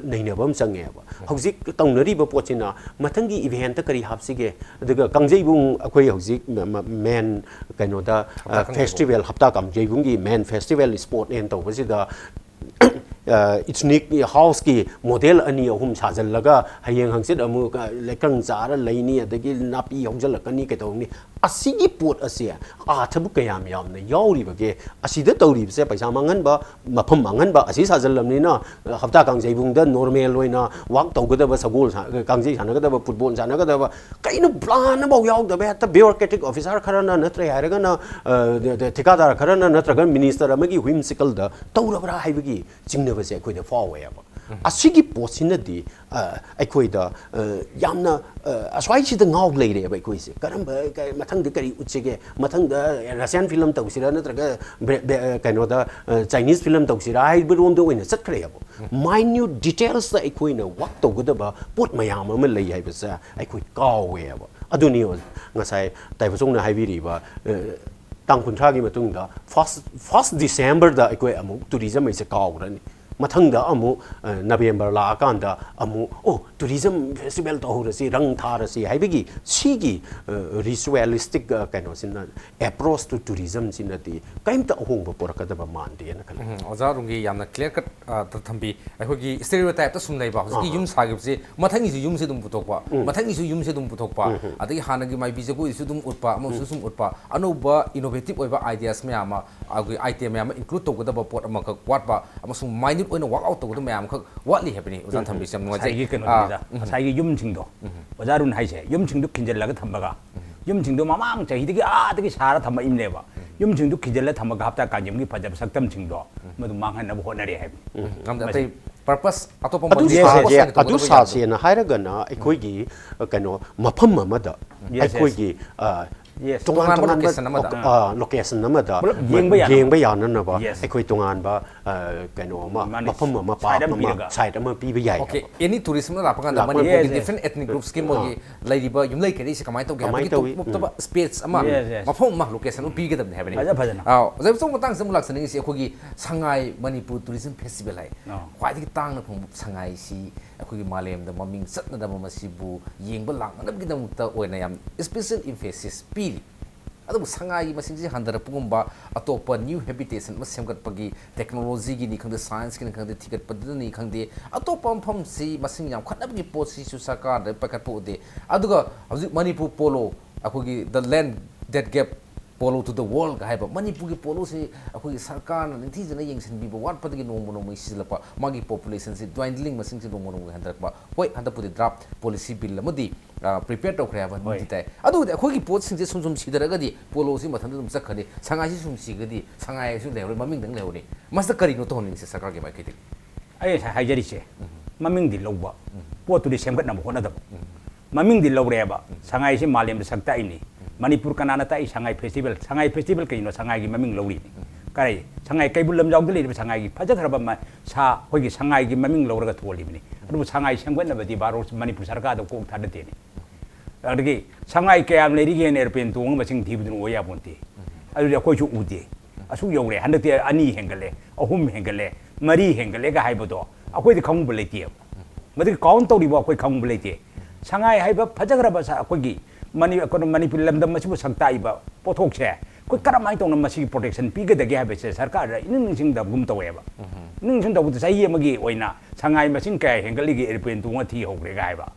ꯅꯩꯅꯕ ꯑꯃ ꯆꯪꯉꯦꯕ꯫ ꯍꯧꯖꯤꯛ ꯇꯧꯅꯔꯤꯕ ꯄꯣꯠꯁꯤꯅ ꯃꯊꯪꯒꯤ ꯏꯚꯦꯟꯠꯇ ꯀꯔꯤ ꯍꯥꯞꯁꯤꯒꯦ, ꯑꯗꯨꯒ ꯀꯥꯡꯖꯩꯕꯨꯡ ꯑꯩꯈꯣꯏ ꯍꯧꯖꯤꯛ ꯃ-, ꯃ-, ꯃꯦꯟ ꯀꯩꯅꯣꯗ, ꯑ, ꯍꯞꯇꯥ ꯀꯥꯡꯖꯩꯕꯨꯡ꯫ ꯐꯦꯁꯇꯤꯚꯦꯜ, ꯍꯞꯇꯥ ꯀꯥꯡꯖꯩꯕꯨꯡꯒꯤ ꯃꯦꯟ ꯐꯦꯁꯇꯤꯚꯦꯜ ꯁ꯭ꯄꯣꯠꯅꯦꯅ ꯇꯧꯕꯁꯤꯗ, ꯑ, ꯏꯊꯅꯤꯛ ꯍꯥꯎꯁꯀꯤ ꯃꯣꯗꯦꯜ ꯑꯅꯤ ꯑꯍꯨꯝ ꯁꯥꯖꯜꯂꯒ ꯍꯌꯦꯡ ꯍꯪꯆꯤꯠ ꯑꯃꯨꯛ, ꯑ, ꯂꯩꯀꯪ ꯆꯥꯔ ꯂꯩꯅꯤ, ꯑꯗꯒꯤ ꯅꯥꯄꯤ ꯍꯧꯖꯤꯜꯂꯛꯀꯅꯤ, ꯀꯩꯗꯧꯅꯤ? ꯑꯁꯤꯒꯤ ꯄꯣꯠ ꯑꯁꯦ ꯑꯥꯔꯊꯕꯨ ꯀꯌꯥꯝ ꯌꯥꯝꯅ ꯌꯥꯎꯔꯤꯕꯒꯦ? ꯑꯁꯤꯗ ꯇꯧꯔꯤꯕꯁꯦ ꯄꯩꯁꯥ ꯃꯥꯡꯍꯟꯕ, ꯃꯐꯝ ꯃꯥꯡꯍꯟꯕ ꯑꯁꯤ ꯁꯥꯖꯜꯂꯕꯅꯤꯅ, ꯍꯞꯇꯥ ꯀꯥꯡꯖꯩꯕꯨꯡꯗ ꯅꯣꯔꯃꯦꯜ ꯑꯣꯏꯅ ꯋꯥꯛ ꯇꯧꯒꯗꯕ, ꯁꯒꯣꯜ ꯁꯥ-, ꯀꯥꯡꯖꯩ ꯁꯥꯟꯅꯒꯗꯕ, ꯐꯨꯠꯕꯣꯜ ꯁꯥꯟꯅꯒꯗꯕ, ꯀꯩꯅꯣ ꯄ꯭ꯂꯥꯟ ꯑꯃꯐꯥꯎ ꯌꯥꯎꯗꯕ, ꯍꯦꯛꯇ ꯕ꯭ꯌꯨꯔꯣꯀ꯭ꯔꯦꯇꯤꯛ ꯑꯣꯐꯤꯁꯥꯔ ꯈꯔꯅ ꯅꯠꯇ꯭ꯔꯦ ꯍꯥꯏꯔꯒꯅ, ꯑ, ꯊꯤꯀꯥꯗꯥꯔ ꯈꯔꯅ ꯅꯠꯇ꯭ꯔꯒ ꯃꯤꯅꯤꯁꯇꯔ ꯑꯃꯒꯤ ꯋꯤꯝꯁꯤꯀꯜꯗ ꯇꯧꯔꯕ꯭ꯔꯥ ꯍꯥꯏꯕꯒꯤ ꯆꯤꯡꯅꯕꯁꯦ ꯑꯩꯈꯣꯏꯗ ꯐꯥꯎꯋꯦꯕ꯫ ꯑꯁꯤꯒꯤ ꯄꯣꯠꯁꯤꯅꯗꯤ, ꯑ, ꯑꯩꯈꯣꯏꯗ, ꯑ, ꯌꯥꯝꯅ, ꯑ, ꯑꯁ꯭ꯋꯥꯏꯁꯤꯗ ꯉꯥꯎ ꯂꯩꯔꯦꯕ ꯑꯩꯈꯣꯏꯁꯦ꯫ ꯀꯔꯝꯕ, ꯀ-, ꯃꯊꯪꯗ ꯀꯔꯤ ꯎꯠꯁꯤꯒꯦ? ꯃꯊꯪꯗ ꯔꯁꯤꯌꯥꯟ ꯐꯤꯂꯝ ꯇꯧꯁꯤꯔꯥ, ꯅꯠꯇ꯭ꯔꯒ ꯕ꯭ꯔꯦ-, ꯕꯦ-, ꯑ, ꯀꯩꯅꯣꯗ, ꯑ, ꯆꯥꯏꯅꯤꯁ ꯐꯤꯂꯝ ꯇꯧꯁꯤꯔꯥ ꯍꯥꯏꯕꯔꯣꯝꯗ ꯑꯣꯏꯅ ꯆꯠꯈ꯭ꯔꯦꯕ꯫ ꯃꯥꯏꯟꯌꯨꯠ ꯗꯤꯇꯦꯜꯁꯇ ꯑꯩꯈꯣꯏꯅ ꯋꯥꯛ ꯇꯧꯒꯗꯕ ꯄꯣꯠ ꯃꯌꯥꯝ ꯑꯃ ꯂꯩ ꯍꯥꯏꯕꯁꯦ ꯑꯩꯈꯣꯏ ꯀꯥꯎꯋꯦꯕ꯫ ꯑꯗꯨꯅꯤ ꯉꯁꯥꯏ ꯇꯥꯏꯕꯆꯧꯅ ꯍꯥꯏꯕꯤꯔꯤꯕ, ꯑ, ꯇꯥꯡ ꯀꯨꯟꯊ꯭ꯔꯥꯒꯤ ꯃꯇꯨꯡꯗ ꯐꯥꯔꯁ, ꯐꯥꯔꯁ ꯗꯤꯁꯦꯝꯕꯔꯗ ꯑꯩꯈꯣꯏ ꯑꯃꯨꯛ ꯇꯨꯔꯤꯖꯝ ꯍꯥꯏꯁꯦ ꯀꯥꯎꯈ꯭ꯔꯅꯤ꯫ ꯃꯊꯪꯗ ꯑꯃꯨꯛ ꯅꯕꯦꯝꯕꯔ ꯂꯥꯛꯑꯀꯥꯟꯗ ꯑꯃꯨꯛ ꯑꯣ ꯇꯨꯔꯤꯖꯝ ꯐꯦꯁꯇꯤꯚꯦꯜ ꯇꯧꯍꯧꯔꯁꯤ, ꯔꯪ ꯊꯥꯔꯁꯤ ꯍꯥꯏꯕꯒꯤ ꯁꯤꯒꯤ ꯔꯤꯆꯨꯋꯦꯂꯤꯁꯇꯤꯛ ꯀꯩꯅꯣꯁꯤꯅ, ꯑꯦꯄ꯭ꯔꯣꯁ ꯇꯨ ꯇꯨꯔꯤꯖꯝꯁꯤꯅꯗꯤ ꯀꯔꯤꯝꯇ ꯑꯍꯣꯡꯕ ꯄꯨꯔꯛꯀꯗꯕ ꯃꯥꯟꯗꯦꯅ ꯈꯜꯂꯤ꯫ ꯎꯝ, ꯑꯣꯖꯥ ꯔꯨꯝꯒꯤ ꯌꯥꯝꯅ ꯀ꯭ꯂꯤꯌꯥꯔ ꯀꯠ ꯊꯝꯕꯤ꯫ ꯑꯩꯈꯣꯏꯒꯤ ꯁ꯭ꯇꯦꯔꯤꯑꯣ ꯇꯥꯏꯞꯇ ꯁꯨꯝ ꯂꯩꯕ, ꯍꯧꯖꯤꯛꯀꯤ ꯑꯥ꯫ ꯌꯨꯝ ꯁꯥꯈꯤꯕꯁꯤ ꯃꯊꯪꯒꯤꯁꯨ ꯌꯨꯝꯁꯤ ꯑꯗꯨꯝ ꯄꯨꯊꯣꯛꯄ, ꯎꯝ꯫ ꯃꯊꯪꯒꯤꯁꯨ ꯌꯨꯝꯁꯤ ꯑꯗꯨꯝ ꯄꯨꯊꯣꯛꯄ, ꯎꯝ, ꯎꯝ꯫ ꯑꯗꯒꯤ ꯍꯥꯟꯅꯒꯤ ꯃꯥꯏꯕꯤ ꯖꯒꯣꯏꯁꯨ ꯑꯗꯨꯝ ꯎꯠꯄ, ꯑꯃꯁꯨ ꯎꯝ꯫ ꯁꯨꯝ ꯎꯠꯄ, ꯑꯅꯧꯕ ꯏꯅꯣꯚꯦꯇꯤꯚ ꯑꯣꯏꯕ ꯑꯥꯏꯗꯤꯌꯥꯁ ꯃꯌꯥꯝ ꯑꯃ, ꯑꯩꯈꯣꯏ ꯑꯥꯏꯇꯦꯝ ꯃꯌꯥꯝ ꯑꯃ ꯏꯟꯀ꯭ꯂꯨꯗ ꯇꯧꯒꯗꯕ ꯄꯣꯠ ꯑꯃꯈꯛ ꯋꯥꯠꯄ, ꯑꯃꯁꯨꯡ ꯃꯥꯏꯅ꯭ꯌꯨꯠ ꯑꯣꯏꯅ ꯋꯥꯔꯛ ꯑꯥꯎꯠ ꯇꯧꯒꯗꯕ ꯃꯌꯥꯝ ꯑꯃꯈꯛ ꯋꯥꯠꯂꯤ ꯍꯥꯏꯕꯅꯤ꯫ ꯑꯣꯖꯥꯅ ꯎꯝ꯫ ꯊꯝꯕꯤꯁꯤ ꯌꯥꯝ ꯅꯨꯡꯉꯥꯏꯖꯩ꯫ ꯉꯁꯥꯏꯒꯤ ꯀꯩꯅꯣꯗꯨꯅꯤꯗ, ꯑꯥ, ꯎꯝ꯫ ꯉꯁꯥꯏꯒꯤ ꯌꯨꯝꯁꯤꯡꯗꯣ, ꯎꯝ꯫ ꯑꯣꯖꯥ ꯔꯨꯟ ꯍꯥꯏꯁꯦ, ꯌꯨꯝꯁꯤꯡꯗꯣ ꯈꯤꯟꯖꯤꯜꯂꯒ ꯊꯝꯕꯒ, ꯎꯝ꯫ ꯌꯨꯝꯁꯤꯡꯗꯣ ꯃꯃꯥꯡ ꯆꯍꯤꯗꯒꯤ ꯑꯥꯗꯒꯤ ꯁꯥꯔ ꯊꯝꯃꯛꯏꯕꯅꯦꯕ꯫ ꯎꯝ꯫ ꯌꯨꯝꯁꯤꯡꯗꯣ ꯈꯤꯟꯖꯤꯜꯂ ꯊꯝꯃꯒ ꯍꯞꯇꯥ ꯀꯥꯡꯖꯝꯒꯤ ꯐꯖꯕ ꯁꯛꯇꯝꯁꯤꯡꯗꯣ, ꯎꯝ꯫ ꯃꯗꯨ ꯃꯥꯡꯍꯟꯅꯕ ꯍꯣꯠꯅꯔꯤ ꯍꯥꯏꯕꯅꯤ꯫ ꯎꯝ꯫ ꯉꯝꯗꯦ꯫ ꯃꯁꯤ ꯑꯇꯩ ꯄꯔꯄꯁ ꯑꯇꯣꯞꯄ ꯑꯗꯨ ꯃꯜꯇꯤ ꯁꯥꯁꯦ, ꯄꯔꯄꯁ ꯂꯩꯅ ꯑꯗꯨ ꯇꯧꯒꯗꯕ ꯌꯥꯗ꯭ꯔꯣ? ꯁꯥꯁꯦꯅ ꯍꯥꯏꯔꯒꯅ ꯑꯩꯈꯣꯏꯒꯤ, ꯑ, ꯀꯩꯅꯣ, ꯃꯐꯝ ꯑꯃꯗ, yes, yes, ꯑꯩꯈꯣꯏꯒꯤ, ꯑ, yes, ꯇꯣꯉꯥꯟ ꯇꯣꯉꯥꯟꯕ ꯇꯣꯉꯥꯟꯕ ꯂꯣꯀꯦꯁꯟ ꯑꯃꯗ꯫ ꯑ, ꯂꯣꯀꯦꯁꯟ ꯑꯃꯗ ꯃꯄꯨꯂꯞ ꯌꯦꯡꯕ ꯌꯥꯅꯕ꯫ ꯌꯦꯡꯕ ꯌꯥꯅꯅꯕ, yes, ꯑꯩꯈꯣꯏ ꯇꯣꯉꯥꯟꯕ, ꯑ, ꯀꯩꯅꯣ ꯑꯃ, ꯃꯥꯅꯤ꯫ ꯃꯐꯝ ꯑꯃ, ꯁꯥꯏꯠ ꯄꯥꯔꯛ ꯑꯃ ꯑꯃ, ꯄꯤꯔꯒ꯫ ꯁꯥꯏꯠ ꯑꯃ ꯄꯤꯕ ꯌꯥꯏ ꯑꯣꯀꯦ, ꯍꯥꯏꯕ꯫ ꯑꯦꯅꯤ ꯇꯨꯔꯤꯁ ꯑꯃꯅ ꯂꯥꯛꯄ ꯀꯥꯟꯗ ꯂꯥꯛꯄ ꯃꯅꯤꯄꯨꯔꯒꯤ, yes, yes, ꯗꯤꯐ꯭ꯔꯦꯟ ꯑꯦꯊꯅꯤꯛ ꯒ꯭ꯔꯨꯞꯁꯀꯤ ꯃꯣꯏꯒꯤ ꯑꯥ꯫ ꯂꯩꯔꯤꯕ ꯌꯨꯝꯂꯩ ꯀꯩꯔꯩꯁꯦ ꯀꯃꯥꯏꯅ ꯇꯧꯒꯦ ꯀꯃꯥꯏꯅ ꯍꯥꯏꯕꯒꯤ ꯇꯧꯏ? ꯇꯣꯞ ꯇꯣꯞꯇꯕ ꯎꯝ꯫ ꯁ꯭ꯄꯦꯁ ꯑꯃ, yes, yes, ꯃꯐꯝ ꯑꯃ, ꯂꯣꯀꯦꯁꯟ ꯑꯃ ꯄꯤꯒꯗꯕꯅꯤ ꯍꯥꯏꯕꯅꯤ꯫ ꯐꯖ ꯐꯖꯅ꯫ ꯑꯥ, ꯑꯣꯖꯥ ꯏꯕꯨꯆꯧ, ꯃꯇꯥꯡꯁꯤꯗ ꯑꯃꯨꯛ ꯂꯥꯛꯆꯅꯤꯡꯉꯤꯁꯤ ꯑꯩꯈꯣꯏꯒꯤ ꯁꯉꯥꯏ ꯃꯅꯤꯄꯨꯔ ꯇꯨꯔꯤꯖꯝ ꯐꯦꯁꯇꯤꯚꯦꯜ ꯍꯥꯏ꯫ ꯑꯥ꯫ ꯈ꯭ꯋꯥꯏꯗꯒꯤ ꯇꯥꯡꯅ ꯐꯪꯕ ꯁꯉꯥꯏꯁꯤ ꯑꯩꯈꯣꯏꯒꯤ ꯃꯥꯂꯦꯝꯗ ꯃꯃꯤꯡ ꯆꯠꯅꯗꯕ, ꯃꯁꯤꯕꯨ ꯌꯦꯡꯕ ꯂꯥꯛꯅꯅꯕꯒꯤꯗꯃꯛꯇ ꯑꯣꯏꯅ ꯌꯥꯝ ꯏꯁꯄꯤꯁꯦꯜ ꯏꯝꯐꯦꯁꯤꯁ ꯄꯤꯔꯤ꯫ ꯑꯗꯨꯕꯨ ꯁꯉꯥꯏꯒꯤ ꯃꯁꯤꯡꯁꯤ ꯍꯟꯊꯔꯛꯄꯒꯨꯝꯕ, ꯑꯇꯣꯞꯄ ꯅ꯭ꯌꯨ ꯍꯦꯕꯤꯇꯦꯁꯟ ꯑꯃ ꯁꯦꯝꯒꯠꯄꯒꯤ, ꯇꯦꯛꯅꯣꯂꯣꯖꯤꯒꯤꯅꯤ ꯈꯪꯗꯦ, ꯁꯥꯏꯟꯁꯀꯤꯅꯤ ꯈꯪꯗꯦ, ꯊꯤꯒꯠꯄꯗꯅꯤ ꯈꯪꯗꯦ, ꯑꯇꯣꯞꯄ ꯃꯐꯝꯁꯤ ꯃꯁꯤꯡ ꯌꯥꯝꯈꯠꯅꯕꯒꯤ ꯄꯣꯠꯁꯤꯁꯨ ꯁꯔꯀꯥꯔꯗ ꯄꯥꯏꯈꯠꯄ ꯎꯗꯦ꯫ ꯑꯗꯨꯒ ꯍꯧꯖꯤꯛ ꯃꯅꯤꯄꯨꯔ ꯄꯣꯂꯣ, ꯑꯩꯈꯣꯏꯒꯤ The Land That Gave Polo to the World ꯍꯥꯏꯕ ꯃꯅꯤꯄꯨꯔꯒꯤ ꯄꯣꯂꯣꯁꯤ ꯑꯩꯈꯣꯏꯒꯤ ꯁꯔꯀꯥꯔꯅ ꯅꯤꯡꯊꯤꯖꯅ ꯌꯦꯡꯁꯤꯟꯕꯤꯕ ꯋꯥꯠꯄꯗꯒꯤ ꯅꯣꯡꯃ ꯅꯣꯡꯃꯒꯤ ꯁꯤꯖꯤꯜꯂꯛꯄ, ꯃꯥꯒꯤ ꯄꯣꯄꯨꯂꯦꯁꯟꯁꯤ, ꯗ꯭ꯋꯥꯏꯟꯗꯂꯤꯡ ꯃꯁꯤꯡꯁꯤ ꯅꯣꯡꯃ ꯅꯣꯡꯃꯒꯤ ꯍꯟꯊꯔꯛꯄ꯫ ꯍꯣꯏ, ꯍꯟꯗꯛꯄꯨꯗꯤ ꯗ꯭ꯔꯥꯐ ꯄꯣꯂꯤꯁꯤ ꯕꯤꯜ ꯑꯃꯗꯤ, ꯑ, ꯄ꯭ꯔꯤꯄꯦꯌꯔ ꯇꯧꯈ꯭ꯔꯦ ꯍꯥꯏꯕ ꯍꯣꯏ꯫ ꯅꯤꯡꯗꯤ ꯇꯥꯏ꯫ ꯑꯗꯨꯕꯨꯗꯤ ꯑꯩꯈꯣꯏꯒꯤ ꯄꯣꯠꯁꯤꯡꯁꯦ ꯁꯨꯝ ꯁꯨꯝ ꯁꯤꯊꯔꯒꯗꯤ ꯄꯣꯂꯣꯁꯤ ꯃꯊꯟꯇ ꯑꯗꯨꯝ ꯆꯠꯈ꯭ꯔꯅꯤ, ꯁꯉꯥꯏꯁꯤ ꯁꯨꯝ ꯁꯤꯈ꯭ꯔꯗꯤ ꯁꯉꯥꯏꯁꯨ ꯂꯩꯍꯧꯔꯣꯏ, ꯃꯃꯤꯡꯗꯪ ꯂꯩꯍꯧꯔꯅꯤ꯫ ꯃꯁꯤꯗ ꯀꯔꯤꯅꯣ ꯇꯧꯍꯟꯅꯤꯡꯉꯤꯁꯦ ꯁꯔꯀꯥꯔꯒꯤ ꯃꯥꯏꯀꯩꯗꯒꯤ? ꯑꯩ ꯉꯁꯥꯏ ꯍꯥꯏꯖꯔꯤꯁꯦ, ꯎꯝ꯫ ꯃꯃꯤꯡꯗꯤ ꯂꯧꯕ, ꯎꯝ꯫ ꯄꯣꯠꯇꯨꯗꯤ ꯁꯦꯝꯒꯠꯅꯕ ꯍꯣꯠꯅꯗꯕ꯫ ꯎꯝ꯫ ꯃꯃꯤꯡꯗꯤ ꯂꯧꯔꯦꯕ, ꯎꯝ꯫ ꯁꯉꯥꯏꯁꯤ ꯃꯥꯂꯦꯝꯗ ꯁꯛ ꯇꯥꯛꯏꯅꯤ꯫ ꯎꯝ꯫ ꯃꯅꯤꯄꯨꯔ ꯀꯅꯥꯅ ꯇꯥꯛꯏ? ꯁꯉꯥꯏ ꯐꯦꯁꯇꯤꯚꯦꯜ꯫ ꯁꯉꯥꯏ ꯐꯦꯁꯇꯤꯚꯦꯜ ꯀꯩꯅꯣ? ꯁꯉꯥꯏꯒꯤ ꯃꯃꯤꯡ ꯂꯧꯔꯤꯅꯤ꯫ ꯎꯝ꯫ ꯀꯔꯤ? ꯁꯉꯥꯏ ꯀꯩꯕꯨꯜ ꯂꯝꯖꯥꯎꯗ ꯂꯩꯔꯤꯕ ꯁꯉꯥꯏꯒꯤ ꯐꯖꯈ꯭ꯔꯕ ꯃ-, ꯁꯥ, ꯑꯩꯈꯣꯏꯒꯤ ꯁꯉꯥꯏꯒꯤ ꯃꯃꯤꯡ ꯂꯧꯔꯒ ꯊꯣꯜꯂꯤꯕꯅꯤ꯫ ꯑꯗꯨꯕꯨ ꯁꯉꯥꯏ ꯁꯦꯝꯒꯠꯅꯕꯗꯤ ꯚꯥꯔꯠ, ꯃꯅꯤꯄꯨꯔ ꯁꯔꯀꯥꯔꯗ ꯀꯣꯛ ꯊꯥꯗꯗꯦꯅꯦ꯫ ꯑꯗꯒꯤ ꯁꯉꯥꯏ ꯀꯌꯥꯝ ꯂꯩꯔꯤꯒꯦꯅ ꯑꯦꯔꯣꯄ꯭ꯂꯦꯟ ꯇꯣꯡꯉ ꯃꯁꯤꯡ ꯊꯤꯕꯗꯨꯅ ꯑꯣꯏ ꯌꯥꯄꯣꯟꯇꯦ꯫ ꯑꯗꯨꯗꯤ ꯑꯩꯈꯣꯏꯁꯨ ꯎꯗꯦ꯫ ꯑꯁꯨꯛ ꯌꯧꯔꯦ, ꯍꯟꯗꯛꯇꯤ ꯑꯅꯤ ꯍꯦꯟꯒꯠꯂꯦ, ꯑꯍꯨꯝ ꯍꯦꯟꯒꯠꯂꯦ, ꯃꯔꯤ ꯍꯦꯟꯒꯠꯂꯦꯒ ꯍꯥꯏꯕꯗꯣ ꯑꯩꯈꯣꯏꯗꯤ ꯈꯪꯕ ꯂꯩꯇꯦꯕ꯫ ꯃꯗꯨꯒꯤ ꯀꯥꯎꯟ ꯇꯧꯔꯤꯕ ꯑꯩꯈꯣꯏ ꯈꯪꯕ ꯂꯩꯇꯦ꯫ ꯁꯉꯥꯏ ꯍꯥꯏꯕ ꯐꯖꯈ꯭ꯔꯕ ꯁ-, ꯑꯩꯈꯣꯏꯒꯤ ꯃꯅꯤ-, ꯀꯩꯅꯣ, ꯃꯅꯤꯄꯨꯔ ꯂꯝꯗꯝ ꯑꯁꯤꯕꯨ ꯁꯛ ꯇꯥꯛꯏꯕ ꯄꯣꯠꯊꯣꯛꯁꯦ ꯑꯩꯈꯣꯏ ꯀꯔꯝꯍꯥꯏꯅ ꯇꯧꯅ ꯃꯁꯤꯒꯤ ꯄ꯭ꯔꯣꯇꯦꯛꯁꯟ ꯄꯤꯒꯗꯒꯦ ꯍꯥꯏꯕꯁꯦ ꯁꯔꯀꯥꯔꯗ ꯏꯅꯤꯡ ꯅꯤꯡꯁꯤꯡꯗꯕꯒꯨꯝ ꯇꯧꯋꯦꯕ꯫ ꯏꯅꯤꯡ ꯅꯤꯡꯁꯤꯡꯗꯕꯗ ꯆꯍꯤ ꯑꯃꯒꯤ ꯑꯣꯏꯅ ꯁꯉꯥꯏ ꯃꯁꯤꯡ ꯀꯌꯥ ꯍꯦꯟꯒꯠꯂꯤꯒꯦ ꯑꯦꯔꯣꯄ꯭ꯂꯦꯟ ꯇꯣꯡꯉ ꯊꯤ ꯍꯧꯈ꯭ꯔꯦꯒ ꯍꯥꯏꯕ꯫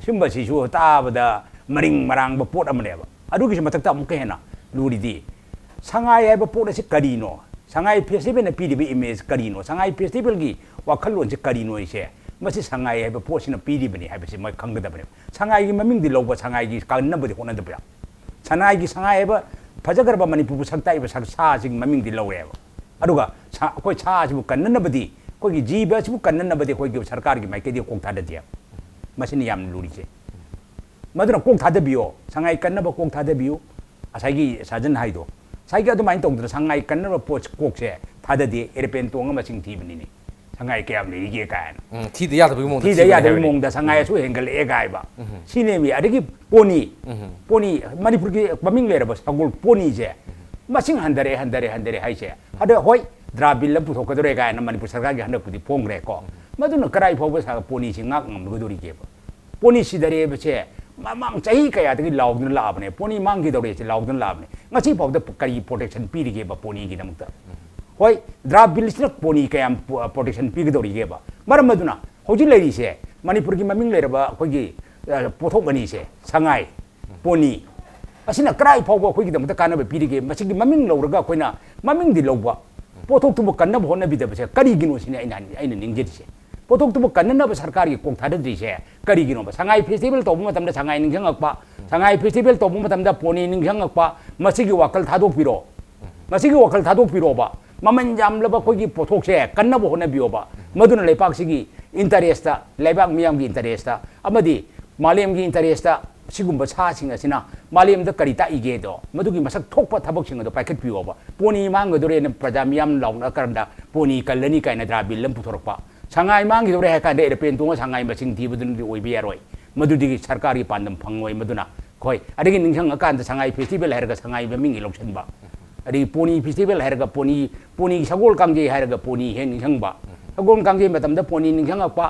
ꯁꯤꯒꯨꯝꯕꯁꯤꯁꯨ ꯇꯥꯕꯗ ꯃꯔꯤꯡ ꯃꯔꯥꯡꯕ ꯄꯣꯠ ꯑꯃꯅꯦꯕ꯫ ꯑꯗꯨꯒꯤꯁꯨ ꯃꯊꯛꯇ ꯑꯃꯨꯛꯀ ꯍꯦꯟꯅ ꯂꯨꯔꯤꯗꯤ ꯁꯉꯥꯏ ꯍꯥꯏꯕ ꯄꯣꯠ ꯑꯁꯤ ꯀꯔꯤꯅꯣ? ꯁꯉꯥꯏ ꯐꯦꯁꯇꯤꯚꯦꯜꯅ ꯄꯤꯔꯤꯕ ꯏꯃꯦꯖ ꯀꯔꯤꯅꯣ? ꯁꯉꯥꯏ ꯐꯦꯁꯇꯤꯚꯦꯜꯒꯤ ꯋꯥꯈꯜꯂꯣꯟꯁꯤ ꯀꯔꯤꯅꯣ ꯍꯥꯏꯁꯦ? ꯃꯁꯤ ꯁꯉꯥꯏ ꯍꯥꯏꯕ ꯄꯣꯠꯁꯤꯅ ꯄꯤꯔꯤꯕꯅꯤ ꯍꯥꯏꯕꯁꯤ ꯃꯣꯏ ꯈꯪꯒꯗꯕꯅꯦꯕ꯫ ꯁꯉꯥꯏꯒꯤ ꯃꯃꯤꯡꯗꯤ ꯂꯧꯕ, ꯁꯉꯥꯏꯒꯤ ꯀꯟꯅꯕꯗꯤ ꯍꯣꯠꯅꯗꯕ꯫ ꯁꯉꯥꯏꯒꯤ, ꯁꯉꯥꯏ ꯍꯥꯏꯕ ꯐꯖꯈ꯭ꯔꯕ ꯃꯅꯤꯄꯨꯔꯕꯨ ꯁꯛ ꯇꯥꯛꯏꯕ ꯁꯛ-, ꯁꯥꯁꯤꯡ ꯃꯃꯤꯡꯗꯤ ꯂꯧꯔꯦꯕ꯫ ꯑꯗꯨꯒ ꯁꯥ-, ꯑꯩꯈꯣꯏ ꯁꯥ ꯑꯁꯤꯕꯨ ꯀꯟꯅꯅꯕꯗꯤ, ꯑꯩꯈꯣꯏꯒꯤ ꯖꯤꯕ ꯑꯁꯤꯕꯨ ꯀꯟꯅꯅꯕꯗꯤ ꯑꯩꯈꯣꯏꯒꯤ ꯁꯔꯀꯥꯔꯒꯤ ꯃꯥꯏꯀꯩꯗꯒꯤ ꯀꯣꯛ ꯊꯥꯗꯗꯦꯕ꯫ ꯃꯁꯤꯅ ꯌꯥꯝꯅ ꯂꯨꯔꯤꯁꯦ꯫ ꯃꯗꯨꯅ ꯀꯣꯛ ꯊꯥꯗꯕꯤꯌꯣ, ꯁꯉꯥꯏ ꯀꯟꯅꯕ ꯀꯣꯛ ꯊꯥꯗꯕꯤꯌꯨ꯫ ꯉꯁꯥꯏꯒꯤ ꯁꯥꯖꯟ ꯍꯥꯏꯗꯣ, ꯉꯁꯥꯏꯒꯤ ꯑꯗꯨꯃꯥꯏꯅ ꯇꯧꯗꯅ ꯁꯉꯥꯏ ꯀꯟꯅꯕ ꯄꯣꯠ ꯀꯣꯛꯁꯦ ꯊꯥꯗꯗꯦ, ꯑꯦꯔꯣꯄ꯭ꯂꯦꯟ ꯇꯣꯡꯉ ꯃꯁꯤꯡ ꯊꯤꯕꯅꯤꯅꯦ꯫ ꯁꯉꯥꯏ ꯀꯌꯥꯝ ꯂꯩꯔꯤꯒꯦ ꯀꯥꯏꯅ꯫ ꯎꯝ, ꯊꯤꯗ ꯌꯥꯗꯕꯒꯤ ꯃꯑꯣꯡꯗ ꯊꯤꯗ ꯊꯤꯕꯅꯦ ꯌꯥꯗꯕꯒꯤ ꯍꯥꯏꯕꯅꯤ꯫ ꯃꯑꯣꯡꯗ ꯁꯉꯥꯏ ꯑꯁꯨꯛ ꯍꯦꯟꯒꯠꯂꯛꯑꯦ ꯀꯥꯏꯕ꯫ ꯎꯝ꯫ ꯁꯤꯅꯦꯃꯤ꯫ ꯑꯗꯒꯤ ꯄꯣꯅꯤ, ꯎꯝ꯫ ꯄꯣꯅꯤ, ꯃꯅꯤꯄꯨꯔꯒꯤ ꯃꯃꯤꯡ ꯂꯩꯔꯕ ꯁꯒꯣꯜ ꯄꯣꯅꯤꯁꯦ ꯃꯁꯤꯡ ꯍꯟꯊꯔꯛꯑꯦ, ꯍꯟꯊꯔꯛꯑꯦ, ꯍꯟꯊꯔꯛꯑꯦ ꯍꯥꯏꯁꯦ꯫ ꯑꯗ ꯍꯣꯏ, ꯗ꯭ꯔꯥ ꯕꯤꯜ ꯑꯃ ꯄꯨꯊꯣꯛꯀꯗꯧꯔꯦ ꯀꯥꯏꯅ ꯃꯅꯤꯄꯨꯔ ꯁꯔꯀꯥꯔꯒꯤ ꯍꯟꯗꯛꯄꯨꯗꯤ ꯐꯣꯡꯈ꯭ꯔꯦꯀꯣ꯫ ꯃꯗꯨꯅ ꯀꯔꯥꯏ ꯐꯥꯎꯕ ꯁ-, ꯄꯣꯅꯤꯁꯤ ꯉꯥꯛ ꯉꯝꯒꯗꯧꯔꯤꯒꯦꯕ? ꯄꯣꯅꯤ ꯁꯤꯗꯔꯦꯕꯁꯦ ꯃꯃꯥꯡ ꯆꯍꯤ ꯀꯌꯥꯗꯒꯤ ꯂꯥꯎꯗꯨꯅ ꯂꯥꯛꯑꯕꯅꯦ, ꯄꯣꯅꯤ ꯃꯥꯡꯈꯤꯗꯧꯔꯦꯁꯦ ꯂꯥꯎꯗꯨꯅ ꯂꯥꯛꯑꯕꯅꯦ꯫ ꯉꯁꯤ ꯐꯥꯎꯗ ꯀꯔꯤ ꯄ꯭ꯔꯣꯇꯦꯛꯁꯟ ꯄꯤꯔꯤꯒꯦꯕ ꯄꯣꯅꯤꯒꯤꯗꯃꯛꯇ? ꯍꯣꯏ, ꯗ꯭ꯔꯥꯐ ꯕꯤꯜꯁꯤꯅ ꯄꯣꯅꯤ ꯀꯌꯥꯝ ꯄ꯭ꯔꯣꯇꯦꯛꯁꯟ ꯄꯤꯒꯗꯧꯔꯤꯒꯦꯕ? ꯃꯔꯝ ꯑꯗꯨꯅ ꯍꯧꯖꯤꯛ ꯂꯩꯔꯤꯁꯦ ꯃꯅꯤꯄꯨꯔꯒꯤ ꯃꯃꯤꯡ ꯂꯩꯔꯕ ꯑꯩꯈꯣꯏꯒꯤ, ꯑ, ꯄꯣꯠꯊꯣꯛ ꯑꯅꯤꯁꯦ, ꯁꯉꯥꯏ, ꯄꯣꯅꯤ, ꯑꯁꯤꯅ ꯀꯗꯥꯏ ꯐꯥꯎꯕ ꯑꯩꯈꯣꯏꯒꯤꯗꯃꯛꯇ ꯀꯥꯟꯅꯕ ꯄꯤꯔꯤꯒꯦ? ꯃꯁꯤꯒꯤ ꯃꯃꯤꯡ ꯂꯧꯔꯒ ꯑꯩꯈꯣꯏꯅ ꯃꯃꯤꯡꯗꯤ ꯂꯧꯕ, ꯄꯣꯠꯊꯣꯛꯇꯨꯕꯨ ꯀꯟꯅꯕ ꯍꯣꯠꯅꯕꯤꯗꯕꯁꯦ ꯀꯔꯤꯒꯤꯅꯣ ꯁꯤꯅꯤ ꯑꯩꯅ, ꯑꯩꯅ ꯅꯤꯡꯖꯔꯤꯁꯦ꯫ ꯄꯣꯠꯊꯣꯛꯇꯨꯕꯨ ꯀꯟꯅꯅꯕ ꯁꯔꯀꯥꯔꯒꯤ ꯀꯣꯛ ꯊꯥꯗꯗ꯭ꯔꯤꯁꯦ ꯀꯔꯤꯒꯤꯅꯣꯕ? ꯁꯉꯥꯏ ꯐꯦꯁꯇꯤꯚꯦꯜ ꯇꯧꯕ ꯃꯇꯝꯗ ꯁꯉꯥꯏ ꯅꯤꯡꯁꯤꯡꯉꯛꯄ, ꯁꯉꯥꯏ ꯐꯦꯁꯇꯤꯚꯦꯜ ꯇꯧꯕ ꯃꯇꯝꯗ ꯄꯣꯅꯤ ꯅꯤꯡꯁꯤꯡꯉꯛꯄ, ꯃꯁꯤꯒꯤ ꯋꯥꯈꯜ ꯊꯥꯗꯣꯛꯄꯤꯔꯣ꯫ ꯃꯁꯤꯒꯤ ꯋꯥꯈꯜ ꯊꯥꯗꯣꯛꯄꯤꯔꯣꯕ꯫ ꯃꯃꯜ ꯌꯥꯝꯂꯕ ꯑꯩꯈꯣꯏꯒꯤ ꯄꯣꯠꯊꯣꯛꯁꯦ ꯀꯟꯅꯕ ꯍꯣꯠꯅꯕꯤꯌꯣꯕ꯫ ꯃꯗꯨꯅ ꯂꯩꯄꯥꯛꯁꯤꯒꯤ ꯏꯟꯇꯔꯦꯁꯇ, ꯂꯩꯕꯥꯛ ꯃꯤꯌꯥꯝꯒꯤ ꯏꯟꯇꯔꯦꯁꯇ ꯑꯃꯗꯤ ꯃꯥꯂꯦꯝꯒꯤ ꯏꯟꯇꯔꯦꯁꯇ ꯁꯤꯒꯨꯝꯕ ꯁꯥꯁꯤꯡ ꯑꯁꯤꯅ ꯃꯥꯂꯦꯝꯗ ꯀꯔꯤ ꯇꯥꯛꯏꯒꯦꯗꯣ, ꯃꯗꯨꯒꯤ ꯃꯁꯛ ꯊꯣꯛꯄ ꯊꯕꯛꯁꯤꯡ ꯑꯗꯣ ꯄꯥꯏꯈꯠꯄꯤꯌꯣꯕ꯫ ꯄꯣꯅꯤ ꯃꯥꯡꯒꯗꯣꯔꯦꯅ ꯄ꯭ꯔꯖꯥ ꯃꯤꯌꯥꯝ ꯂꯥꯎꯅꯔꯀꯥꯟꯗ ꯄꯣꯅꯤ ꯀꯜꯂꯅꯤ ꯀꯥꯏꯅ ꯗ꯭ꯔꯥ ꯕꯤꯜ ꯑꯃ ꯄꯨꯊꯣꯔꯛꯄ, ꯁꯉꯥꯏ ꯃꯥꯡꯈꯤꯗꯧꯔꯦ ꯍꯥꯏ ꯀꯥꯟꯗ ꯑꯦꯔꯣꯄ꯭ꯂꯦꯟ ꯇꯣꯡꯉ ꯁꯉꯥꯏ ꯃꯁꯤꯡ ꯊꯤꯕꯗꯨꯅꯗꯤ ꯑꯣꯏꯕ ꯌꯥꯔꯣꯏ꯫ ꯃꯗꯨꯗꯒꯤ ꯁꯔꯀꯥꯔꯒꯤ ꯄꯥꯟꯗꯝ ꯐꯪꯉꯣꯏ꯫ ꯃꯗꯨꯅ ꯑꯩꯈꯣꯏ ꯑꯗꯒꯤ ꯅꯤꯡꯁꯤꯡꯉꯀꯥꯟꯗ ꯁꯉꯥꯏ ꯐꯦꯁꯇꯤꯚꯦꯜ ꯍꯥꯏꯔꯒ ꯁꯉꯥꯏ ꯃꯃꯤꯡꯒꯤ ꯂꯧꯁꯤꯟꯕ, ꯑꯗꯒꯤ ꯄꯣꯅꯤ ꯐꯦꯁꯇꯤꯚꯦꯜ ꯍꯥꯏꯔꯒ ꯄꯣꯅꯤ, ꯄꯣꯅꯤ ꯁꯒꯣꯜ ꯀꯥꯡꯖꯩ ꯍꯥꯏꯔꯒ ꯄꯣꯅꯤ ꯍꯦꯛ ꯅꯤꯡꯁꯤꯡꯕ, ꯁꯒꯣꯜ ꯀꯥꯡꯖꯩ ꯃꯇꯝꯗ ꯄꯣꯅꯤ ꯅꯤꯡꯁꯤꯡꯉꯛꯄ,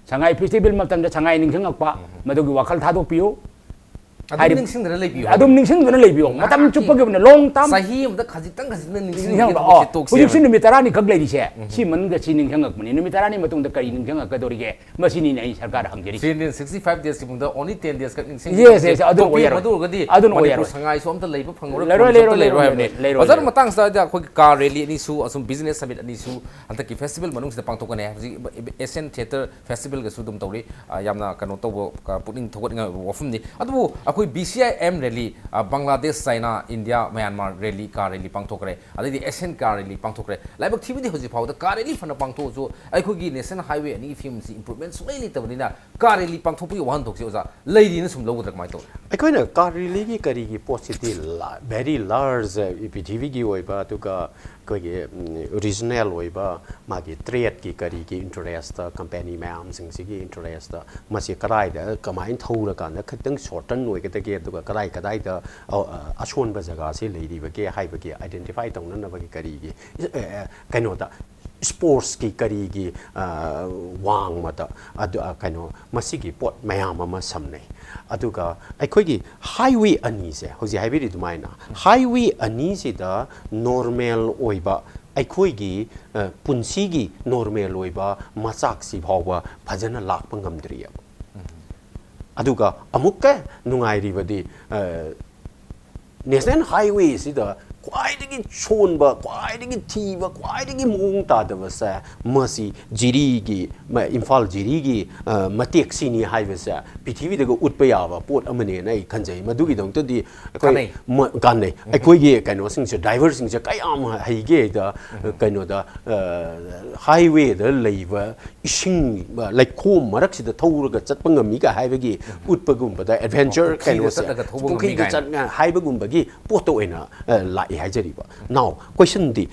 ꯁꯉꯥꯏ ꯐꯦꯁꯇꯤꯚꯦꯜ ꯃꯇꯝꯗ ꯁꯉꯥꯏ ꯅꯤꯡꯁꯤꯡꯉꯛꯄ, ꯃꯗꯨꯒꯤ ꯋꯥꯈꯜ ꯊꯥꯗꯣꯛꯄꯤꯌꯨ꯫ ꯑꯗꯨꯝ ꯍꯥꯏꯗꯤ, ꯅꯤꯡꯁꯤꯡꯗꯅ ꯂꯩꯕꯤꯌꯨ ꯑꯗꯨꯝ ꯅꯤꯡꯁꯤꯡꯗꯨꯅ ꯂꯩꯕꯤꯌꯣ꯫ ꯃꯇꯝ ꯆꯨꯞꯄꯒꯤ ꯑꯣꯏꯅ ꯂꯣꯡ ꯇꯥꯝ ꯆꯍꯤ ꯑꯃꯗ ꯈꯖꯤꯛꯇꯪ ꯈꯖꯤꯛꯇꯪ ꯅꯤꯡꯁꯤꯡꯕ꯫ ꯅꯤꯡꯁꯤꯡꯕꯤꯒꯗꯕ ꯑꯣ, ꯁꯦ ꯇꯣꯛꯁꯤ꯫ ꯍꯧꯖꯤꯛꯁꯨ ꯅꯨꯃꯤꯠ ꯇꯔꯥꯅꯤ ꯈꯛ ꯂꯩꯔꯤꯁꯦ, ꯁꯤ ꯃꯅꯨꯡꯗ ꯁꯤ ꯅꯤꯡꯁꯤꯡꯉꯛꯄꯅꯤ, ꯅꯨꯃꯤꯠ ꯇꯔꯥꯅꯤ ꯃꯇꯨꯡꯗ ꯀꯔꯤ ꯅꯤꯡꯁꯤꯡꯉꯛꯀꯗꯧꯔꯤꯒꯦ? ꯃꯁꯤꯅꯤꯅꯦ ꯑꯁꯤꯅ ꯑꯩ ꯁꯔꯀꯥꯔꯗ ꯍꯪꯖꯔꯤꯁꯦ꯫ ꯁꯤꯛꯁꯇꯤ ꯐꯥꯏꯚ ꯗꯦꯖꯀꯤ ꯃꯅꯨꯡꯗ only ten days ꯈꯛ Yes, yes, ꯅꯤꯡꯁꯤꯡꯕꯤꯒꯗꯕ ꯑꯗꯨꯅ ꯇꯣꯛꯄꯤꯌꯨ꯫ ꯑꯣꯏꯔꯔꯣꯏ꯫ ꯃꯗꯨ ꯑꯣꯏꯔꯒꯗꯤ ꯑꯗꯨꯅ ꯃꯅꯤꯄꯨꯔ ꯑꯣꯏꯔꯔꯣꯏ꯫ ꯁꯉꯥꯏꯁꯨ ꯑꯝꯇ ꯂꯩꯕ ꯐꯪꯉꯔꯣꯏ, ꯂꯩꯔꯣꯏ, ꯈꯨꯟꯁꯨ ꯂꯩꯔꯣꯏ, ꯑꯝꯇ ꯂꯩꯔꯣꯏ ꯂꯩꯔꯣꯏ, ꯍꯥꯏꯕꯅꯤ꯫ ꯂꯩꯔꯣꯏ, ꯑꯣꯖꯥ, ꯂꯩꯔꯣꯏ꯫ ꯃꯇꯥꯡꯁꯤꯗ ꯑꯩꯈꯣꯏꯒꯤ ꯀꯥꯔ ꯔꯦꯂꯤ ꯑꯅꯤꯁꯨ ꯑꯁꯨꯝ ꯕꯤꯖꯤꯅꯦꯁ ꯁꯃꯤꯠ ꯑꯅꯤꯁꯨ ꯍꯟꯗꯛꯀꯤ ꯐꯦꯁꯇꯤꯚꯦꯜ ꯃꯅꯨꯡꯁꯤꯗ ꯄꯥꯡꯊꯣꯛꯀꯅꯤ꯫ ꯍꯧꯖꯤꯛ ꯑꯦꯁꯤꯌꯥꯟ ꯊꯤꯌꯦꯇꯔ ꯐꯦꯁꯇꯤꯚꯦꯜꯒꯁꯨ ꯑꯗꯨꯝ ꯇꯧꯔꯤ꯫ ꯑ, ꯌꯥꯝꯅ ꯀꯩꯅꯣ ꯇꯧꯕ, ꯑ, ꯄꯨꯛꯅꯤꯡ ꯊꯧꯒꯠꯅꯤꯡꯉꯥꯏ ꯑꯣꯏꯕ ꯋꯥꯐꯝꯅꯤ꯫ ꯑꯗꯨꯕꯨ ꯑꯩꯈꯣꯏ B C I M rally, ꯑ, Bangladesh, China, India, Myanmar rally, car rally ꯄꯥꯡꯊꯣꯛꯈ꯭ꯔꯦ꯫ ꯑꯗꯩꯗꯤ ꯑꯦꯁꯤꯌꯥꯟ ꯀꯥꯔ ꯔꯦꯂꯤ ꯄꯥꯡꯊꯣꯛꯈ꯭ꯔꯦ꯫ ꯂꯥꯏꯕꯛ ꯊꯤꯕꯗꯤ ꯍꯧꯖꯤꯛ ꯐꯥꯎꯕꯗ ꯀꯥꯔ ꯔꯦꯂꯤ ꯐꯅ ꯄꯥꯡꯊꯣꯛꯑꯁꯨ ꯑꯩꯈꯣꯏꯒꯤ ꯅꯦꯁꯅꯦꯜ ꯍꯥꯏꯋꯦ ꯑꯅꯤꯒꯤ ꯐꯤꯕꯝꯁꯤ ꯏꯝꯄ꯭ꯔꯨꯚꯃꯦꯟ ꯁꯨꯡꯂꯩ ꯂꯩꯇꯕꯅꯤꯅ ꯀꯥꯔ ꯔꯦꯂꯤ ꯄꯥꯡꯊꯣꯛꯄꯒꯤ ꯋꯥꯍꯟꯊꯣꯛꯁꯤ ꯑꯣꯖꯥ ꯂꯩꯔꯤꯅ ꯁꯨꯝ ꯂꯧꯒꯗ꯭ꯔꯥ, ꯀꯃꯥꯏꯅ ꯇꯧꯏ? ꯑꯩꯈꯣꯏꯅ ꯀꯥꯔ ꯔꯦꯂꯤꯒꯤ ꯀꯔꯤꯒꯤ ꯄꯣꯠꯁꯤꯗꯤ ꯂꯥ-, very large, ꯑ, ꯄ꯭ꯔꯤꯊꯤꯕꯤꯒꯤ ꯑꯣꯏꯕ, ꯑꯗꯨꯒ ꯑꯩꯈꯣꯏꯒꯤ, ꯎꯝ, ꯔꯤꯖꯅꯦꯜ ꯑꯣꯏꯕ, ꯃꯥꯒꯤ ꯇ꯭ꯔꯦꯗꯀꯤ ꯀꯔꯤꯒꯤ ꯏꯟꯇꯔꯦꯁꯇ, ꯀꯝꯄꯦꯅꯤ ꯃꯌꯥꯝꯁꯤꯡꯁꯤꯒꯤ ꯏꯟꯇꯔꯦꯁꯇ ꯃꯁꯤ ꯀꯗꯥꯏꯗ ꯀꯃꯥꯏꯅ ꯊꯧꯔꯀꯥꯟꯗ ꯈꯤꯇꯪ ꯁꯣꯔꯇꯟ ꯑꯣꯏꯒꯗꯒꯦ, ꯑꯗꯨꯒ ꯀꯗꯥꯏ ꯀꯗꯥꯏꯗ, ꯑ, ꯑ, ꯑꯁꯣꯟꯕ ꯖꯒꯥꯁꯤ ꯂꯩꯔꯤꯕꯒꯦ ꯍꯥꯏꯕꯒꯤ ꯑꯥꯏꯗꯦꯟꯇꯤꯐꯥꯏ ꯇꯧꯅꯅꯕꯒꯤ ꯀꯔꯤꯒꯤ, ꯑ, ꯑ, ꯀꯩꯅꯣꯗ, ꯁ꯭ꯄꯣꯔꯠꯁꯀꯤ ꯀꯔꯤꯒꯤ, ꯑ, ꯋꯥꯡꯃꯗ ꯑꯗꯨ, ꯑ, ꯀꯩꯅꯣ, ꯃꯁꯤꯒꯤ ꯄꯣꯠ ꯃꯌꯥꯝ ꯑꯃ ꯁꯝꯅꯩ꯫ ꯑꯗꯨꯒ ꯑꯩꯈꯣꯏꯒꯤ ꯍꯥꯏꯋꯦ ꯑꯅꯤꯁꯦ, ꯍꯧꯖꯤꯛ ꯍꯥꯏꯕꯤꯔꯤ ꯑꯗꯨꯃꯥꯏꯅ, ꯍꯥꯏꯋꯦ ꯑꯅꯤꯁꯤꯗ ꯅꯣꯔꯃꯦꯜ ꯑꯣꯏꯕ, ꯑꯩꯈꯣꯏꯒꯤ, ꯑ, ꯄꯨꯟꯁꯤꯒꯤ ꯅꯣꯔꯃꯦꯜ ꯑꯣꯏꯕ ꯃꯆꯥꯛꯁꯤ ꯐꯥꯎꯕ ꯐꯖꯅ ꯂꯥꯛꯄ ꯉꯝꯗ꯭ꯔꯤꯑꯕ꯫ ꯑꯗꯨꯒ ꯑꯃꯨꯛꯀ ꯅꯨꯡꯉꯥꯏꯔꯤꯕꯗꯤ, ꯑ, ꯅꯦꯁꯅꯦꯜ ꯍꯥꯏꯋꯦꯁꯤꯗ ꯈ꯭ꯋꯥꯏꯗꯒꯤ ꯁꯣꯟꯕ, ꯈ꯭ꯋꯥꯏꯗꯒꯤ ꯊꯤꯕ, ꯈ꯭ꯋꯥꯏꯗꯒꯤ ꯃꯑꯣꯡ ꯇꯥꯗꯕꯁꯦ ꯃꯁꯤ ꯖꯤꯔꯤꯒꯤ, ꯃ-, ꯏꯝꯐꯥꯜ ꯖꯤꯔꯤꯒꯤ, ꯑ, ꯃꯇꯦꯛꯁꯤꯅꯤ ꯍꯥꯏꯕꯁꯦ ꯄ꯭ꯔꯤꯊꯤꯕꯤꯗꯒ ꯎꯠꯄ ꯌꯥꯕ ꯄꯣꯠ ꯑꯃꯅꯦꯅ ꯑꯩ ꯈꯟꯖꯩ꯫ ꯃꯗꯨꯒꯤꯗꯃꯛꯇꯗꯤ ꯑꯩꯈꯣꯏ ꯀꯥꯟꯅꯩ꯫ ꯃ-, ꯀꯥꯟꯅꯩ꯫ ꯑꯩꯈꯣꯏꯒꯤ ꯀꯩꯅꯣꯁꯤꯡꯁꯦ, ꯗ꯭ꯔꯥꯏꯚꯔꯁꯤꯡꯁꯦ ꯀꯌꯥꯝ ꯍꯩꯒꯦꯗ, ꯀꯩꯅꯣꯗ, ꯑ, ꯍꯥꯏꯋꯦꯗ ꯂꯩꯕ ꯏꯁꯤꯡ, ꯑ, ꯂꯩꯈꯣꯝ ꯃꯔꯛꯁꯤꯗ ꯊꯧꯔꯒ ꯆꯠꯄ ꯉꯝꯃꯤꯒ ꯍꯥꯏꯕꯒꯤ ꯎꯠꯄꯒꯨꯝꯕꯗ ꯑꯦꯗꯚꯦꯟꯆꯔ ꯄꯨꯈ꯭ꯔꯤꯗ ꯀꯩꯅꯣꯁꯦ, ꯆꯠꯂꯒ ꯊꯧꯕ ꯉꯝꯃꯤ ꯄꯨꯈ꯭ꯔꯤꯗ ꯀꯥꯏꯅ꯫ ꯆꯠ-, ꯍꯥꯏꯕꯒꯨꯝꯕꯒꯤ ꯄꯣꯠꯇ ꯑꯣꯏꯅ, ꯑ, ꯂꯥꯛꯏ ꯍꯥꯏꯖꯔꯤꯕ꯫ Now, ꯀꯣꯏꯁꯟꯗꯤ,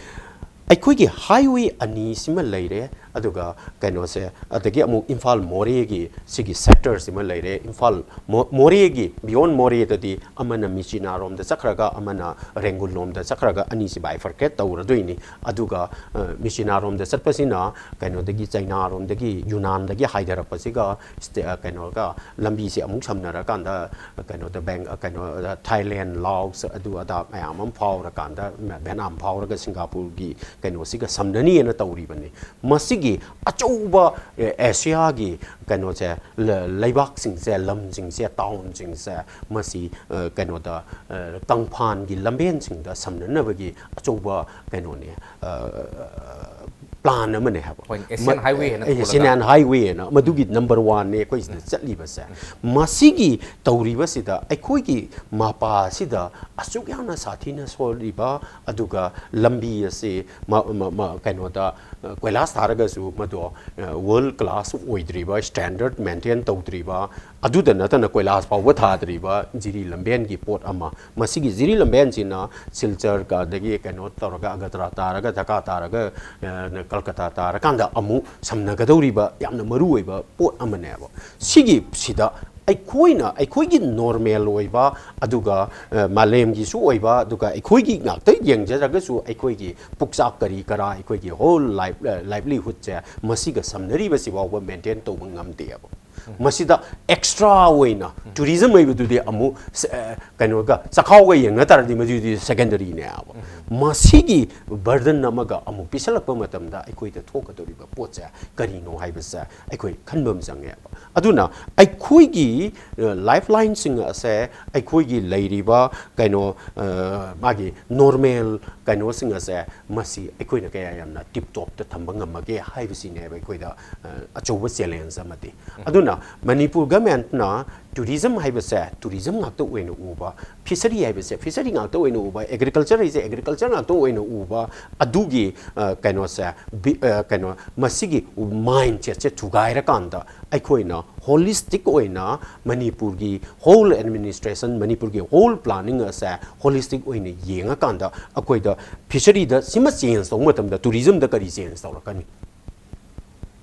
ꯑꯩꯈꯣꯏꯒꯤ ꯍꯥꯏꯋꯦ ꯑꯅꯤꯁꯤꯃ ꯂꯩꯔꯦ, ꯑꯗꯨꯒ ꯀꯩꯅꯣꯁꯦ, ꯑꯗꯒꯤ ꯑꯃꯨꯛ ꯏꯝꯐꯥꯜ ꯃꯣꯔꯦꯒꯤ ꯁꯤꯒꯤ ꯁꯦꯛꯇꯔꯁꯤꯃ ꯂꯩꯔꯦ꯫ ꯏꯝꯐꯥꯜ ꯃꯣ-, ꯃꯣꯔꯦꯒꯤ, ꯕꯤꯌꯣꯟ ꯃꯣꯔꯦꯗꯗꯤ ꯑꯃꯅ ꯃꯤꯆꯤꯅꯥꯔꯣꯝꯗ ꯆꯠꯈ꯭ꯔꯒ, ꯑꯃꯅ ꯔꯦꯡꯒꯨꯟꯂꯣꯝꯗ ꯆꯠꯈ꯭ꯔꯒ, ꯑꯅꯤꯁꯤ ꯕꯥꯏꯐꯔꯀꯦꯠ ꯇꯧꯔꯗꯣꯏꯅꯤ꯫ ꯑꯗꯨꯒ, ꯑ, ꯃꯤꯆꯤꯅꯥꯔꯣꯝꯗ ꯆꯠꯄꯁꯤꯅ ꯀꯩꯅꯣꯗꯒꯤ, ꯆꯩꯅꯥꯔꯣꯝꯗꯒꯤ, ꯌꯨꯅꯥꯟꯗꯒꯤ ꯍꯥꯏꯊꯔꯛꯄꯁꯤꯒ, ꯁ꯭ꯇꯦ-, ꯑ, ꯀꯩꯅꯣꯒ, ꯂꯝꯕꯤꯁꯦ ꯑꯃꯨꯛ ꯁꯝꯅꯔꯀꯥꯟꯗ, ꯀꯩꯅꯣꯗ, ꯕꯦꯡ-, ꯀꯩꯅꯣ, ꯊꯥꯏꯂꯦꯟ, ꯂꯥꯎꯁ, ꯑꯗꯨ ꯑꯗꯥ ꯃꯌꯥꯝ ꯑꯃ ꯐꯥꯎꯔꯀꯥꯟꯗ, ꯚꯦꯠꯅꯥꯝ ꯐꯥꯎꯔꯒ ꯁꯤꯡꯒꯥꯄꯨꯔꯒꯤ ꯀꯩꯅꯣꯁꯤꯒ ꯁꯝꯅꯅꯤꯅ ꯇꯧꯔꯤꯕꯅꯤ꯫ ꯃꯁꯤꯒꯤ ꯑꯆꯧꯕ, ꯑꯦ, ꯑꯦꯁꯤꯌꯥꯒꯤ ꯀꯩꯅꯣꯁꯦ, ꯂ-, ꯂꯩꯕꯥꯛꯁꯤꯡꯁꯦ, ꯂꯝꯁꯤꯡꯁꯦ, ꯇꯥꯎꯟꯁꯤꯡꯁꯦ, ꯃꯁꯤ, ꯑ, ꯀꯩꯅꯣꯗ, ꯑ, ꯀꯪꯐꯥꯟꯒꯤ ꯂꯝꯕꯦꯟꯁꯤꯡꯗ ꯁꯝꯅꯅꯕꯒꯤ ꯑꯆꯧꯕ ꯀꯩꯅꯣꯅꯦ, ꯑ, ꯄ꯭ꯂꯥꯟ ꯑꯃꯅꯦ ꯍꯥꯏꯕ꯫ ꯍꯣꯏꯅꯦ, ꯑꯦꯁꯤꯌꯥꯟ ꯃ-, ꯍꯥꯏꯋꯦ ꯍꯥꯏꯅ ꯑꯦ, ꯊꯣꯜꯂꯒ꯫ ꯑꯦꯁꯤꯌꯥꯟ ꯍꯥꯏꯋꯦꯅ ꯃꯗꯨꯒꯤ ꯅꯝꯕꯔ ꯋꯥꯟꯅꯦ ꯑꯩꯈꯣꯏ ꯁꯤꯗ ꯆꯠꯂꯤꯕꯁꯦ꯫ ꯃꯁꯤꯒꯤ ꯇꯧꯔꯤꯕꯁꯤꯗ ꯑꯩꯈꯣꯏꯒꯤ ꯃꯄꯥ ꯑꯁꯤꯗ ꯑꯁꯨꯛ ꯌꯥꯝꯅ ꯁꯥꯊꯤꯅ ꯁꯣꯜꯂꯤꯕ, ꯑꯗꯨꯒ ꯂꯝꯕꯤ ꯑꯁꯤ ꯃ-, ꯃ-, ꯃ-, ꯀꯩꯅꯣꯗ, ꯑ, ꯀꯣꯏꯂꯥꯁ ꯊꯥꯔꯒꯁꯨ ꯃꯗꯣ, ꯑ, ꯋꯥꯔꯜ ꯀ꯭ꯂꯥꯁ ꯑꯣꯏꯗ꯭ꯔꯤꯕ, ꯁ꯭ꯇꯦꯟꯗꯔꯗ ꯃꯦꯟꯇꯦꯟ ꯇꯧꯗ꯭ꯔꯤꯕ, ꯑꯗꯨꯗ ꯅꯠꯇꯅ ꯀꯣꯏꯂꯥꯁ ꯐꯥꯎꯕ ꯊꯥꯗ꯭ꯔꯤꯕ ꯖꯤꯔꯤ ꯂꯝꯕꯦꯟꯒꯤ ꯄꯣꯠ ꯑꯃ꯫ ꯃꯁꯤꯒꯤ ꯖꯤꯔꯤ ꯂꯝꯕꯦꯟꯁꯤꯅ ꯁꯤꯜꯆꯔꯒ ꯑꯗꯒꯤ ꯀꯩꯅꯣ ꯇꯧꯔꯒ ꯑꯒꯇ꯭ꯔꯥ ꯇꯥꯔꯒ ꯙꯀꯥ ꯇꯥꯔꯒ, ꯑ, ꯀꯜꯀꯇꯥ ꯇꯥꯔꯀꯥꯟꯗ ꯑꯃꯨꯛ ꯁꯝꯅꯒꯗꯧꯔꯤꯕ ꯌꯥꯝꯅ ꯃꯔꯨ ꯑꯣꯏꯕ ꯄꯣꯠ ꯑꯃꯅꯦꯕ꯫ ꯁꯤꯒꯤ ꯁꯤꯗ ꯑꯩꯈꯣꯏꯅ, ꯑꯩꯈꯣꯏꯒꯤ ꯅꯣꯔꯃꯦꯜ ꯑꯣꯏꯕ, ꯑꯗꯨꯒ, ꯑ, ꯃꯥꯂꯦꯝꯒꯤꯁꯨ ꯑꯣꯏꯕ, ꯑꯗꯨꯒ ꯑꯩꯈꯣꯏꯒꯤ ꯉꯥꯛꯇ ꯌꯦꯡꯖꯔꯒꯁꯨ ꯑꯩꯈꯣꯏꯒꯤ ꯄꯨꯛꯆꯥꯛ ꯀꯔꯤ ꯀꯔꯥ, ꯑꯩꯈꯣꯏꯒꯤ ꯍꯣꯜ ꯂꯥꯏꯐ, ꯑ, ꯂꯥꯏꯚꯂꯤꯍꯨꯗꯁꯦ ꯃꯁꯤꯒ ꯁꯝꯅꯔꯤꯕꯁꯤ ꯐꯥꯎꯕ ꯃꯦꯟꯇꯦꯟ ꯇꯧꯕ ꯉꯝꯗꯦꯕ꯫ ꯃꯁꯤꯗ ꯑꯦꯛꯁꯇ꯭ꯔꯥ ꯑꯣꯏꯅ ꯇꯨꯔꯤꯖꯝ ꯍꯥꯏꯕꯗꯨꯗꯤ ꯑꯃꯨꯛ ꯁ-, ꯑ, ꯀꯩꯅꯣꯒ ꯆꯥꯛꯈꯥꯎꯒ ꯌꯦꯡꯅ ꯇꯥꯔꯗꯤ ꯃꯗꯨꯗꯤ ꯁꯦꯀꯦꯟꯗꯔꯤꯅꯦꯕ꯫ ꯃꯁꯤꯒꯤ ꯕꯔꯗꯟ ꯑꯃꯒ ꯑꯃꯨꯛ ꯄꯤꯁꯜꯂꯛꯄ ꯃꯇꯝꯗ ꯑꯩꯈꯣꯏꯗ ꯊꯣꯛꯀꯗꯧꯔꯤꯕ ꯄꯣꯠꯁꯦ ꯀꯔꯤꯅꯣ ꯍꯥꯏꯕꯁꯦ ꯑꯩꯈꯣꯏ ꯈꯟꯕ ꯑꯃ ꯆꯪꯉꯦꯕ꯫ ꯑꯗꯨꯅ ꯑꯩꯈꯣꯏꯒꯤ, ꯑ, ꯂꯥꯏꯐ ꯂꯥꯏꯟꯁꯤꯡ ꯑꯁꯦ, ꯑꯩꯈꯣꯏꯒꯤ ꯂꯩꯔꯤꯕ ꯀꯩꯅꯣ, ꯑ, ꯃꯥꯒꯤ ꯅꯣꯔꯃꯦꯜ ꯀꯩꯅꯣꯁꯤꯡ ꯑꯁꯦ, ꯃꯁꯤ ꯑꯩꯈꯣꯏꯅ ꯀꯌꯥ ꯌꯥꯝꯅ ꯇꯤꯞ ꯇꯣꯞꯇ ꯊꯝꯕ ꯉꯝꯃꯒꯦ ꯍꯥꯏꯕꯁꯤꯅꯦꯕ ꯑꯩꯈꯣꯏꯗ, ꯑ, ꯑꯆꯧꯕ ꯆꯦꯂꯦꯟꯖ ꯑꯃꯗꯤ꯫ ꯑꯗꯨꯅ ꯃꯅꯤꯄꯨꯔ ꯒꯃꯦꯟꯠꯅ ꯇꯨꯔꯤꯖꯝ ꯍꯥꯏꯕꯁꯦ ꯇꯨꯔꯤꯖꯝ ꯉꯥꯛꯇ ꯑꯣꯏꯅ ꯎꯕ, ꯐꯤꯁꯔꯤ ꯍꯥꯏꯕꯁꯦ ꯐꯤꯁꯔꯤ ꯉꯥꯛꯇ ꯑꯣꯏꯅ ꯎꯕ, ꯑꯦꯒ꯭ꯔꯤꯀꯜꯆꯔ ꯍꯥꯏꯁꯦ ꯑꯦꯒ꯭ꯔꯤꯀꯜꯆꯔ ꯉꯥꯛꯇ ꯑꯣꯏꯅ ꯎꯕ, ꯑꯗꯨꯒꯤ, ꯑ, ꯀꯩꯅꯣꯁꯦ, ꯕꯤ-, ꯑ, ꯀꯩꯅꯣ, ꯃꯁꯤꯒꯤ ꯃꯥꯏꯟꯁꯦꯠꯁꯦ ꯊꯨꯒꯥꯏꯔꯀꯥꯟꯗ ꯑꯩꯈꯣꯏꯅ ꯍꯣꯂꯤꯁꯇꯤꯛ ꯑꯣꯏꯅ ꯃꯅꯤꯄꯨꯔꯒꯤ ꯍꯣꯜ ꯑꯦꯗꯃꯤꯅꯤꯁꯇ꯭ꯔꯦꯁꯟ, ꯃꯅꯤꯄꯨꯔꯒꯤ ꯍꯣꯜ ꯄ꯭ꯂꯥꯅꯤꯡ ꯑꯁꯦ ꯍꯣꯂꯤꯁꯇꯤꯛ ꯑꯣꯏꯅ ꯌꯦꯡꯉꯀꯥꯟꯗ ꯑꯩꯈꯣꯏꯗ ꯐꯤꯁꯔꯤꯗ ꯁꯤꯃ ꯆꯦꯟꯖ ꯇꯧꯕ ꯃꯇꯝꯗ ꯇꯨꯔꯤꯖꯝꯗ ꯀꯔꯤ ꯆꯦꯟꯖ ꯇꯧꯔꯛꯀꯅꯤ?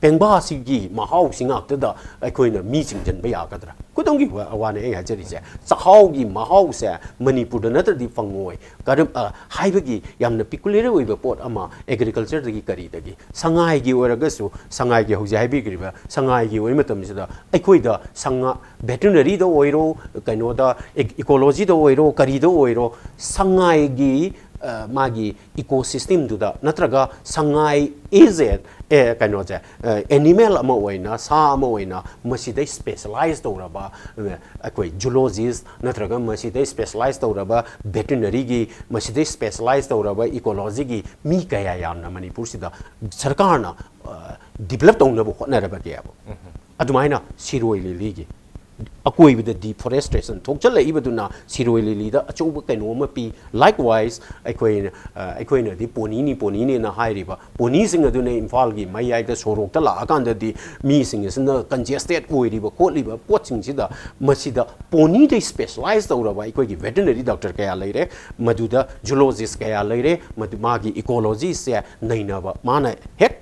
ꯄꯦꯡꯕꯥꯁꯤꯒꯤ ꯃꯍꯥꯎꯁꯤ ꯉꯥꯛꯇꯗ ꯑꯩꯈꯣꯏꯅ ꯃꯤ ꯆꯤꯡꯁꯤꯟꯕ ꯌꯥꯒꯗ꯭ꯔꯥ? ꯈꯨꯗꯝꯒꯤ ꯋꯥ-, ꯋꯥꯅꯤ ꯑꯩ ꯍꯥꯏꯖꯔꯤꯁꯦ꯫ ꯆꯥꯛꯍꯥꯎꯒꯤ ꯃꯍꯥꯎꯁꯦ ꯃꯅꯤꯄꯨꯔꯗ ꯅꯠꯇ꯭ꯔꯗꯤ ꯐꯪꯉꯣꯏ꯫ ꯀꯔꯝ-, ꯑ, ꯍꯥꯏꯕꯒꯤ ꯌꯥꯝꯅ peculiar ꯑꯣꯏꯕ ꯄꯣꯠ ꯑꯃ agricultureꯗꯒꯤ ꯀꯔꯤꯗꯒꯤ, ꯁꯉꯥꯏꯒꯤ ꯑꯣꯏꯔꯒꯁꯨ, ꯁꯉꯥꯏꯒꯤ ꯍꯧꯖꯤꯛ ꯍꯥꯏꯕꯤꯈ꯭ꯔꯤꯕ ꯁꯉꯥꯏꯒꯤ ꯑꯣꯏꯕ ꯃꯇꯝꯁꯤꯗ ꯑꯩꯈꯣꯏꯗ ꯁꯉꯥ-, veterineryꯗ ꯑꯣꯏꯔꯣ, ꯀꯩꯅꯣꯗ, ec-, ecologyꯗ ꯑꯣꯏꯔꯣ, ꯀꯔꯤꯗ ꯑꯣꯏꯔꯣ, ꯁꯉꯥꯏꯒꯤ, ꯑ, ꯃꯥꯒꯤ ecosystemꯗꯨꯗ ꯅꯠꯇ꯭ꯔꯒ ꯁꯉꯥꯏ is a, ꯑꯦ, ꯀꯩꯅꯣꯁꯦ, ꯑ, animal ꯑꯃ ꯑꯣꯏꯅ, ꯁꯥ ꯑꯃ ꯑꯣꯏꯅ ꯃꯁꯤꯗꯩ specialize ꯇꯧꯔꯕ, ꯑ, ꯑꯩꯈꯣꯏ zoologist ꯅꯠꯇ꯭ꯔꯒ ꯃꯁꯤꯗꯩ specialize ꯇꯧꯔꯕ veterineryꯒꯤ, ꯃꯁꯤꯗꯩ specialize ꯇꯧꯔꯕ ecologyꯒꯤ ꯃꯤ ꯀꯌꯥ ꯌꯥꯝꯅ ꯃꯅꯤꯄꯨꯔꯁꯤꯗ ꯁꯔꯀꯥꯔꯅ, ꯑ, develop ꯇꯧꯅꯕ ꯍꯣꯠꯅꯔꯕꯒꯦꯕ꯫ ꯑꯗꯨꯃꯥꯏꯅ ꯁꯤꯔꯣꯏ ꯂꯤꯂꯤꯒꯤ ꯑꯀꯣꯏꯕꯗ deforestation ꯊꯣꯛꯆꯜꯂꯛꯏꯕꯗꯨꯅ ꯁꯤꯔꯣꯏ ꯂꯤꯂꯤꯗ ꯑꯆꯧꯕ ꯀꯩꯅꯣ ꯑꯃ ꯄꯤ꯫ Likewise, ꯑꯩꯈꯣꯏꯅ, ꯑ, ꯑꯩꯈꯣꯏꯅꯗꯤ ꯄꯣꯅꯤꯅꯤ, ꯄꯣꯅꯤꯅꯤꯅ ꯍꯥꯏꯔꯤꯕ ꯄꯣꯅꯤꯁꯤꯡ ꯑꯗꯨꯅ ꯏꯝꯐꯥꯜꯒꯤ ꯃꯌꯥꯏꯗ ꯁꯣꯔꯣꯛꯇ ꯂꯥꯛꯑꯀꯥꯟꯗꯗꯤ ꯃꯤꯁꯤꯡ ꯑꯁꯤꯅ congested ꯑꯣꯏꯔꯤꯕ ꯈꯣꯠꯂꯤꯕ ꯄꯣꯠꯁꯤꯡꯁꯤꯗ, ꯃꯁꯤꯗ ꯄꯣꯅꯤꯗ specialize ꯇꯧꯔꯕ ꯑꯩꯈꯣꯏꯒꯤ veterinary doctor ꯀꯌꯥ ꯂꯩꯔꯦ, ꯃꯗꯨꯗ zoologist ꯀꯌꯥ ꯂꯩꯔꯦ, ꯃꯗꯨ ꯃꯥꯒꯤ ecologyꯁꯦ ꯅꯩꯅꯕ, ꯃꯥꯅ ꯍꯦꯛ,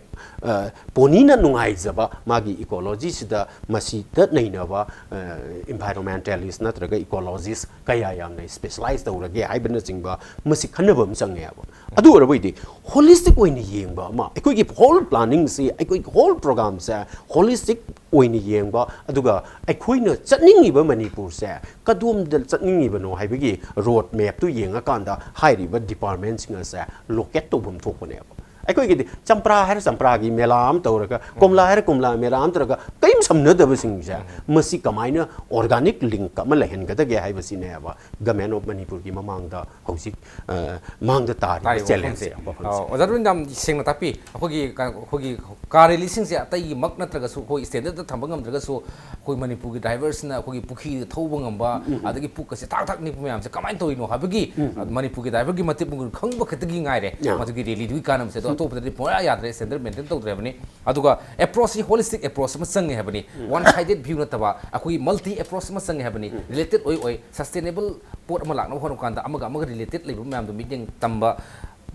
ꯑ, ꯄꯣꯅꯤꯅ ꯅꯨꯡꯉꯥꯏꯖꯕ ꯃꯥꯒꯤ ecologyꯁꯤꯗ ꯃꯁꯤꯗ ꯅꯩꯅꯕ, ꯑ, environmentalist ꯅꯠꯇ꯭ꯔꯒ ecologist ꯀꯌꯥ ꯌꯥꯝꯅ specialize ꯇꯧꯔꯒꯦ ꯍꯥꯏꯕꯅꯆꯤꯡꯕ ꯃꯁꯤ ꯈꯟꯅꯕ ꯑꯃ ꯆꯪꯉꯦꯕ꯫ ꯑꯗꯨ ꯑꯣꯏꯔꯕꯗꯤ holistic ꯑꯣꯏꯅ ꯌꯦꯡꯕ ꯑꯃ, ꯑꯩꯈꯣꯏꯒꯤ whole planningꯁꯤ, ꯑꯩꯈꯣꯏꯒꯤ whole programꯁꯦ holistic ꯑꯣꯏꯅ ꯌꯦꯡꯕ, ꯑꯗꯨꯒ ꯑꯩꯈꯣꯏꯅ ꯆꯠꯅꯤꯡꯉꯤꯕ ꯃꯅꯤꯄꯨꯔꯁꯦ ꯀꯗꯣꯝꯗ ꯆꯠꯅꯤꯡꯉꯤꯕꯅꯣ ꯍꯥꯏꯕꯒꯤ road mapꯇꯨ ꯌꯦꯡꯉꯀꯥꯟꯗ ꯍꯥꯏꯔꯤꯕ departmentꯁꯤꯡ ꯑꯁꯦ locate ꯇꯧꯐꯝ ꯊꯣꯛꯄꯅꯦꯕ꯫ ꯑꯩꯈꯣꯏꯒꯤꯗꯤ ꯆꯝꯄ꯭ꯔꯥ ꯍꯥꯏꯔ ꯆꯝꯄ꯭ꯔꯥꯒꯤ ꯃꯦꯂꯥ ꯑꯃ ꯇꯧꯔꯒ, ꯀꯣꯝꯂꯥ ꯍꯥꯏꯔ ꯀꯣꯝꯂꯥ ꯃꯦꯂꯥ ꯑꯃ ꯇꯧꯔꯒ, ꯀꯔꯤꯝ ꯁꯝꯅꯗꯕꯁꯤꯡꯁꯦ, ꯃꯁꯤ ꯀꯃꯥꯏꯅ organic link ꯑꯃ ꯂꯩꯍꯟꯒꯗꯒꯦ ꯍꯥꯏꯕꯁꯤꯅꯦꯕ Government of ꯃꯅꯤꯄꯨꯔꯒꯤ ꯃꯃꯥꯡꯗ ꯍꯧꯖꯤꯛ, ꯑ, ꯃꯥꯡꯗ ꯇꯥꯔꯤꯕ ꯇꯥꯔꯤꯕ ꯆꯦꯂꯦꯟꯖꯁꯦ, ꯋꯥꯐꯝꯁꯦ꯫ ꯋꯥꯐꯝꯁꯦ꯫ ꯑ, ꯑꯣꯖꯥ ꯔꯣꯍꯤꯟ, ꯌꯥꯝ ꯁꯦꯡꯅ ꯇꯥꯛꯄꯤ꯫ ꯑꯩꯈꯣꯏꯒꯤ ꯀ-, ꯑꯩꯈꯣꯏꯒꯤ ꯀꯥ ꯔꯦꯂꯤꯁꯤꯡꯁꯦ ꯑꯇꯩꯒꯤꯃꯛ ꯅꯠꯇ꯭ꯔꯒꯁꯨ, ꯑꯩꯈꯣꯏ standardꯇ ꯊꯝꯕ ꯉꯝꯗ꯭ꯔꯒꯁꯨ, ꯑꯩꯈꯣꯏ ꯃꯅꯤꯄꯨꯔꯒꯤ driverꯁꯤꯅ ꯑꯩꯈꯣꯏꯒꯤ ꯄꯨꯈ꯭ꯔꯤꯗ ꯊꯧꯕ ꯉꯝꯕ, ꯑꯗꯒꯤ ꯄꯨꯛꯀꯁꯦ ꯊꯥꯛ ꯊꯥꯛ ꯅꯤꯛꯄ ꯃꯌꯥꯝꯁꯦ ꯀꯃꯥꯏꯅ ꯇꯧꯔꯤꯅꯣ ꯍꯥꯏꯕꯒꯤ, ꯑ, ꯃꯅꯤꯄꯨꯔꯒꯤ driverꯒꯤ ꯃꯇꯤꯛ ꯃꯒꯨꯟ ꯈꯪꯕ ꯈꯛꯇꯒꯤ ꯉꯥꯏꯔꯦ꯫ ꯌꯥ꯫ ꯃꯗꯨꯒꯤ rally-ꯗꯨꯒꯤ ꯀꯥꯟꯅꯕꯁꯦ꯫ ꯑꯗꯣ ꯑꯇꯣꯞꯄꯗꯗꯤ ꯄꯨꯔꯥ ꯌꯥꯗ꯭ꯔꯦ, standard maintain ꯇꯧꯗ꯭ꯔꯦ ꯍꯥꯏꯕꯅꯤ꯫ ꯑꯗꯨꯒ approach-ꯁꯤ holistic approach ꯑꯃ ꯆꯪꯉꯦ ꯍꯥꯏꯕꯅꯤ꯫ One sided view ꯅꯠꯇꯕ, ꯑꯩꯈꯣꯏꯒꯤ multi approach ꯑꯃ ꯆꯪꯉꯦ ꯍꯥꯏꯕꯅꯤ꯫ Related ꯑꯣꯏ ꯑꯣꯏ sustainable ꯄꯣꯠ ꯑꯃ ꯂꯥꯛꯅꯕ ꯍꯣꯠꯅꯕ ꯀꯥꯟꯗ ꯑꯃꯒ ꯑꯃꯒ related ꯂꯩꯕ ꯃꯌꯥꯝꯗꯣ ꯃꯤꯠꯌꯦꯡ ꯇꯝꯕ,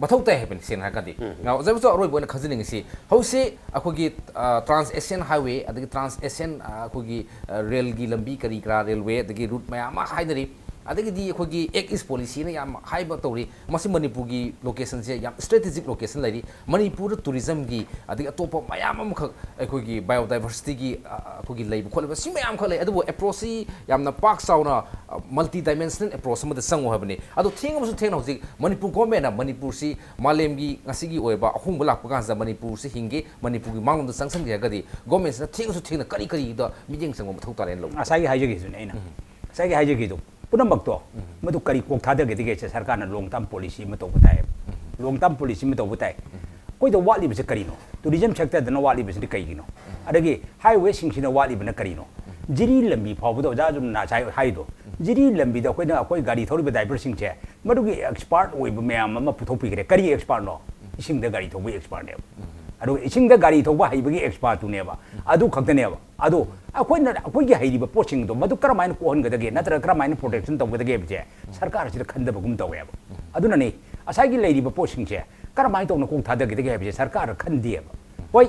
ꯃꯊꯧ ꯇꯥꯏ ꯍꯥꯏꯕꯅꯤ, ꯁꯦꯡꯅ ꯍꯥꯏꯔꯒꯗꯤ꯫ ꯎꯝ꯫ ꯑꯣꯖꯥ ꯕꯤꯁꯨ, ꯑꯔꯣꯏꯕ ꯑꯣꯏꯅ ꯈꯪꯖꯅꯤꯡꯉꯤꯁꯤ, ꯍꯧꯖꯤꯛ ꯑꯩꯈꯣꯏꯒꯤ, ꯑ, trans Asian highway, ꯑꯗꯒꯤ trans Asian, ꯑ, ꯑꯩꯈꯣꯏꯒꯤ, ꯑ, ꯔꯦꯜꯒꯤ ꯂꯝꯕꯤ ꯀꯔꯤ ꯀꯔꯥ, ꯔꯦꯜꯋꯦ, ꯑꯗꯒꯤ route ꯃꯌꯥꯝ ꯑꯃ ꯍꯥꯏꯅꯔꯤ, ꯑꯗꯒꯤꯗꯤ ꯑꯩꯈꯣꯏꯒꯤ Act East policyꯅ ꯌꯥꯝ ꯍꯥꯏꯕ ꯇꯧꯔꯤ꯫ ꯃꯁꯤ ꯃꯅꯤꯄꯨꯔꯒꯤ locationꯁꯦ ꯌꯥꯝ strategic location ꯂꯩꯔꯤ꯫ ꯃꯅꯤꯄꯨꯔꯗ tourismꯒꯤ, ꯑꯗꯒꯤ ꯑꯇꯣꯞꯄ ꯃꯌꯥꯝ ꯑꯃꯈꯛ ꯑꯩꯈꯣꯏꯒꯤ biodiversityꯒꯤ, ꯑ, ꯑ, ꯑꯩꯈꯣꯏꯒꯤ ꯂꯩꯕ ꯈꯣꯠꯂꯤꯕ ꯁꯤ ꯃꯌꯥꯝ ꯈꯛ ꯂꯩ꯫ ꯑꯗꯨꯕꯨ approachꯁꯤ ꯌꯥꯝꯅ ꯄꯥꯛ ꯆꯥꯎꯅ, ꯑ, multi dimensional approach ꯑꯃꯗ ꯆꯪꯉꯨ ꯍꯥꯏꯕꯅꯤ꯫ ꯑꯗꯣ ꯊꯦꯡꯉꯕꯁꯨ ꯊꯦꯡꯅ ꯍꯧꯖꯤꯛ ꯃꯅꯤꯄꯨꯔ governmentꯅ ꯃꯅꯤꯄꯨꯔꯁꯤ ꯃꯥꯂꯦꯝꯒꯤ ꯉꯁꯤꯒꯤ ꯑꯣꯏꯕ ꯑꯍꯣꯡꯕ ꯂꯥꯛꯄ ꯀꯥꯟꯁꯤꯗ ꯃꯅꯤꯄꯨꯔꯁꯤ ꯍꯤꯡꯒꯦ, ꯃꯅꯤꯄꯨꯔꯒꯤ ꯃꯥꯡꯂꯣꯝꯗ ꯆꯪꯁꯤꯟꯒꯦ ꯍꯥꯏꯔꯒꯗꯤ governmentꯁꯤꯅ ꯊꯦꯡꯉꯁꯨ ꯊꯦꯡꯅ ꯀꯔꯤ ꯀꯔꯤꯗ ꯃꯤꯠꯌꯦꯡ ꯆꯪꯕ ꯃꯊꯧ ꯇꯥꯔꯦꯅ ꯂꯧꯕ? ꯉꯁꯥꯏꯒꯤ ꯍꯥꯏꯖꯈꯤꯗꯨꯅꯦ ꯑꯩꯅ꯫ ꯎꯝ꯫ ꯉꯁꯥꯏꯒꯤ ꯍꯥꯏꯖꯈꯤꯗꯣ ꯄꯨꯝꯅꯃꯛꯇꯣ, ꯎꯝ꯫ ꯃꯗꯨ ꯀꯔꯤ ꯀꯣꯛ ꯊꯥꯗꯒꯗꯒꯦꯁꯦ ꯁꯔꯀꯥꯔꯅ long term policy ꯑꯃ ꯇꯧꯕ ꯇꯥꯏ꯫ ꯎꯝ꯫ Long term policy ꯑꯃ ꯇꯧꯕ ꯇꯥꯏ꯫ ꯎꯝ꯫ ꯑꯩꯈꯣꯏꯗ ꯋꯥꯠꯂꯤꯕꯁꯦ ꯀꯔꯤꯅꯣ? Tourism sectorꯗꯅ ꯋꯥꯠꯂꯤꯕꯁꯤꯗꯤ ꯀꯩꯒꯤꯅꯣ? ꯎꯝ꯫ ꯑꯗꯒꯤ highwayꯁꯤꯡꯁꯤꯅ ꯋꯥꯠꯂꯤꯕꯅ ꯀꯔꯤꯅꯣ? ꯎꯝ꯫ ꯖꯤꯔꯤ ꯂꯝꯕꯤ ꯐꯥꯎꯕꯗ ꯑꯣꯖꯥ ꯑꯗꯨꯝ ꯉꯁꯥꯏ ꯍꯥꯏꯗꯣ, ꯎꯝ꯫ ꯖꯤꯔꯤ ꯂꯝꯕꯤꯗ ꯑꯩꯈꯣꯏꯅ, ꯑꯩꯈꯣꯏ ꯒꯥꯔꯤ ꯊꯧꯔꯤꯕ driverꯁꯤꯡꯁꯦ ꯃꯗꯨꯒꯤ expert ꯑꯣꯏꯕ ꯃꯌꯥꯝ ꯑꯃ ꯄꯨꯊꯣꯛꯄꯤꯈ꯭ꯔꯦ꯫ ꯀꯔꯤ expertꯅꯣ? ꯎꯝ꯫ ꯏꯁꯤꯡꯗ ꯒꯥꯔꯤ ꯊꯧꯕꯒꯤ expertꯅꯦꯕ꯫ ꯎꯝ꯫ ꯑꯗꯨꯒ ꯏꯁꯤꯡꯗ ꯒꯥꯔꯤ ꯊꯧꯕ ꯍꯩꯕꯒꯤ expertꯇꯨꯅꯦꯕ꯫ ꯎꯝ꯫ ꯑꯗꯨ ꯈꯛꯇꯅꯦꯕ꯫ ꯑꯗꯣ ꯑꯩꯈꯣꯏꯅ, ꯑꯩꯈꯣꯏꯒꯤ ꯍꯩꯔꯤꯕ ꯄꯣꯠꯁꯤꯡꯗꯣ ꯃꯗꯨ ꯀꯔꯝꯍꯥꯏꯅ ꯀꯣꯛꯍꯟꯒꯗꯒꯦ ꯅꯠꯇ꯭ꯔꯒ ꯀꯔꯝꯍꯥꯏꯅ protection ꯇꯧꯒꯗꯒꯦ ꯍꯥꯏꯕꯁꯦ ꯁꯔꯀꯥꯔꯁꯤꯗ ꯈꯟꯗꯕꯒꯨꯝ ꯇꯧꯋꯦꯕ꯫ ꯑꯗꯨꯅꯅꯤ ꯉꯁꯥꯏꯒꯤ ꯂꯩꯔꯤꯕ ꯄꯣꯠꯁꯤꯡꯁꯦ ꯀꯔꯝꯍꯥꯏꯅ ꯇꯧꯅ ꯀꯣꯛ ꯊꯥꯗꯒꯗꯒꯦ ꯍꯥꯏꯕꯁꯦ ꯁꯔꯀꯥꯔꯅ ꯈꯟꯗꯦꯕ꯫ ꯍꯣꯏ,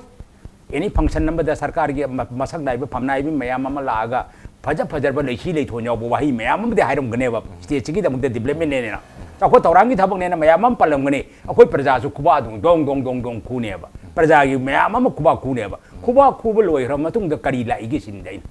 any function ꯑꯃꯗ ꯁꯔꯀꯥꯔꯒꯤ ꯃ-, ꯃꯁꯛ ꯅꯥꯏꯕ ꯐꯝꯅꯥꯏꯕ ꯃꯌꯥꯝ ꯑꯃ ꯂꯥꯛꯑꯒ ꯐꯖ ꯐꯖꯔꯕ ꯂꯩꯁꯤ ꯂꯩꯊꯣꯟ ꯌꯥꯎꯕ ꯋꯥꯍꯩ ꯃꯌꯥꯝ ꯑꯃꯗꯤ ꯍꯥꯏꯔꯝꯒꯅꯦꯕ꯫ Stateꯁꯤꯒꯤꯗꯃꯛꯇ developmentꯅꯦꯅ, ꯆꯥꯎꯈꯠ ꯊꯧꯔꯥꯡꯒꯤ ꯊꯕꯛꯅꯦꯅ ꯃꯌꯥꯝ ꯑꯃ ꯄꯜꯂꯝꯒꯅꯤ꯫ ꯑꯩꯈꯣꯏ ꯄ꯭ꯔꯖꯥꯁꯨ ꯈꯨꯕꯥꯛ ꯑꯗꯨꯝ ꯗꯣꯡ ꯗꯣꯡ ꯗꯣꯡ ꯗꯣꯡ ꯈꯨꯅꯦꯕ꯫ ꯄ꯭ꯔꯖꯥꯒꯤ ꯃꯌꯥꯝ ꯑꯃ ꯈꯨꯕꯥꯛ ꯈꯨꯅꯦꯕ꯫ ꯈꯨꯕꯥꯛ ꯈꯨꯕ ꯂꯣꯏꯈ꯭ꯔ ꯃꯇꯨꯡꯗ ꯀꯔꯤ ꯂꯥꯛꯏꯒꯦ ꯁꯤꯅꯤꯗ ꯑꯩꯅ꯫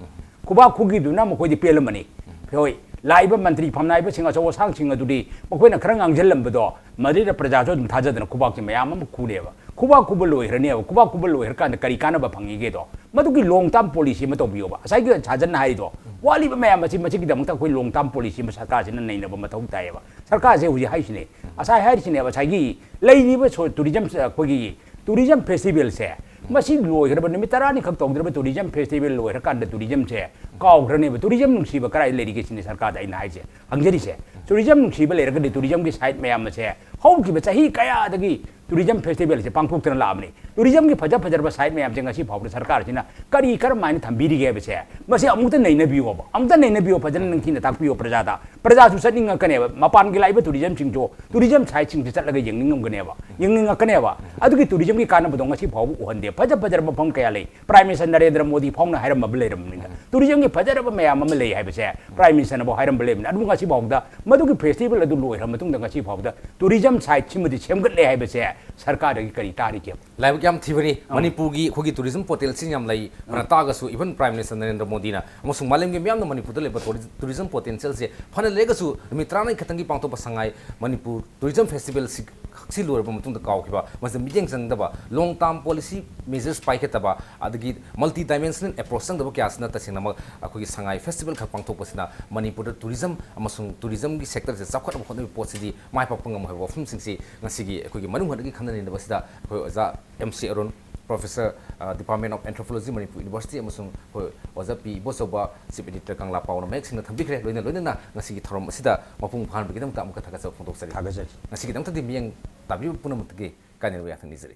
ꯈꯨꯕꯥꯛ ꯈꯨꯈꯤꯕꯗꯨꯅ ꯃꯈꯣꯏꯗꯤ ꯄꯦꯜꯂꯝꯃꯅꯤ꯫ ꯍꯣꯏ, ꯂꯥꯛꯏꯕ ꯃꯟꯇ꯭ꯔꯤ ꯐꯝꯅꯥꯏꯕꯁꯤꯡ ꯑꯆꯧ ꯑꯁꯥꯡꯁꯤꯡ ꯑꯗꯨꯗꯤ ꯃꯈꯣꯏꯅ ꯈꯔ ꯉꯥꯡꯁꯤꯜꯂꯝꯕꯗꯣ ꯃꯗꯨꯗ ꯄ꯭ꯔꯖꯥꯁꯨ ꯑꯗꯨꯝ ꯊꯥꯖꯗꯅ ꯈꯨꯕꯥꯛꯁꯦ ꯃꯌꯥꯝ ꯑꯃ ꯈꯨꯅꯦꯕ꯫ ꯈꯨꯕꯥꯛ ꯈꯨꯕ ꯂꯣꯏꯈ꯭ꯔꯅꯦꯕ꯫ ꯈꯨꯕꯥꯛ ꯈꯨꯕ ꯂꯣꯏꯈ꯭ꯔꯀꯥꯟꯗ ꯀꯔꯤ ꯀꯥꯟꯅꯕ ꯐꯪꯉꯤꯒꯦꯗꯣ? ꯃꯗꯨꯒꯤ long term policy ꯑꯃ ꯇꯧꯕꯤꯌꯣꯕ꯫ ꯉꯁꯥꯏꯒꯤ ꯁꯥꯖꯟꯅ ꯍꯥꯏꯔꯤꯗꯣ, ꯋꯥꯠꯂꯤꯕ ꯃꯌꯥꯝ ꯑꯁꯤ, ꯃꯁꯤꯒꯤꯗꯃꯛꯇ ꯑꯩꯈꯣꯏ long term policy ꯑꯃ ꯁꯔꯀꯥꯔꯁꯤꯅ ꯅꯩꯅꯕ ꯃꯊꯧ ꯇꯥꯏꯌꯦꯕ꯫ ꯁꯔꯀꯥꯔꯁꯦ ꯍꯧꯖꯤꯛ ꯍꯥꯏꯔꯤꯁꯤꯅꯦ, ꯉꯁꯥꯏ ꯍꯥꯏꯔꯤꯁꯤꯅꯦꯕ, ꯉꯁꯥꯏꯒꯤ ꯂꯩꯔꯤꯕ ꯁꯣ-, tourism, ꯑꯩꯈꯣꯏꯒꯤ tourism festivalꯁꯦ, ꯃꯁꯤ ꯂꯣꯏꯈ꯭ꯔꯕ, ꯅꯨꯃꯤꯠ ꯇꯔꯥꯅꯤꯈꯛ ꯇꯧꯗ꯭ꯔꯕ tourism festival ꯂꯣꯏꯈ꯭ꯔꯀꯥꯟꯗ tourismꯁꯦ ꯀꯥꯎꯈ꯭ꯔꯅꯦꯕ꯫ Tourism ꯅꯨꯡꯁꯤꯕ ꯀꯗꯥꯏ ꯂꯩꯔꯤꯒꯦ ꯁꯤꯅꯤ ꯁꯔꯀꯥꯔꯗ ꯑꯩꯅ ꯍꯥꯏꯁꯦ, ꯍꯪꯖꯔꯤꯁꯦ꯫ Tourism ꯅꯨꯡꯁꯤꯕ ꯂꯩꯔꯒꯗꯤ tourismꯒꯤ site ꯃꯌꯥꯝ ꯑꯁꯦ ꯍꯧꯈꯤꯕ ꯆꯍꯤ ꯀꯌꯥꯗꯒꯤ tourism festivalꯁꯦ ꯄꯥꯡꯊꯣꯛꯇꯅ ꯂꯥꯛꯑꯕꯅꯤ꯫ ꯇꯨꯔꯤꯖꯝꯒꯤ ꯐꯖ ꯐꯖꯔꯕ ꯁꯥꯏꯠ ꯃꯌꯥꯝꯁꯦ ꯉꯁꯤ ꯐꯥꯎꯕꯗ ꯁꯔꯀꯥꯔꯁꯤꯅ ꯀꯔꯤ ꯀꯔꯝꯍꯥꯏꯅ ꯊꯝꯕꯤꯔꯤꯒꯦ ꯍꯥꯏꯕꯁꯦ, ꯃꯁꯤ ꯑꯃꯨꯛꯇ ꯅꯩꯅꯕꯤꯌꯣꯕ, ꯑꯃꯨꯛꯇ ꯅꯩꯅꯕꯤꯌꯣ, ꯐꯖꯅ ꯅꯤꯡꯊꯤꯅ ꯇꯥꯛꯄꯤꯌꯣ ꯄ꯭ꯔꯖꯥꯗ꯫ ꯄ꯭ꯔꯖꯥꯁꯨ ꯆꯠꯅꯤꯡꯉꯛꯀꯅꯦꯕ, ꯃꯄꯥꯟꯒꯤ ꯂꯥꯛꯏꯕ ꯇꯨꯔꯤꯖꯝꯁꯤꯡꯁꯨ ꯇꯨꯔꯤꯖꯝ ꯁꯥꯏꯠꯁꯤꯡꯁꯦ ꯆꯠꯂꯒ ꯌꯦꯡꯅꯤꯡꯉꯝꯒꯅꯦꯕ, ꯌꯦꯡꯅꯤꯡꯉꯛꯀꯅꯦꯕ꯫ ꯑꯗꯨꯒꯤ ꯇꯨꯔꯤꯖꯝꯒꯤ ꯀꯥꯟꯅꯕꯗꯣ ꯉꯁꯤ ꯐꯥꯎꯕ ꯎꯍꯟꯗꯦ꯫ ꯐꯖ ꯐꯖꯔꯕ ꯃꯐꯝ ꯀꯌꯥ ꯂꯩ, ꯄ꯭ꯔꯥꯏꯝ ꯃꯤꯅꯤꯁꯇꯔ ꯅꯔꯦꯟꯗ꯭ꯔ ꯃꯣꯗꯤ ꯐꯥꯎꯅ ꯍꯥꯏꯔꯝꯃꯕ ꯂꯩꯔꯕꯅꯤꯅ, ꯇꯨꯔꯤꯖꯝꯒꯤ ꯐꯖꯔꯕ ꯃꯌꯥꯝ ꯑꯃ ꯂꯩ ꯍꯥꯏꯕꯁꯦ ꯄ꯭ꯔꯥꯏꯝ ꯃꯤꯅꯤꯁꯇꯔꯅꯐꯥꯎ ꯍꯥꯏꯔꯝꯕ ꯂꯩꯕꯅꯤ꯫ ꯑꯗꯨꯕꯨ ꯉꯁꯤ ꯐꯥꯎꯕꯗ ꯃꯗꯨꯒꯤ ꯐꯦꯁꯇꯤꯚꯦꯜ ꯑꯗꯨ ꯂꯣꯏꯈ꯭ꯔ ꯃꯇꯨꯡꯗ ꯉꯁꯤ ꯐꯥꯎꯕꯗ ꯇꯨꯔꯤꯖꯝ ꯁꯥꯏꯠꯁꯤꯃꯗꯤ ꯁꯦꯝꯒꯠꯂꯦ ꯍꯥꯏꯕꯁꯦ ꯁꯔꯀꯥꯔꯗꯒꯤ ꯀꯔꯤ ꯇꯥꯔꯤꯒꯦ? ꯂꯥꯏꯕꯛ ꯌꯥꯝ ꯊꯤꯕꯅꯤ꯫ ꯑꯥ꯫ ꯃꯅꯤꯄꯨꯔꯒꯤ ꯑꯩꯈꯣꯏꯒꯤ ꯇꯨꯔꯤꯖꯝ ꯄꯣꯇꯦꯟꯁꯤꯌꯦꯜ ꯌꯥꯝ ꯂꯩ꯫ ꯐꯅ ꯇꯥꯔꯒꯁꯨ, ꯏꯚꯟ ꯄ꯭ꯔꯥꯏꯝ ꯃꯤꯅꯤꯁꯇꯔ ꯅꯔꯦꯟꯗ꯭ꯔ ꯃꯣꯗꯤꯅ ꯑꯃꯁꯨꯡ ꯃꯥꯂꯦꯝꯒꯤ ꯃꯤꯌꯥꯝꯅ ꯃꯅꯤꯄꯨꯔꯗ ꯂꯩꯕ ꯇꯨꯔꯤ-, ꯇꯨꯔꯤꯖꯝ ꯄꯣꯇꯦꯟꯁꯤꯌꯦꯜꯁꯦ ꯐꯅ ꯂꯩꯔꯒꯁꯨ, ꯅꯨꯃꯤꯠ ꯇꯔꯥꯃꯔꯤ ꯈꯛꯇꯪꯒꯤ ꯄꯥꯡꯊꯣꯛꯄ ꯁꯉꯥꯏ ꯃꯅꯤꯄꯨꯔ ꯇꯨꯔꯤꯖꯝ ꯐꯦꯁꯇꯤꯚꯦꯜꯁꯤ ꯈꯛꯁꯤ ꯂꯣꯏꯔꯕ ꯃꯇꯨꯡꯗ ꯀꯥꯎꯈꯤꯕ, ꯃꯁꯤꯗ ꯃꯤꯠꯌꯦꯡ ꯆꯪꯗꯕ, ꯂꯣꯡ ꯇꯥꯔꯝ ꯄꯣꯂꯤꯁꯤ ꯃꯦꯖꯔꯁ ꯄꯥꯏꯈꯠꯇꯕ, ꯑꯗꯒꯤ ꯃꯜꯇꯤ ꯗꯥꯏꯃꯦꯟꯁꯅꯦꯜ ꯑꯦꯄ꯭ꯔꯣꯆ ꯆꯪꯗꯕ ꯀꯌꯥꯁꯤꯅ ꯇꯁꯦꯡꯅꯃꯛ ꯑꯩꯈꯣꯏꯒꯤ ꯁꯉꯥꯏ ꯐꯦꯁꯇꯤꯚꯦꯜ ꯈꯛ ꯄꯥꯡꯊꯣꯛꯄꯁꯤꯅ ꯃꯅꯤꯄꯨꯔꯗ ꯇꯨꯔꯤꯖꯝ ꯑꯃꯁꯨꯡ ꯇꯨꯔꯤꯖꯝꯒꯤ ꯁꯦꯛꯇꯔꯁꯦ ꯆꯥꯎꯈꯠꯅꯕ ꯍꯣꯠꯅꯕꯒꯤ ꯄꯣꯠꯁꯤꯗꯤ ꯃꯥꯏ ꯄꯥꯛꯄ ꯉꯝꯃꯣꯏ ꯍꯥꯏꯕ ꯋꯥꯐꯝꯁꯤꯡꯁꯤ ꯉꯁꯤꯒꯤ ꯑꯩꯈꯣꯏꯒꯤ ꯃꯅꯨꯡ ꯍꯟꯅꯒꯤ ꯈꯟꯅ ꯅꯩꯅꯕꯁꯤꯗ ꯑꯩꯈꯣꯏ ꯑꯣꯖꯥ ꯑꯦꯝ ꯁꯤ ꯑꯔꯨꯟ, ꯄ꯭ꯔꯣꯐꯦꯁꯔ, ꯑ, department of anthropology, Manipur university, ꯑꯃꯁꯨꯡ ꯑꯩꯈꯣꯏ ꯑꯣꯖꯥ ꯄꯤ ꯏꯕꯣꯆꯧꯕ, ꯆꯤꯐ ꯑꯦꯗꯤꯇꯔ ꯀꯪꯂꯥ ꯄꯥꯎꯅ ꯃꯌꯦꯛ ꯁꯦꯡꯅ ꯊꯝꯕꯤꯈ꯭ꯔꯦ꯫ ꯂꯣꯏꯅ ꯂꯣꯏꯅꯅ ꯉꯁꯤꯒꯤ ꯊꯧꯔꯝ ꯑꯁꯤꯗ ꯃꯄꯨꯡ ꯐꯥꯍꯟꯕꯒꯤꯗꯃꯛꯇ ꯑꯃꯨꯛꯀ ꯊꯥꯒꯠꯆꯕ ꯐꯣꯡꯗꯣꯛꯆꯔꯤ꯫ ꯊꯥꯒꯠꯆꯔꯤ꯫ ꯉꯁꯤꯒꯤꯗꯃꯛꯇꯗꯤ ꯃꯤꯠꯌꯦꯡ ꯇꯥꯕꯤꯕ ꯄꯨꯝꯅꯃꯛꯇꯒꯤ ꯀꯥꯏꯅꯔꯕ ꯌꯥꯊꯪ ꯅꯤꯖꯔꯤ꯫